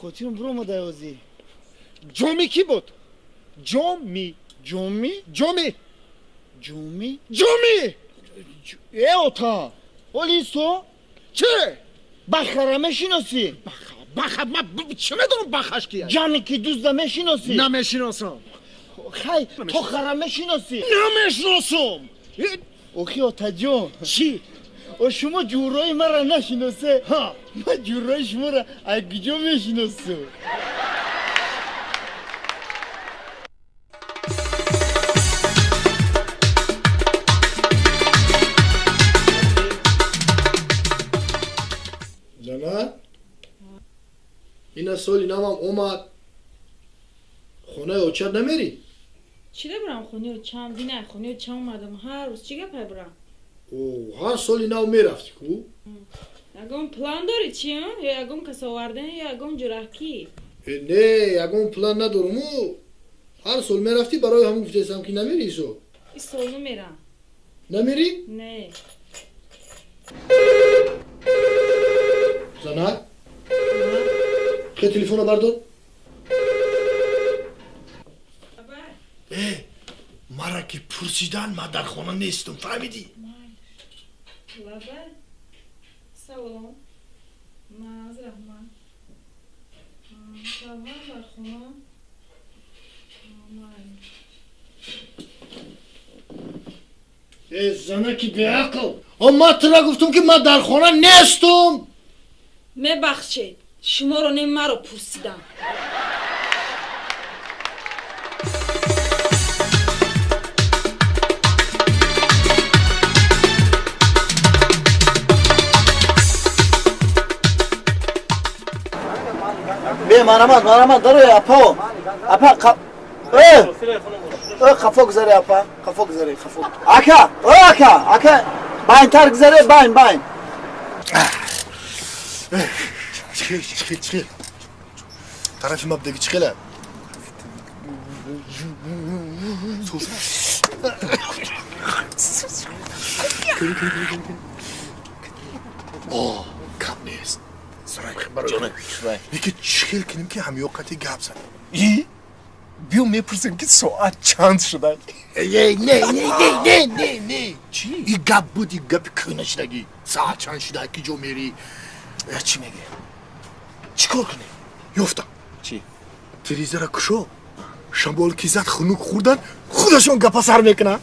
хотирам биромада озӣ. Ҷомӣ кӣ буд? Ҷомӣ. Ҷомӣ? Ҷомӣ. Ҷомӣ? Ҷомӣ! Э ота, ҳоли исто. Чӣ? Бахара мешиносӣ? Баха, баха, ман чӣ медонам бахаш кия? Ҷаме ки дузда мешиносӣ? Намешиносам. Хай, тохара мешиносӣ? Намешиносам. Охи отаҷон. Чӣ? О шумо ҷӯрои маро нашиносе? Ман ҷӯрои шуморо аз куҷо мешиносам? Зана, ина соли навам омад. Хонаи очат намерӣ? Чӣ дабурам хонаи очам? Дина хонаи очам омадам. Ҳар рӯз чӣ гапай бурам? О, ҳар соли нав мерафтӣ ку? Ягон план дорӣ чӣ? Ё ягон кас овардан, ё ягон ҷуракӣ? Не, ягон план надоруму. Ҳар сол мерафтӣ, барои ҳамон гуфтесам ки намерӣ исо. Ин сол намерам. Намерӣ? Не. Занак, хе телефонро бардор. Э, мара ки пурсидан, ман дар хона нестам, фаҳмидӣ? Лабай. Салом. Наз раҳмат. Шавҳар дар хона. Э, занаки беақл, о ман тура гуфтам ки ман дар хона нестам. Мебахшед, шуморо не, маро пурсидам. Бе, марҳамат, марҳамат, дарои апо. Апа, э! Э, қафо гузаре, апа, қафо гузаре, қафо. Ака, э, ака, ака, байнтар гузаре, байн, байн. Чихел, чихел, чихел. Тарафи ма бидеги чихела. О, гап нест. Яке чихел кунем ки ҳамёқати гап занем. И? Биё мепурсем ки соат чанд шуда. Не, не, не, не, не, не. Чӣ? И гап буд, и гапи кӯҳна шудагӣ. Соат чанд шуда, ки ҷо мерӣ? Чӣ мегӯ? Чӣ кор кунем? Ёфтам. Чӣ? Тирезара кушо. Шамол ки зад, хунук хӯрдан, худашон гапа сар мекунанд.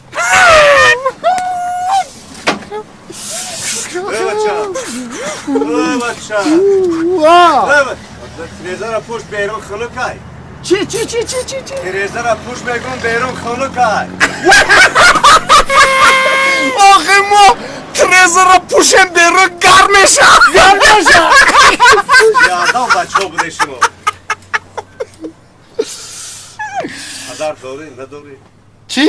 Тирезара пуш, берун хунукай. Чӣ, чӣ, чӣ, чӣ, чӣ, чӣ? Тирезара пуш мегум, берун хунукай. Охи мо тирезара пушем, берун гарм меша. Гарм меша. Ёдам бачаҳо буде шумо. Падар дорӣ, надорӣ? Чӣ?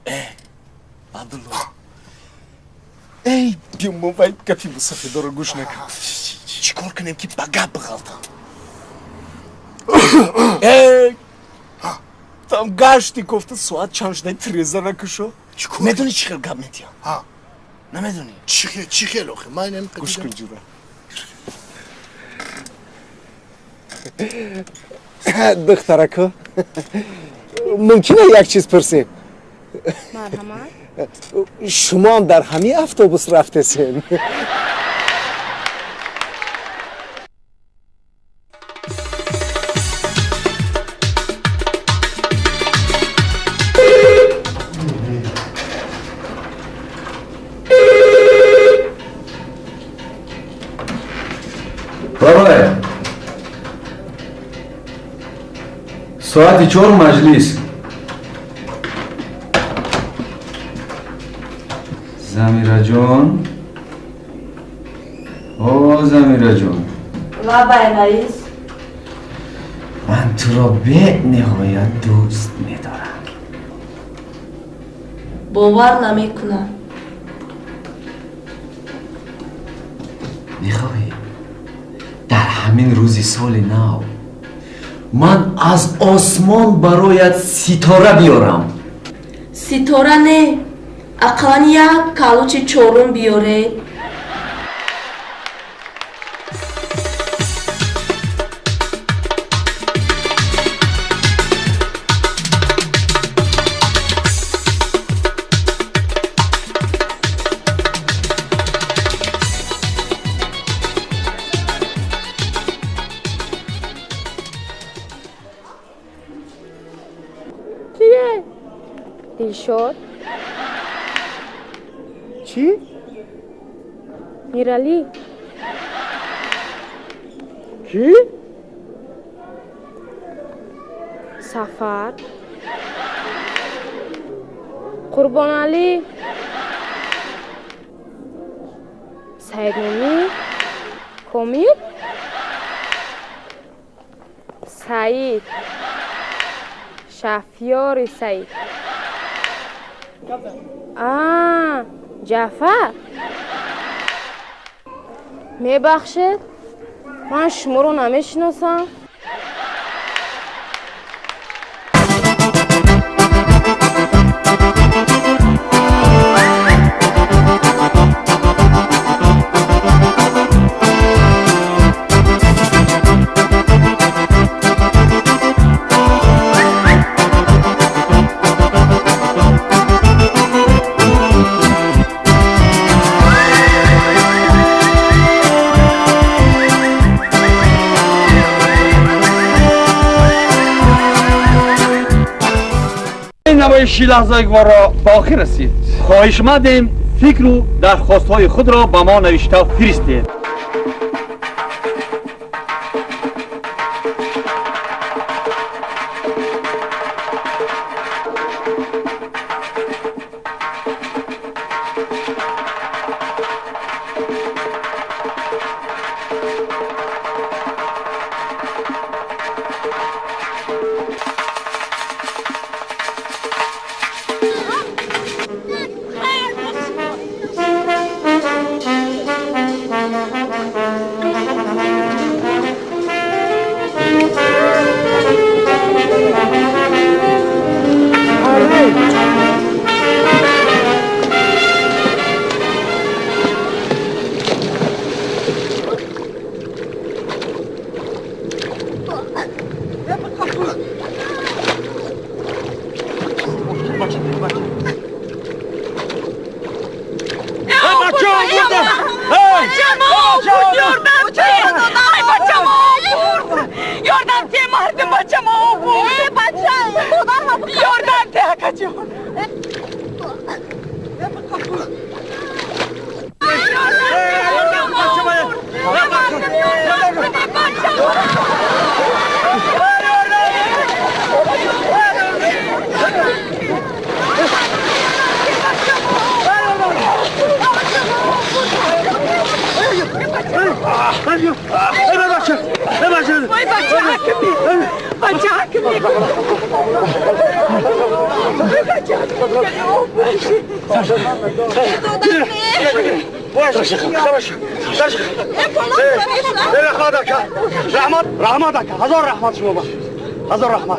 Э, Абдулло. Эй, биё вай гапи мусафидоро гӯш накун. Чӣ кор кунем ки ба гап биғалтам? Эй, там гашти кофта соат чанд шуда, тиреза накушо. Медонӣ чӣ хел гап метиҳам? Намедонӣ? Чӣ хел охи? Ман инам гӯш кун ҷура. Духтарако, мумкина як чиз пурсем? Марҳамат. Шумоам дар ҳамин автобус рафтесен? Бабай, соати 4 маҷлис. Замираҷон, о Замираҷон. Лабай, раис. Ман туро бениҳоят дӯст медорам. Бовар намекунам. Мехоҳӣ дар ҳамин рӯзи соли нав Ман аз осмон бароят ситора биёрам. Ситора не, ақаллан як калучи чорум биёред. Дилшод. Чӣ? Миралӣ. Кӣ? Сафар. Қурбоналӣ. Саидномӣ. Комил. Саид. Шафёри Саид. Ҷаъфар, мебахшед, ман шуморо намешиносам. نمایشی لحظه گوارا به آخر رسید. خواهشمندیم فکر و درخواست‌های خود را به ما نوشته فرستید. هزار رحمت شما با هزار رحمت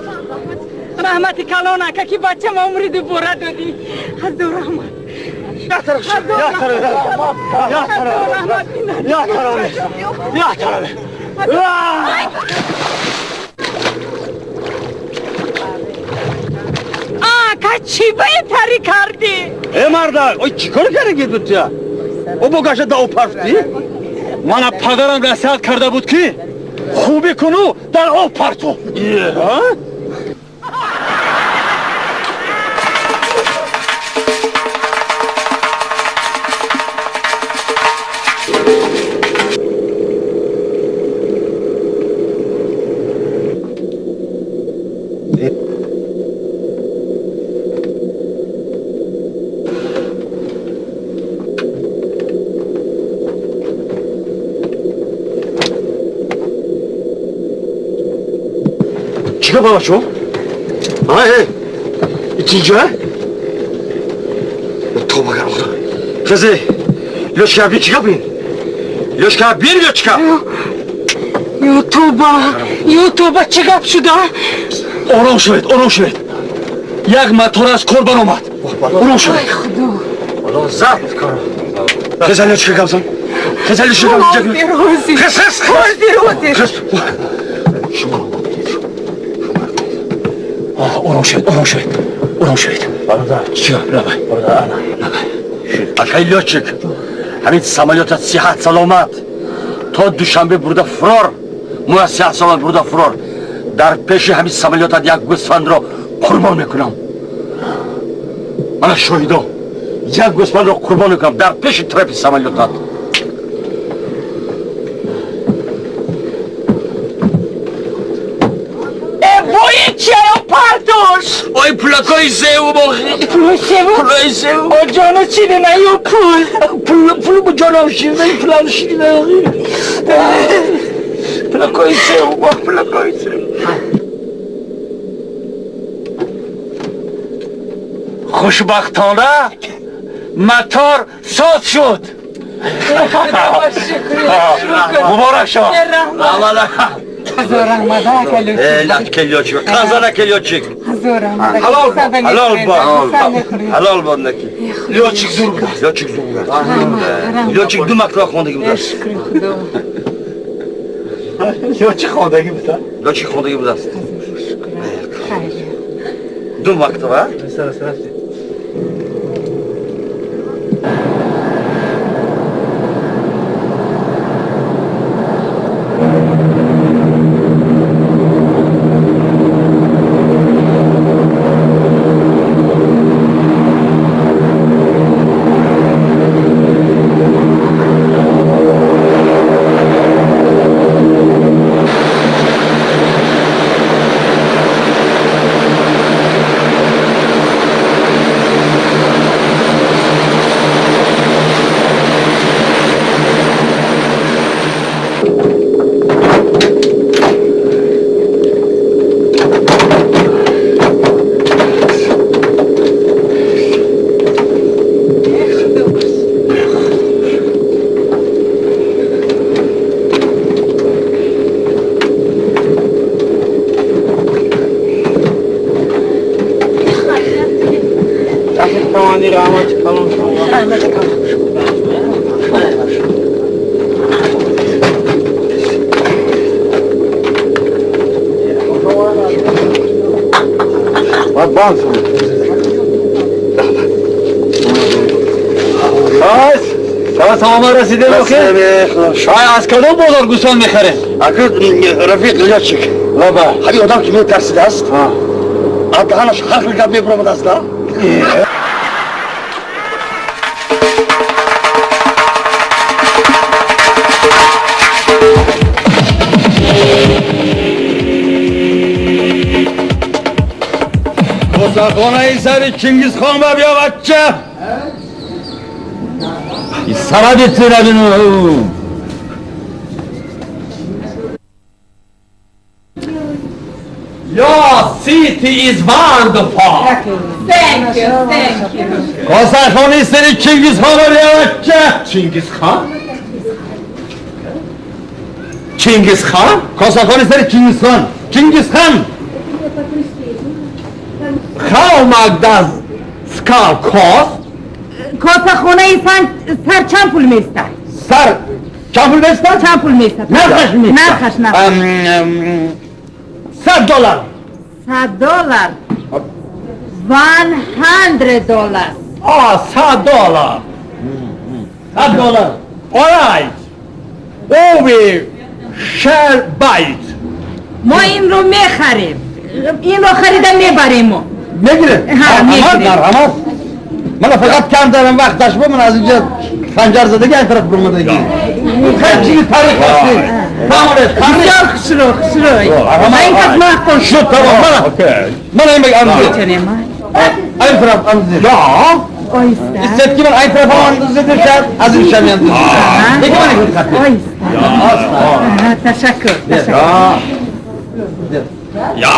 رحمت کلان اکا که بچه ما عمری دوباره دادی. هزار رحمت. یا طرف یا طرف یا طرف یا طرف یا طرف. آکا چی بهتری کردی؟ ای مردا اوی چیکار کردی تو تیا؟ او بگاشه داو پرفتی؟ من پدرم نصیحت کرده بود که خوبی کنو در آب پرتو. چیکار بابا شو؟ آه اینجا؟ توبه کردم خدا. خزه، لشکر بین چیکار بین؟ لشکر بین لشکر. Ютуба, Ютуба чӣ гап шуда? Ором шавед, ором шавед. Як мотор аз кор баромад. Ором шавед. Худо. Ало зад кор. Хезали чӣ гап зан? Хезали чӣ гап зан? Хез, хез, хез. Шумо. Ором шавед, ором шавед. Ором шавед. Бародар, чӣ гап? Лабай. Бародар, ана. Лабай. Акай лётчик. Ҳамин самолётат сиҳат саломат. То Душанбе бурда фурор. Мо сиҳат саломат бурда фурор. Дар пеши ҳамин самолётат як гӯсфандро қурбон мекунам. Мана шоҳидо. Як гӯсфандро қурбон мекунам дар пеши трапи самолётат. Ой, пулакои зеву бохи. Пулои зеву? Пулои зеву. О, ҷону ширина ё пул? Пул, пул бо ҷонам ширина, пулам ширина. Пулакои зеву, бох, пулакои зеву. Хушбахтона мотор соз шуд. Муборак шавад. Лётчик, қазана лётчик. Ҳалол бод, ҳалол бод, ҳалол бод наки. Лётчик зур буд. Лётчик зур буд. Лётчик ду мактаба хондагӣ буд. Лётчик хондагӣ буд. Лётчик хондагӣ будааст. Ду мактаба? Аз кадом бозор гӯсфанд мехарем? Рафиқ лётчик. Лаба. Ҳамин одам ки метарсидааст, аз даҳанаш ҳар хел гап мебаромадааст, да? Косахонаи сари Чингизхон ба биё, бача. Саради тирабину. Your city is wonderful. Thank you, thank you. Косахонаи сари Чингизхон ба биё, бача. Чингизхон? Чингизхон? Косахонаи сари Чингизхон. Чингизхон. How much does skull cost? Косахонаи сар чанд пул меистад? Сар чанд пул меистад? Чанд пул меистад? Нархаш меистад. Нархаш, нархаш. $100. $100. $100. Ah, $100. $100. All right. We shall buy it. мо ин ро мехарем. ин ро харида мебарем мо. Мегирем? Марҳамат. Ман фақат кам дорам вақташ бо ман аз инҷа ханҷар задагӣ ин тараф бурмадагӣ. Хеле чизи таърих ҳастӣ. Фаҳмонед. Бисёр хушрӯ, хушрӯ. Ин кас маъқул шуд. Тамом. Ман ин ин тараф амзи. Истед ки ман ин тараф андозида шад, аз ин шам андозида. Деги ман ин хат. Ташаккур, ташаккур. Я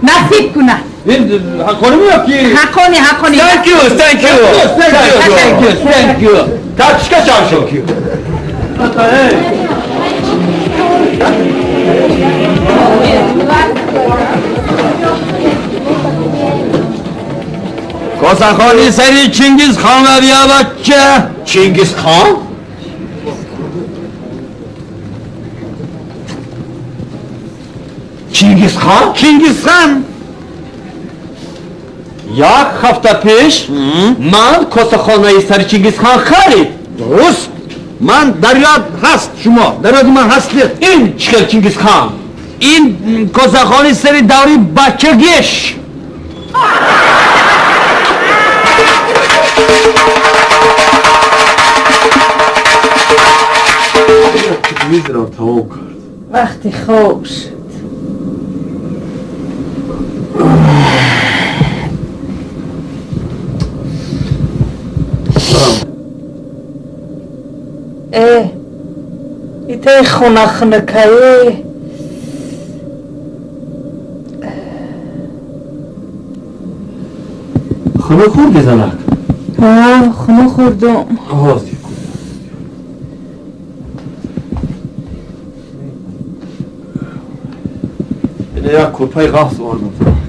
насиб кунад. ин ҳаққонӣ меё ки? Ҳаққонӣ, ҳаққонӣ. Thank you, thank you. Thank you, thank you. Карточка чанд шуд? Косахони сари Чингиз хон бия бача. Чингиз хон? Чингиз хон? Чингиз хон. Як ҳафта пеш ман косахонаи сари Чингиз хон харид. Дуруст. Ман дар ёд ҳаст шумо. Дар ёди ман ҳастед. Ин чӣ хел Чингиз хон? Ин косахони сари даври бачагиш. Телевизорам тамом кард. Вақти хоб шуд. Итаи хона хунукае. Хунук хӯрди занак? Ҳа, хунук хӯрдум. Ҳозир. Як кӯрпаи ғафз овардам занак.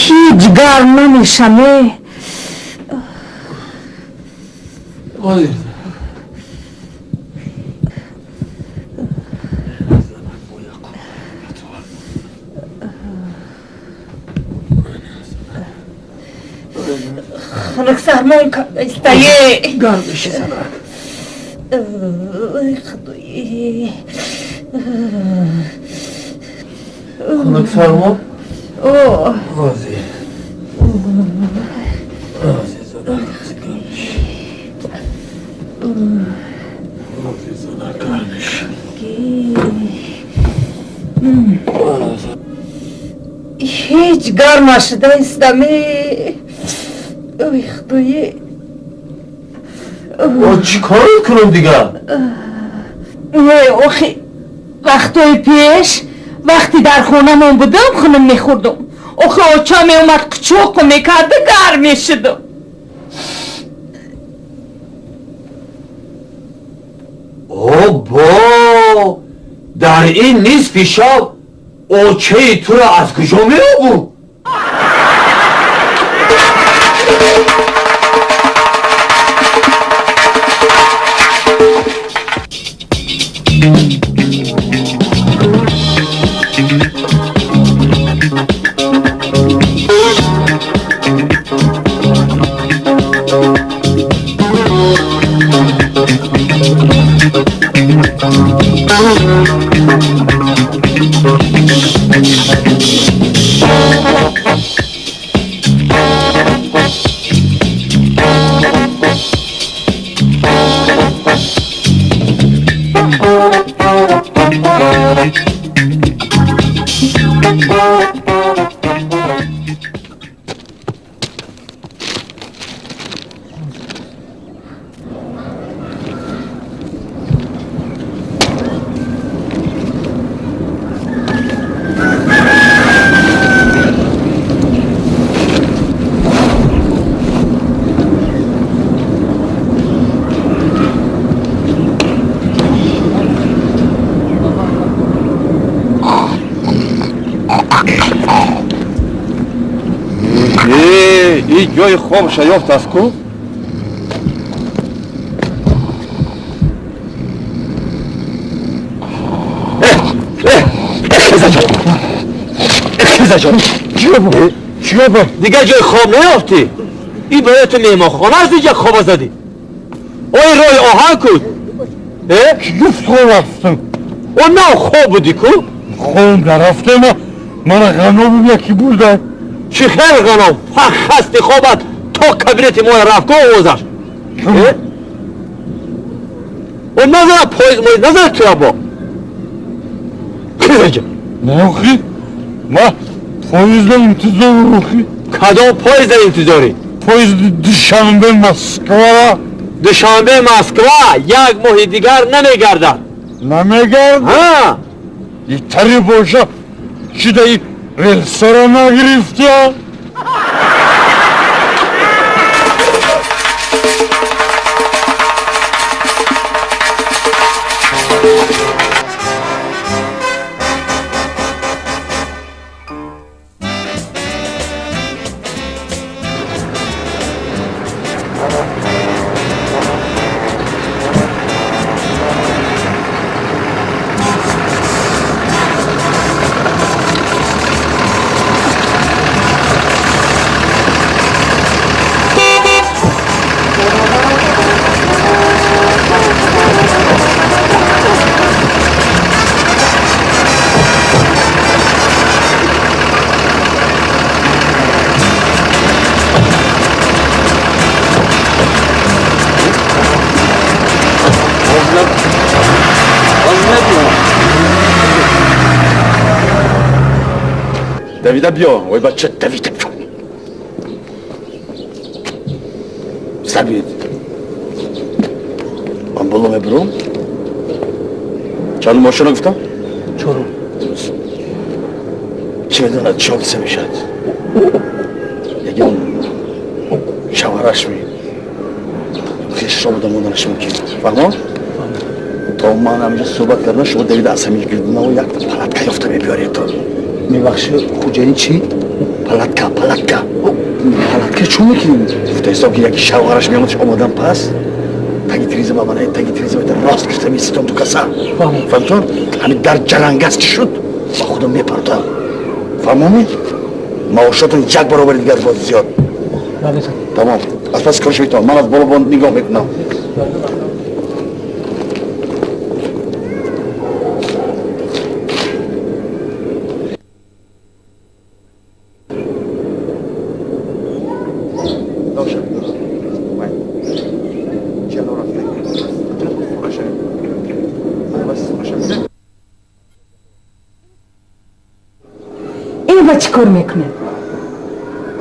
Ҳеҷ гарм намешаме. Хунук сармон карда истае. Гарм меши занак. Ой худои. Хунук сармон? О. Ҳозир. Ҳозир занак, ҳозир гарм меши. Ҳозир занак гарм меши. Ҳеҷ гарм нашуда истаме. Ой худои. Чӣ кор кунам дигар? Не, охи вақтҳои пеш вақте дар хонамон будам хунум мехӯрдум. Охи оча меомад қучоқу мекарда гарм мешудум. Обо! Дар ин нисфи шаб очаи туро аз куҷо меёбум? Ин ҷои хобша ёфтааст ку? Дигар ҷои хоб наёфтӣ? Ин барои ту меҳмонхона аст, инҷа хоба задӣ. Ой роҳи оҳан ку? Гуфт хоб рафтам. О на хоб будӣ ку? Хоб нарафтем, мана ғанобум яки бурда. Чӣ хел ғаноб? Фах хасти хобат то кабинети мо рафт ку овозаш. О назара поезд моезд назара туя бо. Хизаҷа. Не охи? Ма поезда интизорам охи. Кадом поезда интизорӣ? Поезди Душанбе Москва. Душанбе Москва як моҳи дигар намегардад. Намегардад? Ҳа. Итари боша чида и рельсаро нагирифтия? Давида биё, ой бача, Давида биё. Сабид. Ман боло мебурам. Чанд мошина гуфтам? Чорум. Чӣ медонад, чӣ ҳодиса мешавад? Ягон шавҳараш ми хешро буда монданаш мумкин. Фаҳмо? То ман ҳаминҷо суҳбат кардам, шумо Давида аз ҳамин гирдунаву як палатка ёфта мебиёред то. Мебахши, хуҷаин чӣ? Палатка, палатка. Палатка чун мекунем? Гуфта ҳисоб ки яки шавҳараш меомад, омадан пас таги тиреза ба ман, таги тиреза рост гирифта меистодам ду каса. Фаҳмтон? Ҳамин дар ҷалангаз чӣ шуд? Ба худам мепартам. Фаҳмомед? Маошотон як баробари дигар боз зиёд. Тамом. Аз пас корш метавон. Ман аз боло бо нигоҳ мекунам. Ин чӣ кор мекунед?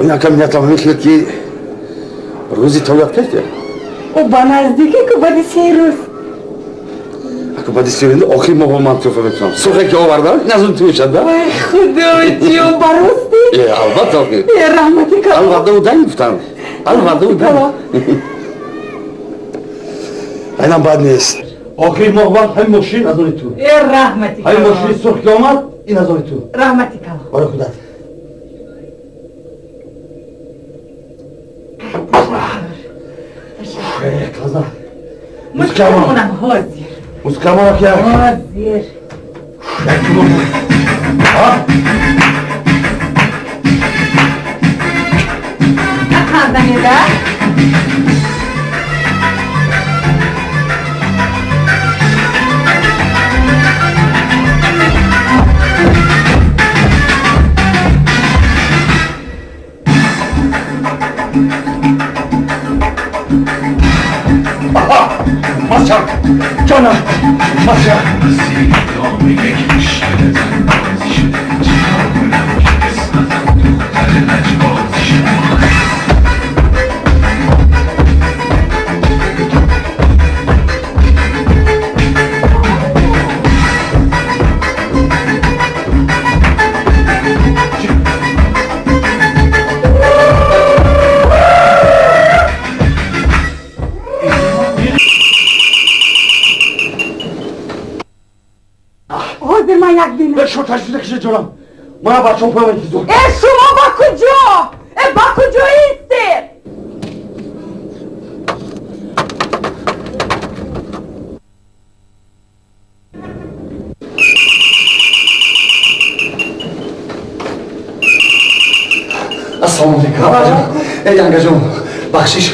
Ин акам натавонед ки рӯзи толият кардя? О, ба наздикӣ ку баъди се рӯз. Аку баъди се рӯз охири моҳ ман туҳфа мекунам. Сурхе ки овардам, ин аз он ту мешад, да? Ой, худоҷон, ба рости? Э, албатта охир. Э, раҳмати калон. Алварда удан гуфтам. Алварда удан. Айнам бад нест. Охири моҳ баъд ҳамин мошин аз они ту. Э, раҳмати калон. Ҳамин мошини сурх ки омад, ин аз они ту. Раҳмати калон. Барои худат. Мушкамонам ҳозир. Мускамон ки ҳозир. Ақанданида? Джона! Маша! Шо ташвиқ кише ҷонам. Мана бачаҳо поям интизор. Э, шумо ба куҷо? Э, ба куҷо истед? Ассалому алейкум. Э, янгаҷон, бахшиш.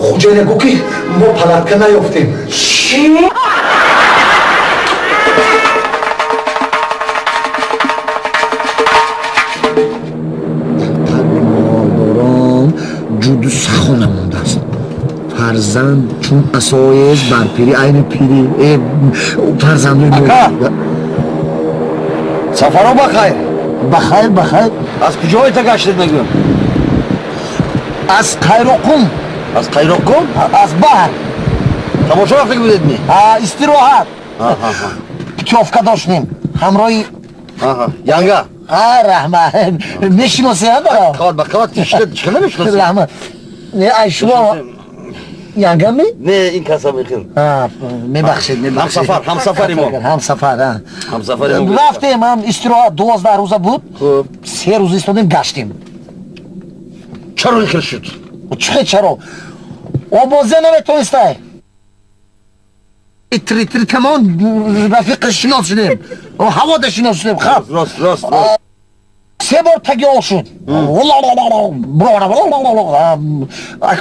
Хуҷайна гӯ ки мо палатка наёфтем. Чӣ? Ҷуду сахо намондааст. Фарзанд чун асоест бар пирӣ, айни пирӣ. Э, фарзандои Ака! Сафаро ба хайр. Ба хайр, ба хайр. Аз куҷо ита гаштед мегӯям? Аз Қайроқум. Аз Қайроқум? Аз баҳр. Тамошо рафта будед ми? Истироҳат. Путёвка доштем. Ҳамроҳи Янга. Раҳмат. Мешиносед ҳа? Қават ба қават чӣ намешиносед? Раҳмат. Не, ай шумо Янга ми? Не, ин каса мехел. Мебахшед, мебахшед. Ҳамсафар, ҳамсафари мо. Ҳамсафар, ҳамсафари мо. Рафтем, ҳам истироҳат 12 рӯза буд. 3 рӯз истодем, гаштем. Чаро ин хел шуд? Чӣ чаро? Обозе наметонистай. Три тамом рафиқа шинос шудем. Ҳавода шинос шудем, хаб. Рост, рост, рост. Се бор таги об шуд.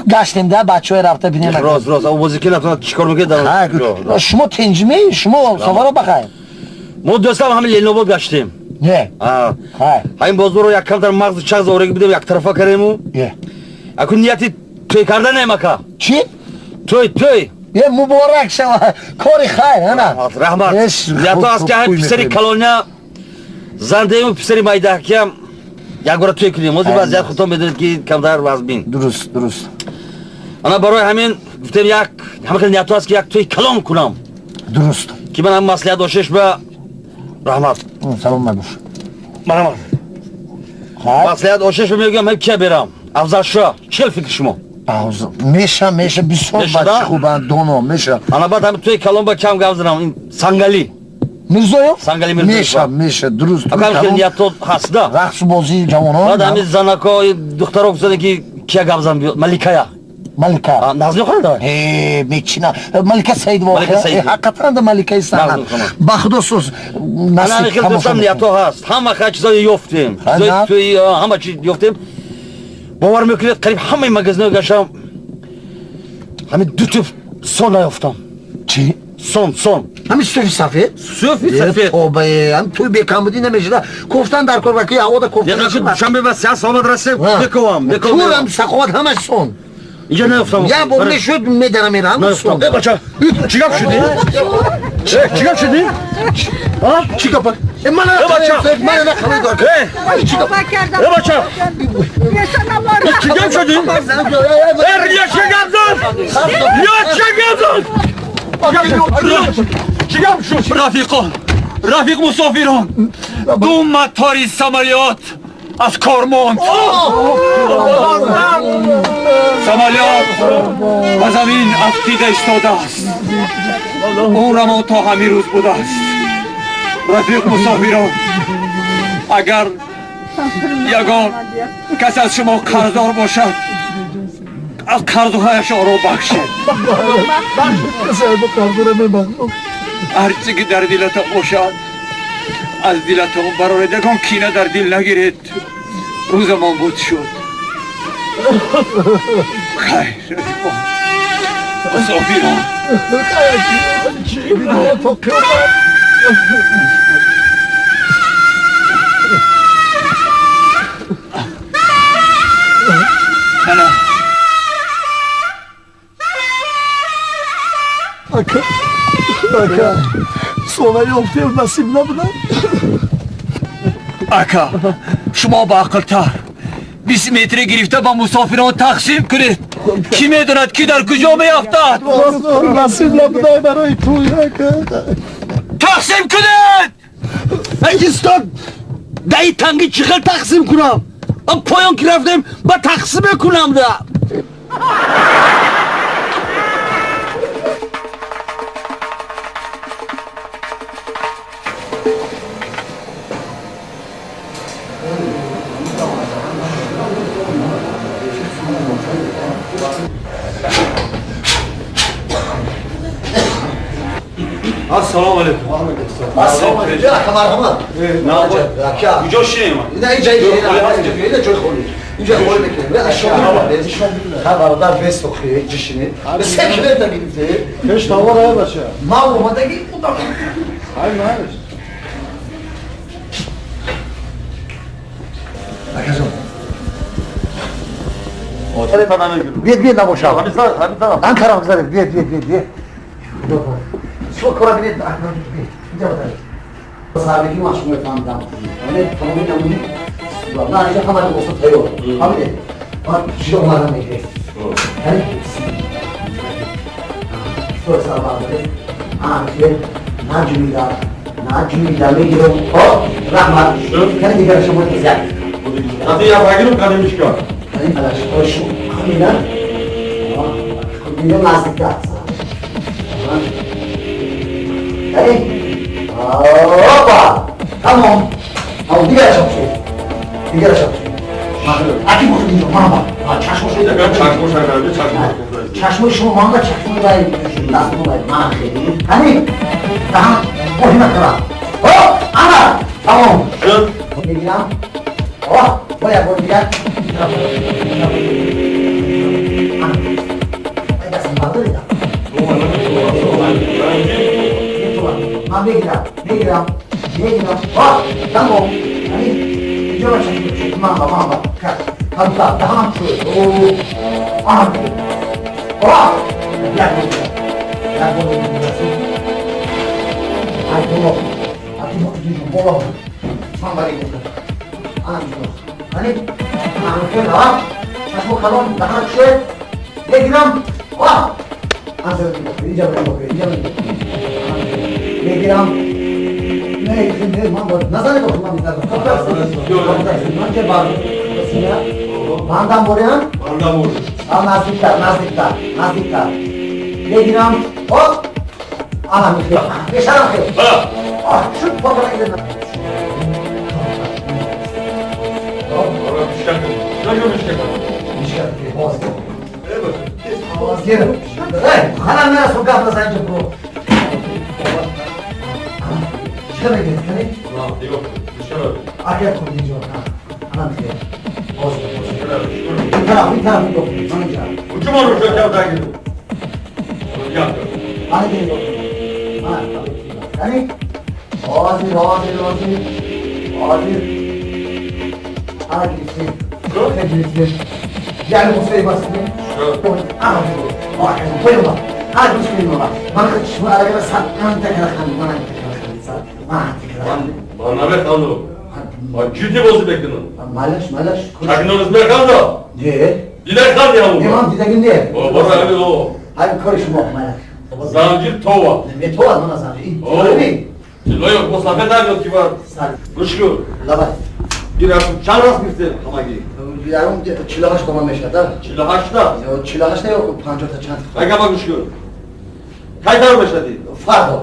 Гаштем да, бачаҳои рафта бинем. Рост, рост. Обозе ки натонад чӣ кор мекунед? Шумо тинҷмӣ? Шумо сафаро бахайр. Мо дӯстам ҳамин Ленинобод гаштем. Не. Ҳамин бозорро як камтар мағзи чағз ораги будем, як тарафа кардему. Акун нияти тӯй кардан ака. Чӣ? Тӯй, тӯй. Е, муборак шава, кори хайр, ана. Раҳмат. Ниятҳо аст ки ҳамин писари калоня зан деему, писари майдаҳкиам як бора тӯй кунем. Ҳозир вазъият худтон медонед ки камтар вазбин. Дуруст, дуруст. Ана барои ҳамин гуфтем як ҳама хел ниятҳо аст ки як тӯи калон кунам. Дуруст. Ки ман ҳам маслиҳат дошеш ба раҳмат. Саломат бош. Марҳамат. Маслиҳат ошеш ба мегӯям ҳам кия берам. Афзалшоҳ, чӣ фикри шумо? Меша, меша, бисёр бачи хубанд, доно, меша. Ана баъд ҳам тӯи калон ба кам гап занам, ин Сангали. Мирзоев? Сангали Мирзоев. Меша, меша, дуруст. Акам хел ниятҳо ҳаст да? Рақсу бозии ҷавонон. Баъд ҳамин занако, духтаро гуфтанд ки кия гап зан биёд, Маликая. Малика. Нағз мехонад? Э, мечина. Малика Саидова. Ҳақиқатан да маликаи санъат. Ба худо сӯз насиб. Хел дӯстам ниятҳо ҳаст. Ҳама хел чизҳое ёфтем. Чизҳои тӯи ҳама чиз ёфтем. Бовар мекунед, қариб ҳамаи магазинҳо гаштам, ҳамин ду туп сон наёфтам. Чӣ? Сон, сон. Ҳамин сӯфи сафед? Сӯфи сафед. Тоба, ҳам тӯй бекамбудӣ намешуда. Кофтан дар кор ва ки ҳавода кофтан. Душанбе ба сеанс омад расем, мековам, мековам. Турам саховат ҳамаш сон. Инҷа наёфтам. Як бор мешуд, медарам мерам. Наёфтам. Э, бача, чӣ гап шудӣ? Чӣ гап шудӣ? Чӣ гап? Мана нақабӣ дор. Чӣ гап? Э, бача! Чӣ гап шудӣ? Э, Риёчка гап зад! Риёчка гап зад! Чӣ гап шуд? Рафиқон, рафиқ мусофирон, ду матори самолёт аз кор монд. Самолёт ба замин афтида истодааст. Умрамон то ҳамин рӯз будааст. Рафиқ мусофирон, агар ягон кас аз шумо қарздор бошад, аз қарзҳояш оро бахшед. Ҳарчи ки дар дилатон бошад, аз дилатон бароред, ягон кина дар дил нагиред. Рӯзамон буд шуд. Хайр, рафиқон, мусофирон. Ана. Ака, ака, сона ёфтем, насиб набудам. Ака, шумо баақлтар. 20 метре гирифта ба мусофирон тақсим кунед. Кӣ медонад ки дар куҷо меафтад? Насиб набудай барои тӯй, ака. Тақсим кунед! Истод, даи танги чӣ хел тақсим кунам? Ман поён ки рафтем, ба тақсим мекунам да. Ассалому алейкум. Ассалому алейкум. Ака, марҳамат. Куҷо шинем? Ина инҷа, ина ҷои холӣ. Инҷа холӣ мекунем. Ха, бародар, бес охи, инҷа шинед. Се килета гирифте. Пеш тавар ай бача. Ма омадаги удам. Ай майш. Акаҷон. Биед, биед набошад. Ан тараф гузаред, биед, биед, биед, биед. Шумо кора бинед, биед. Инҷа бадаред. Сарбегӣ ман шумо мефаҳмидам. Тамоми намуни на инҷа ҳама либосо тайёр. Фаҳмидед? Чиро омада мегиред? Наҷумида, наҷумида мегирам. Раҳмат. Кани дигар шумо як. Қади я багирам, қади мишка. Кани алаш ошу. Хамина. Худино наздиктар. Кани. Опа! Тамом. Тамом дигар шумо. Дигар шумо. Аки бухудино, мама. Чашмои шумо манда, чашмои вай дастмо вай ман хеле. Кани. Даҳан оҳима кара. О, ана! Тамом. Мегирам. О, бо як бор дигар. Ман мегирам, мегирам, мегирам. О, тамом. Кани. Инҷо ба чашм ман ба, ман ба. Камтар, даҳанам шуд. О, ана. О, як бор дигар. Як бор дигар. Ай, боло. Аки бухудино, боло. Ман барои гуфтам. Ана инҷо. Кани. Ана, чашмо калон, даҳанам шуд. Мегирам. О! Ана инҷо бихӯр, инҷо бихӯр. Мегирам. Не, не, ман бо назанед охир ман мезанам. Ман че бар сина? Бандам борям? Бандам бор. А наздиктар, наздиктар, наздиктар. Мегирам. Оп! Ана мехӯр. Бешарам хел. Оҳ, шуд пока мегирам. Хана мерасо гап назан инҷо бро. Чӣ мегиред, кани? Агар худ инҷо. Ана мехӯр. Боз, боз. Ин тараф, ин тараф нигоҳ кунед. Ман инҷа. Куҷо рӯшан кард дагиру? Ана нигоҳ кунед. Ман, кани? Ҳозир, ҳозир, ҳозир. Ҳозир. Ана гирифтем. Гирифтем. Яъне мусои басидем. Ана поёма. Ана гӯш кунед мана. Ман шумо алакара сад анта кара хандид, ман анта кара хандид. Ман анта кара хандид. Ман намехандам. Ман ҷиддӣ бозӣ мекунам. Малаш, малаш. Чакнорис механдам? Не. Дидаханди ҳамон. Не, ман дидагим не. Бора ҳамин о. Ҳамин кори шумо, малаш. Занҷир това. Метова, мана занҷир. Ин тилои. Тилои бо сафед намеёд ки бар. Гӯш кун. Лабай. Чанд раст гирифтем ҳамагӣ? Ярум 48 томан мешавад, а? 48 та? 48 та ё 50 та чанд? Ага, ба гӯш кун. Кай тайёр мешавӣ? Фардо.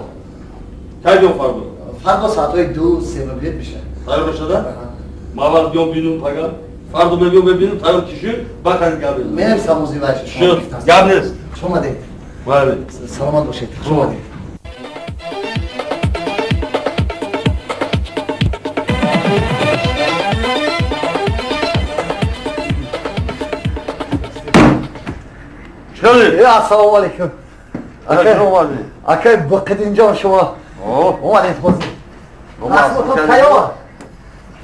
Кай биём фардо? Фардо соатҳои 2-3 мебиёд мешавад. Тайёр мешавад? Ман аввал биём бинум пага. Фардо мебиём мебинум тайёр ки шуд, баъд хани гап мезанем. Менависам музӣ вай. Шуд, гап нест. Хуш омадед. Бале. Саломат бошед. Хуш омадед. Ассалому алайкум. Акай Бақидинҷон шумо омадед бозӣ. Расмотон тайёр.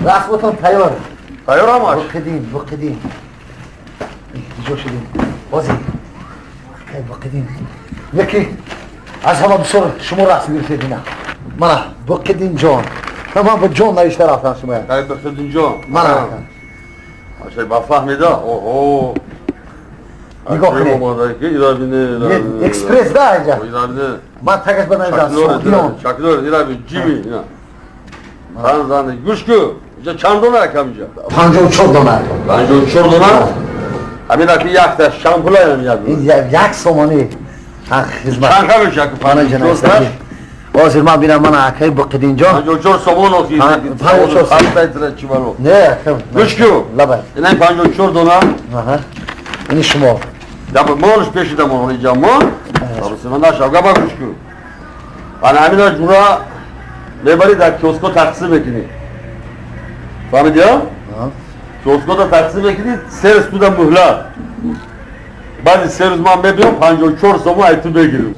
Расмотон тайёр. Тайёр ҳамаш? Бақидин, Бақидин. Ҷо шудем. Бозӣ. Акай Бақидин. Яке аз ҳама бисёр шумо расм гирифтед ина. Мана Бақидинҷон. Ман бо ҷон навишта рафтам шумо. Акай Бақидинҷон. Мана. Ашай ба фаҳмида. Оҳо. Нигоҳ кунед. Экспресс да инҷа. Ман тагаш ба навиштам Суғдиён. Чакнор, ира би ҷими ина. Зан зан гӯш кун. Инҷа чанд дона акам инҷа? 54 дона. 54 дона? Ҳамин аки якта чанд пула ям як? Ин як сомонӣ. Ҳақ хизмат. Чанд ка мешавад? 54 ҳозир ман бинам ман акаи Бақидинҷон. 54 сомон охи. 54 чӣ бало? Не, ака. Гӯш кун. Лабай. Ина 54 дона. Аҳа. Ини шумо. Гап молш пешидам инҷа мо. Саросима нашав, гапа гӯш кун. Ана ҳамина ҷура мебарӣ дар киоско тақсим мекунӣ. Фаҳмидӣ, а? Киоскода тақсим мекунӣ, се рӯз туда муҳлат. Баъди се рӯз ман мебиём 54 сомон ай ту мегирам.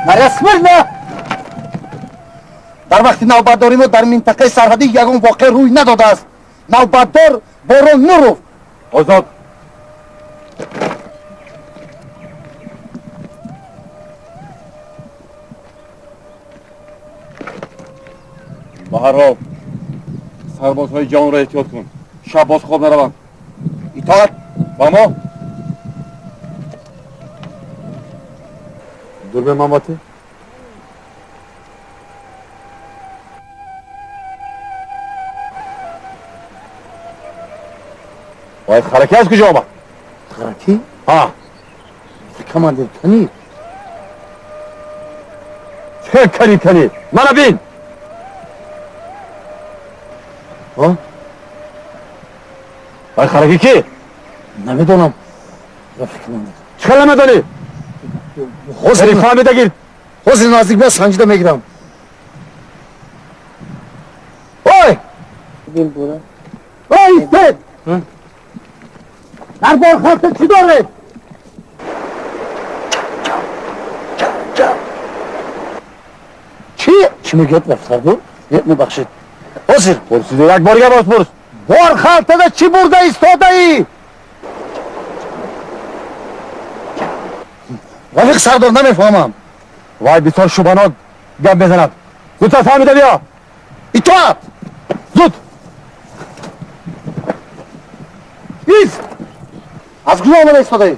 Наряд смирно! Дар вақти навбатдорӣ мо дар минтақаи сарҳадӣ ягон воқеа рӯй надодааст. Навбатдор Борон Нуров. Озод. Ба ҳар ҳол сарбозҳои ҷавонро эҳтиёт кун, шаб боз хоб нараванд. Итоат ба мо. Дурбе мамати. Вай хараки аз куҷо омад? Хараки? Ҳа. Командир, кани? Чӣ кани кани? Мана бин! Ҳа? Вай хараки ки? Намедонам, рафиқ командир. Чӣ хел намедонӣ? Ҳозир фаҳмида гир. Ҳозир наздик бия санҷида мегирам. Ой! Ой, истед! Дар борхоста чӣ доред? Чӣ? Чӣ мегӯяд рафиқ сардор? Мебахшед. Ҳозир. Пурсида як бор дига боз пурс. Борхалтада чӣ бурда истодаӣ? Рафиқ сардор, намефаҳмам. Вай бисёр шубҳанок гап мезанад. Зудтар фаҳмида биё. Итоат! Зуд! Из! Аз куҷо омада истодаӣ?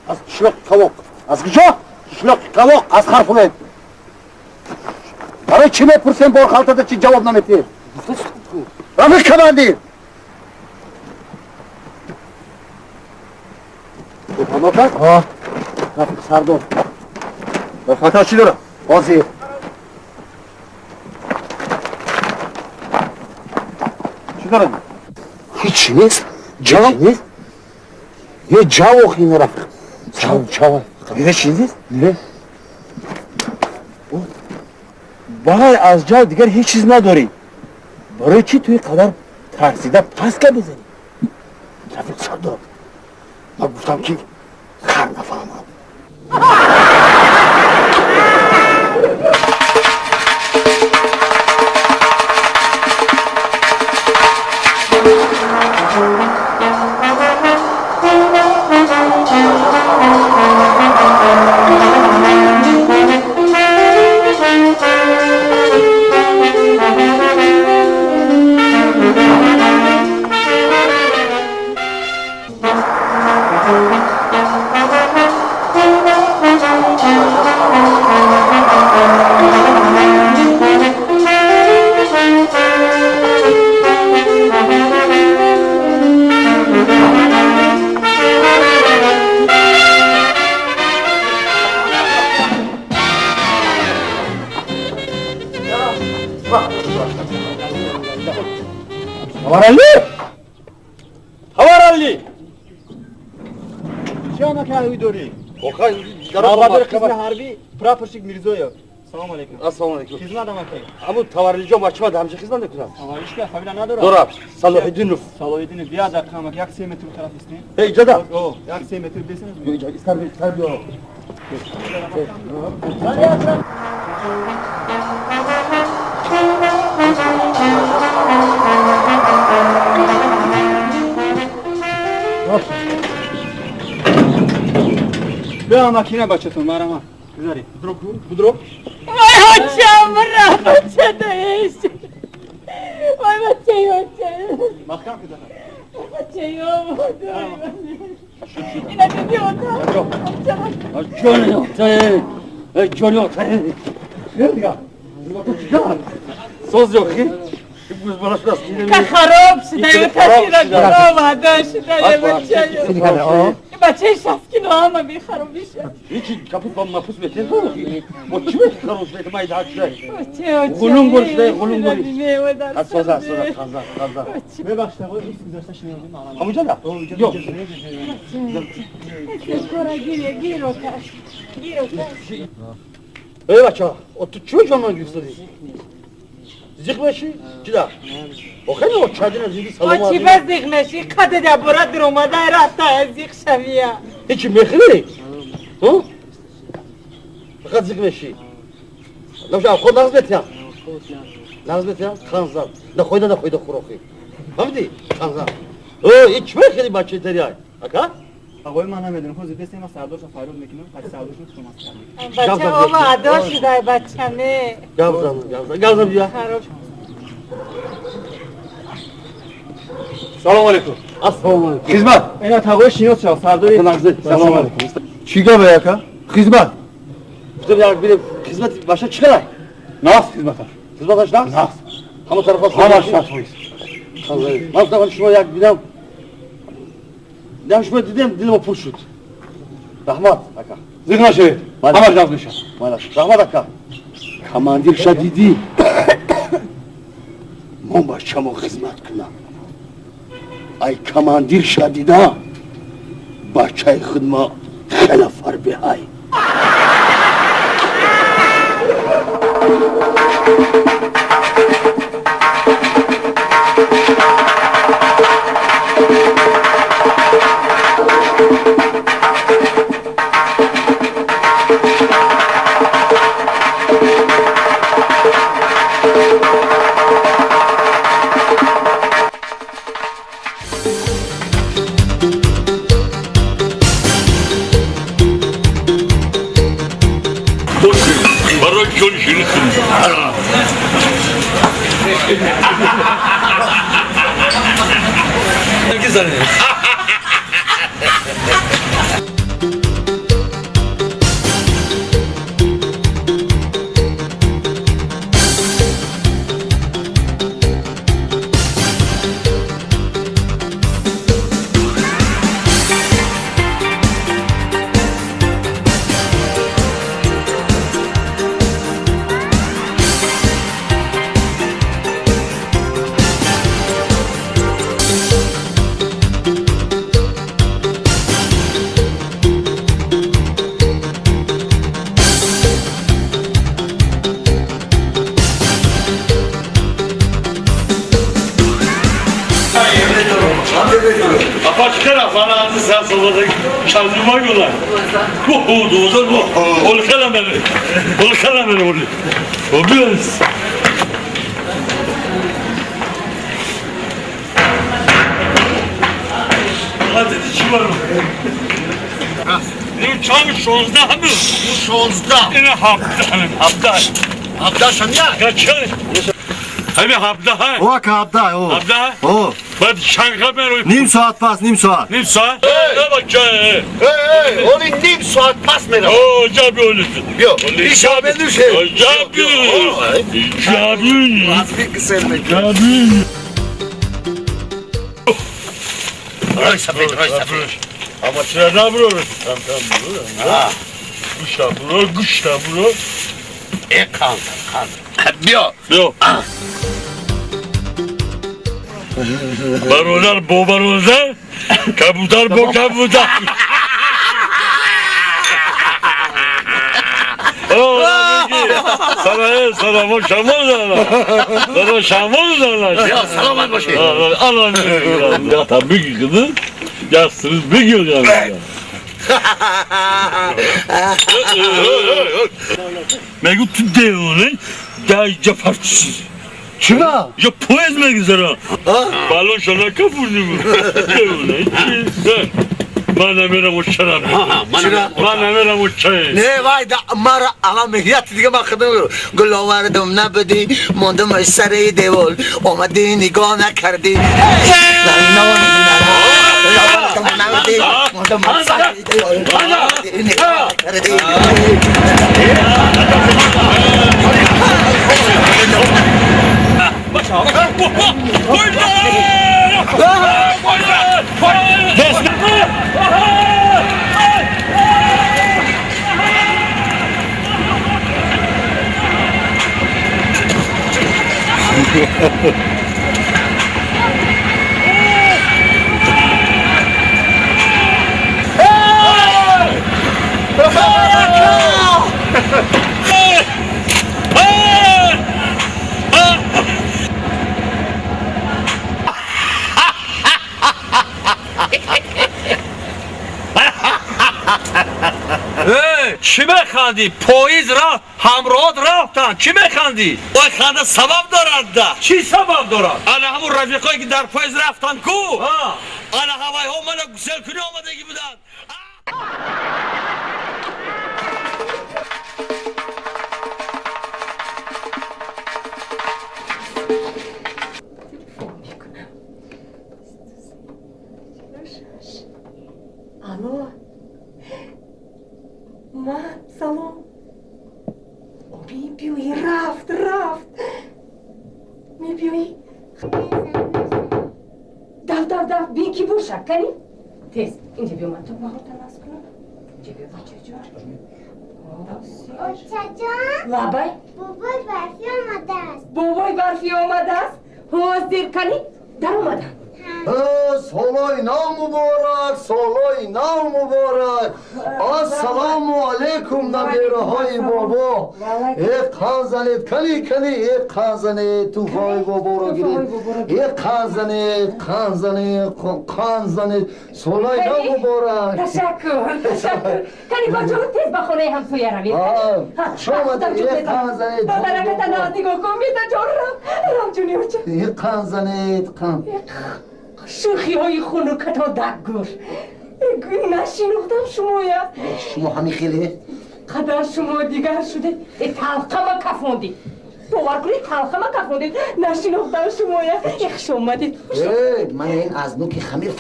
Аз қишлоқи Қавоқ. Аз куҷо? Қишлоқи Қавоқ, аз Хархулед. Барои чӣ мепурсем борхалтада чӣ ҷавоб наметиҳед? Рафиқ командир! Шубҳанок аст? Ҳа. Рафиқ сардор. Борхалтада чӣ дорад? Ҳозир. Чӣ дорад? Ҳеҷ нест. Ҷав нест. Е ҷав охи ин рафиқ. Ҷав, ҷав. Дига чиз нест? Не. Бағайр аз ҷав дигар ҳеҷ чиз надорӣ. Барои чӣ ту ин қадар тарсида паст гап мезанӣ? Рафиқ сардор, ман гуфтам ки хар нафаҳмам. Товаралли! Товаралли! Чӣ омаки ҳарбӣ дорӣ? Охай, Навбадори қисми ҳарбӣ прапорщик Мирзоев. Салом алейкум. Ассалому алейкум. Хизмат амаки. Аму Товараллиҷон бачима ҳамчи хизмат мекунад? Товараллишка фамилия надорад? Дорад. Салоҳиддинов. Салоҳиддинов. Бия дақиқа амаки, 1-3 метр тараф истем. Эй, иҷода. О, 1-3 метр бесен. Ё, иҷода. Истар, истар биё. Бیا макина бачатон марама. Гузари. Будро, будро. Вай ҳоҷам ра бача даеш. Вай бачаи ҳоҷам. Маҳкам кида. Бачаи ина диди ота. Ҷони ота. Ҷони ота. Дига. Соз ёхи. Ка хароб шуда, ота шуда, омада шуда, бачаи. Бачаи 60 кило ҳама бехаробӣ шуд. Ҳечи капут ба мапус метен бо чӣ мехароб шуда май даҳ шуда. Ғулум гул шуда, ғулум гул. Аз соза, соза, қаза, қаза. Мебахшед, оғои ис гузашта шинодем алан. Ҳамонҷо да? Ё. Гир, гир, гир, гир. Эй бача, ту чӣ ҷонман гирифтадӣ? Зиқ мешӣ? Чида? Охир о чадина зиги салом. О чӣ ба зиқ мешӣ? Қаде дабора дуромада рафта зиқ шавия. Ҳечи мехӯрӣ? Ҳо? Фақат зиқ мешӣ. Наша худ нағз метиям. Нағз метиям? Ханзан. Нахойда нахойда хӯрохӣ. Фаҳмидӣ? Ханзан. О, ин чӣ мехӯрӣ бачаи тарияй? Ака? Оғои ман намедонам. Ҳозир бесем ман сардорша фарёд мекунам, қати сардорша тумас кардем. Бача ова адо шудай бачаме. Гап зан, гап зан, гап зан бия. Хароб. Салом алейкум. Ассалому алейкум. Хизмат. Ина тағои шинос шав, сардори. Салом алейкум. Чӣ гап яка? Хизмат. Хизмат баша чӣ қалай? Нас хизматаш. Хизматаш нас? Нас. Ҳама тарафа ҳамаш 100%. Ман гуфтам шумо як дидам. Дидам шумо дидем, дилам пур шуд. Раҳмат ака. Зиқ нашавед. Ҳамаш нағз мешавад. Раҳмат ака. Командирша дидӣ? Мо бачамо хизмат кунам. Ай командирша дида, бачаи худма хеле фарбеҳай. Ним соат пас, ним соат. Ним соат? Оли ним соат пас меравад. О, ҷаби олист. Биё, ишабе душе. Ҷаби. Ҷаби. Ҷаби. Рой сафед, рой сафед. Ама чира набурор. Там там бур. Гӯшта бур, гӯшта бур. Э кан, кан. Биё. Биё. Бародар бо бародар, кабутар бо кабутар. Салом, салом, шамол дала. Салом, шамол дала. Я саломат бошед. Аллоҳ. Я табрик кунам. Я сиз бигир. Мегу ту девона, дай ҷафарчи. Чима? Я поезд мегузарам. Балон шона кафурди буд. Девона, чи? Ман намерам учарам. Ман намерам учарам. Не вай да мара ала меҳият дига ман худам гул овардам набудӣ, мондам аз сари девол, омадӣ нигоҳ накардӣ. Мондам аз сари девол, омадӣ нигоҳ накардӣ. Чӣ механдӣ? Поезд рафт, ҳамроҳот рафтанд. Чӣ механдӣ? Ой, ханда сабаб дорад да. Чӣ сабаб дорад? Ана ҳамун рафиқое ки дар поезд рафтанд ку? Ана ҳавайҳо мана гуселкунӣ омадагӣ буданд. Алло. Ман салом. Мебиёӣ, рафт, рафт. Мебиёӣ. Дав, дав, дав, бин ки боша, кани? Тез, инҷа биё, ман тугмаҳота насб кунам. Инҷа биё, бачаҷон. Очаҷон. Лабай. Бобои барфӣ омадааст. Бобои барфӣ омадааст? Ҳозир, кани? Дар омадам. Солои нав муборак, солои нав муборак. Ассалому алайкум, набераҳои бобо. Э, қан занед, кани, кани, э, қан занед, туҳфаҳои боборо гиред. Э, қан занед, қан занед, қан занед. Солои нав муборак. Ташаккур, ташаккур. Кани, бачаҳо, тез ба хонаи ҳамсоя равед. Хуш омадед, э, қан занед. Додараката наз нигоҳ кун, митаҷон, рав, рав, ҷуни оча. Э, қан занед, қан. Шӯхиҳои хунукато даггур. Нашинохтам шумоя. Шумо ҳамин хеле? Қадар шумо дигар шудед. Талқама кафондед. Бовар кунед, талқама кафондед. Нашинохтам шумоя. Хуш омадед. Ман ин аз нуки хамир.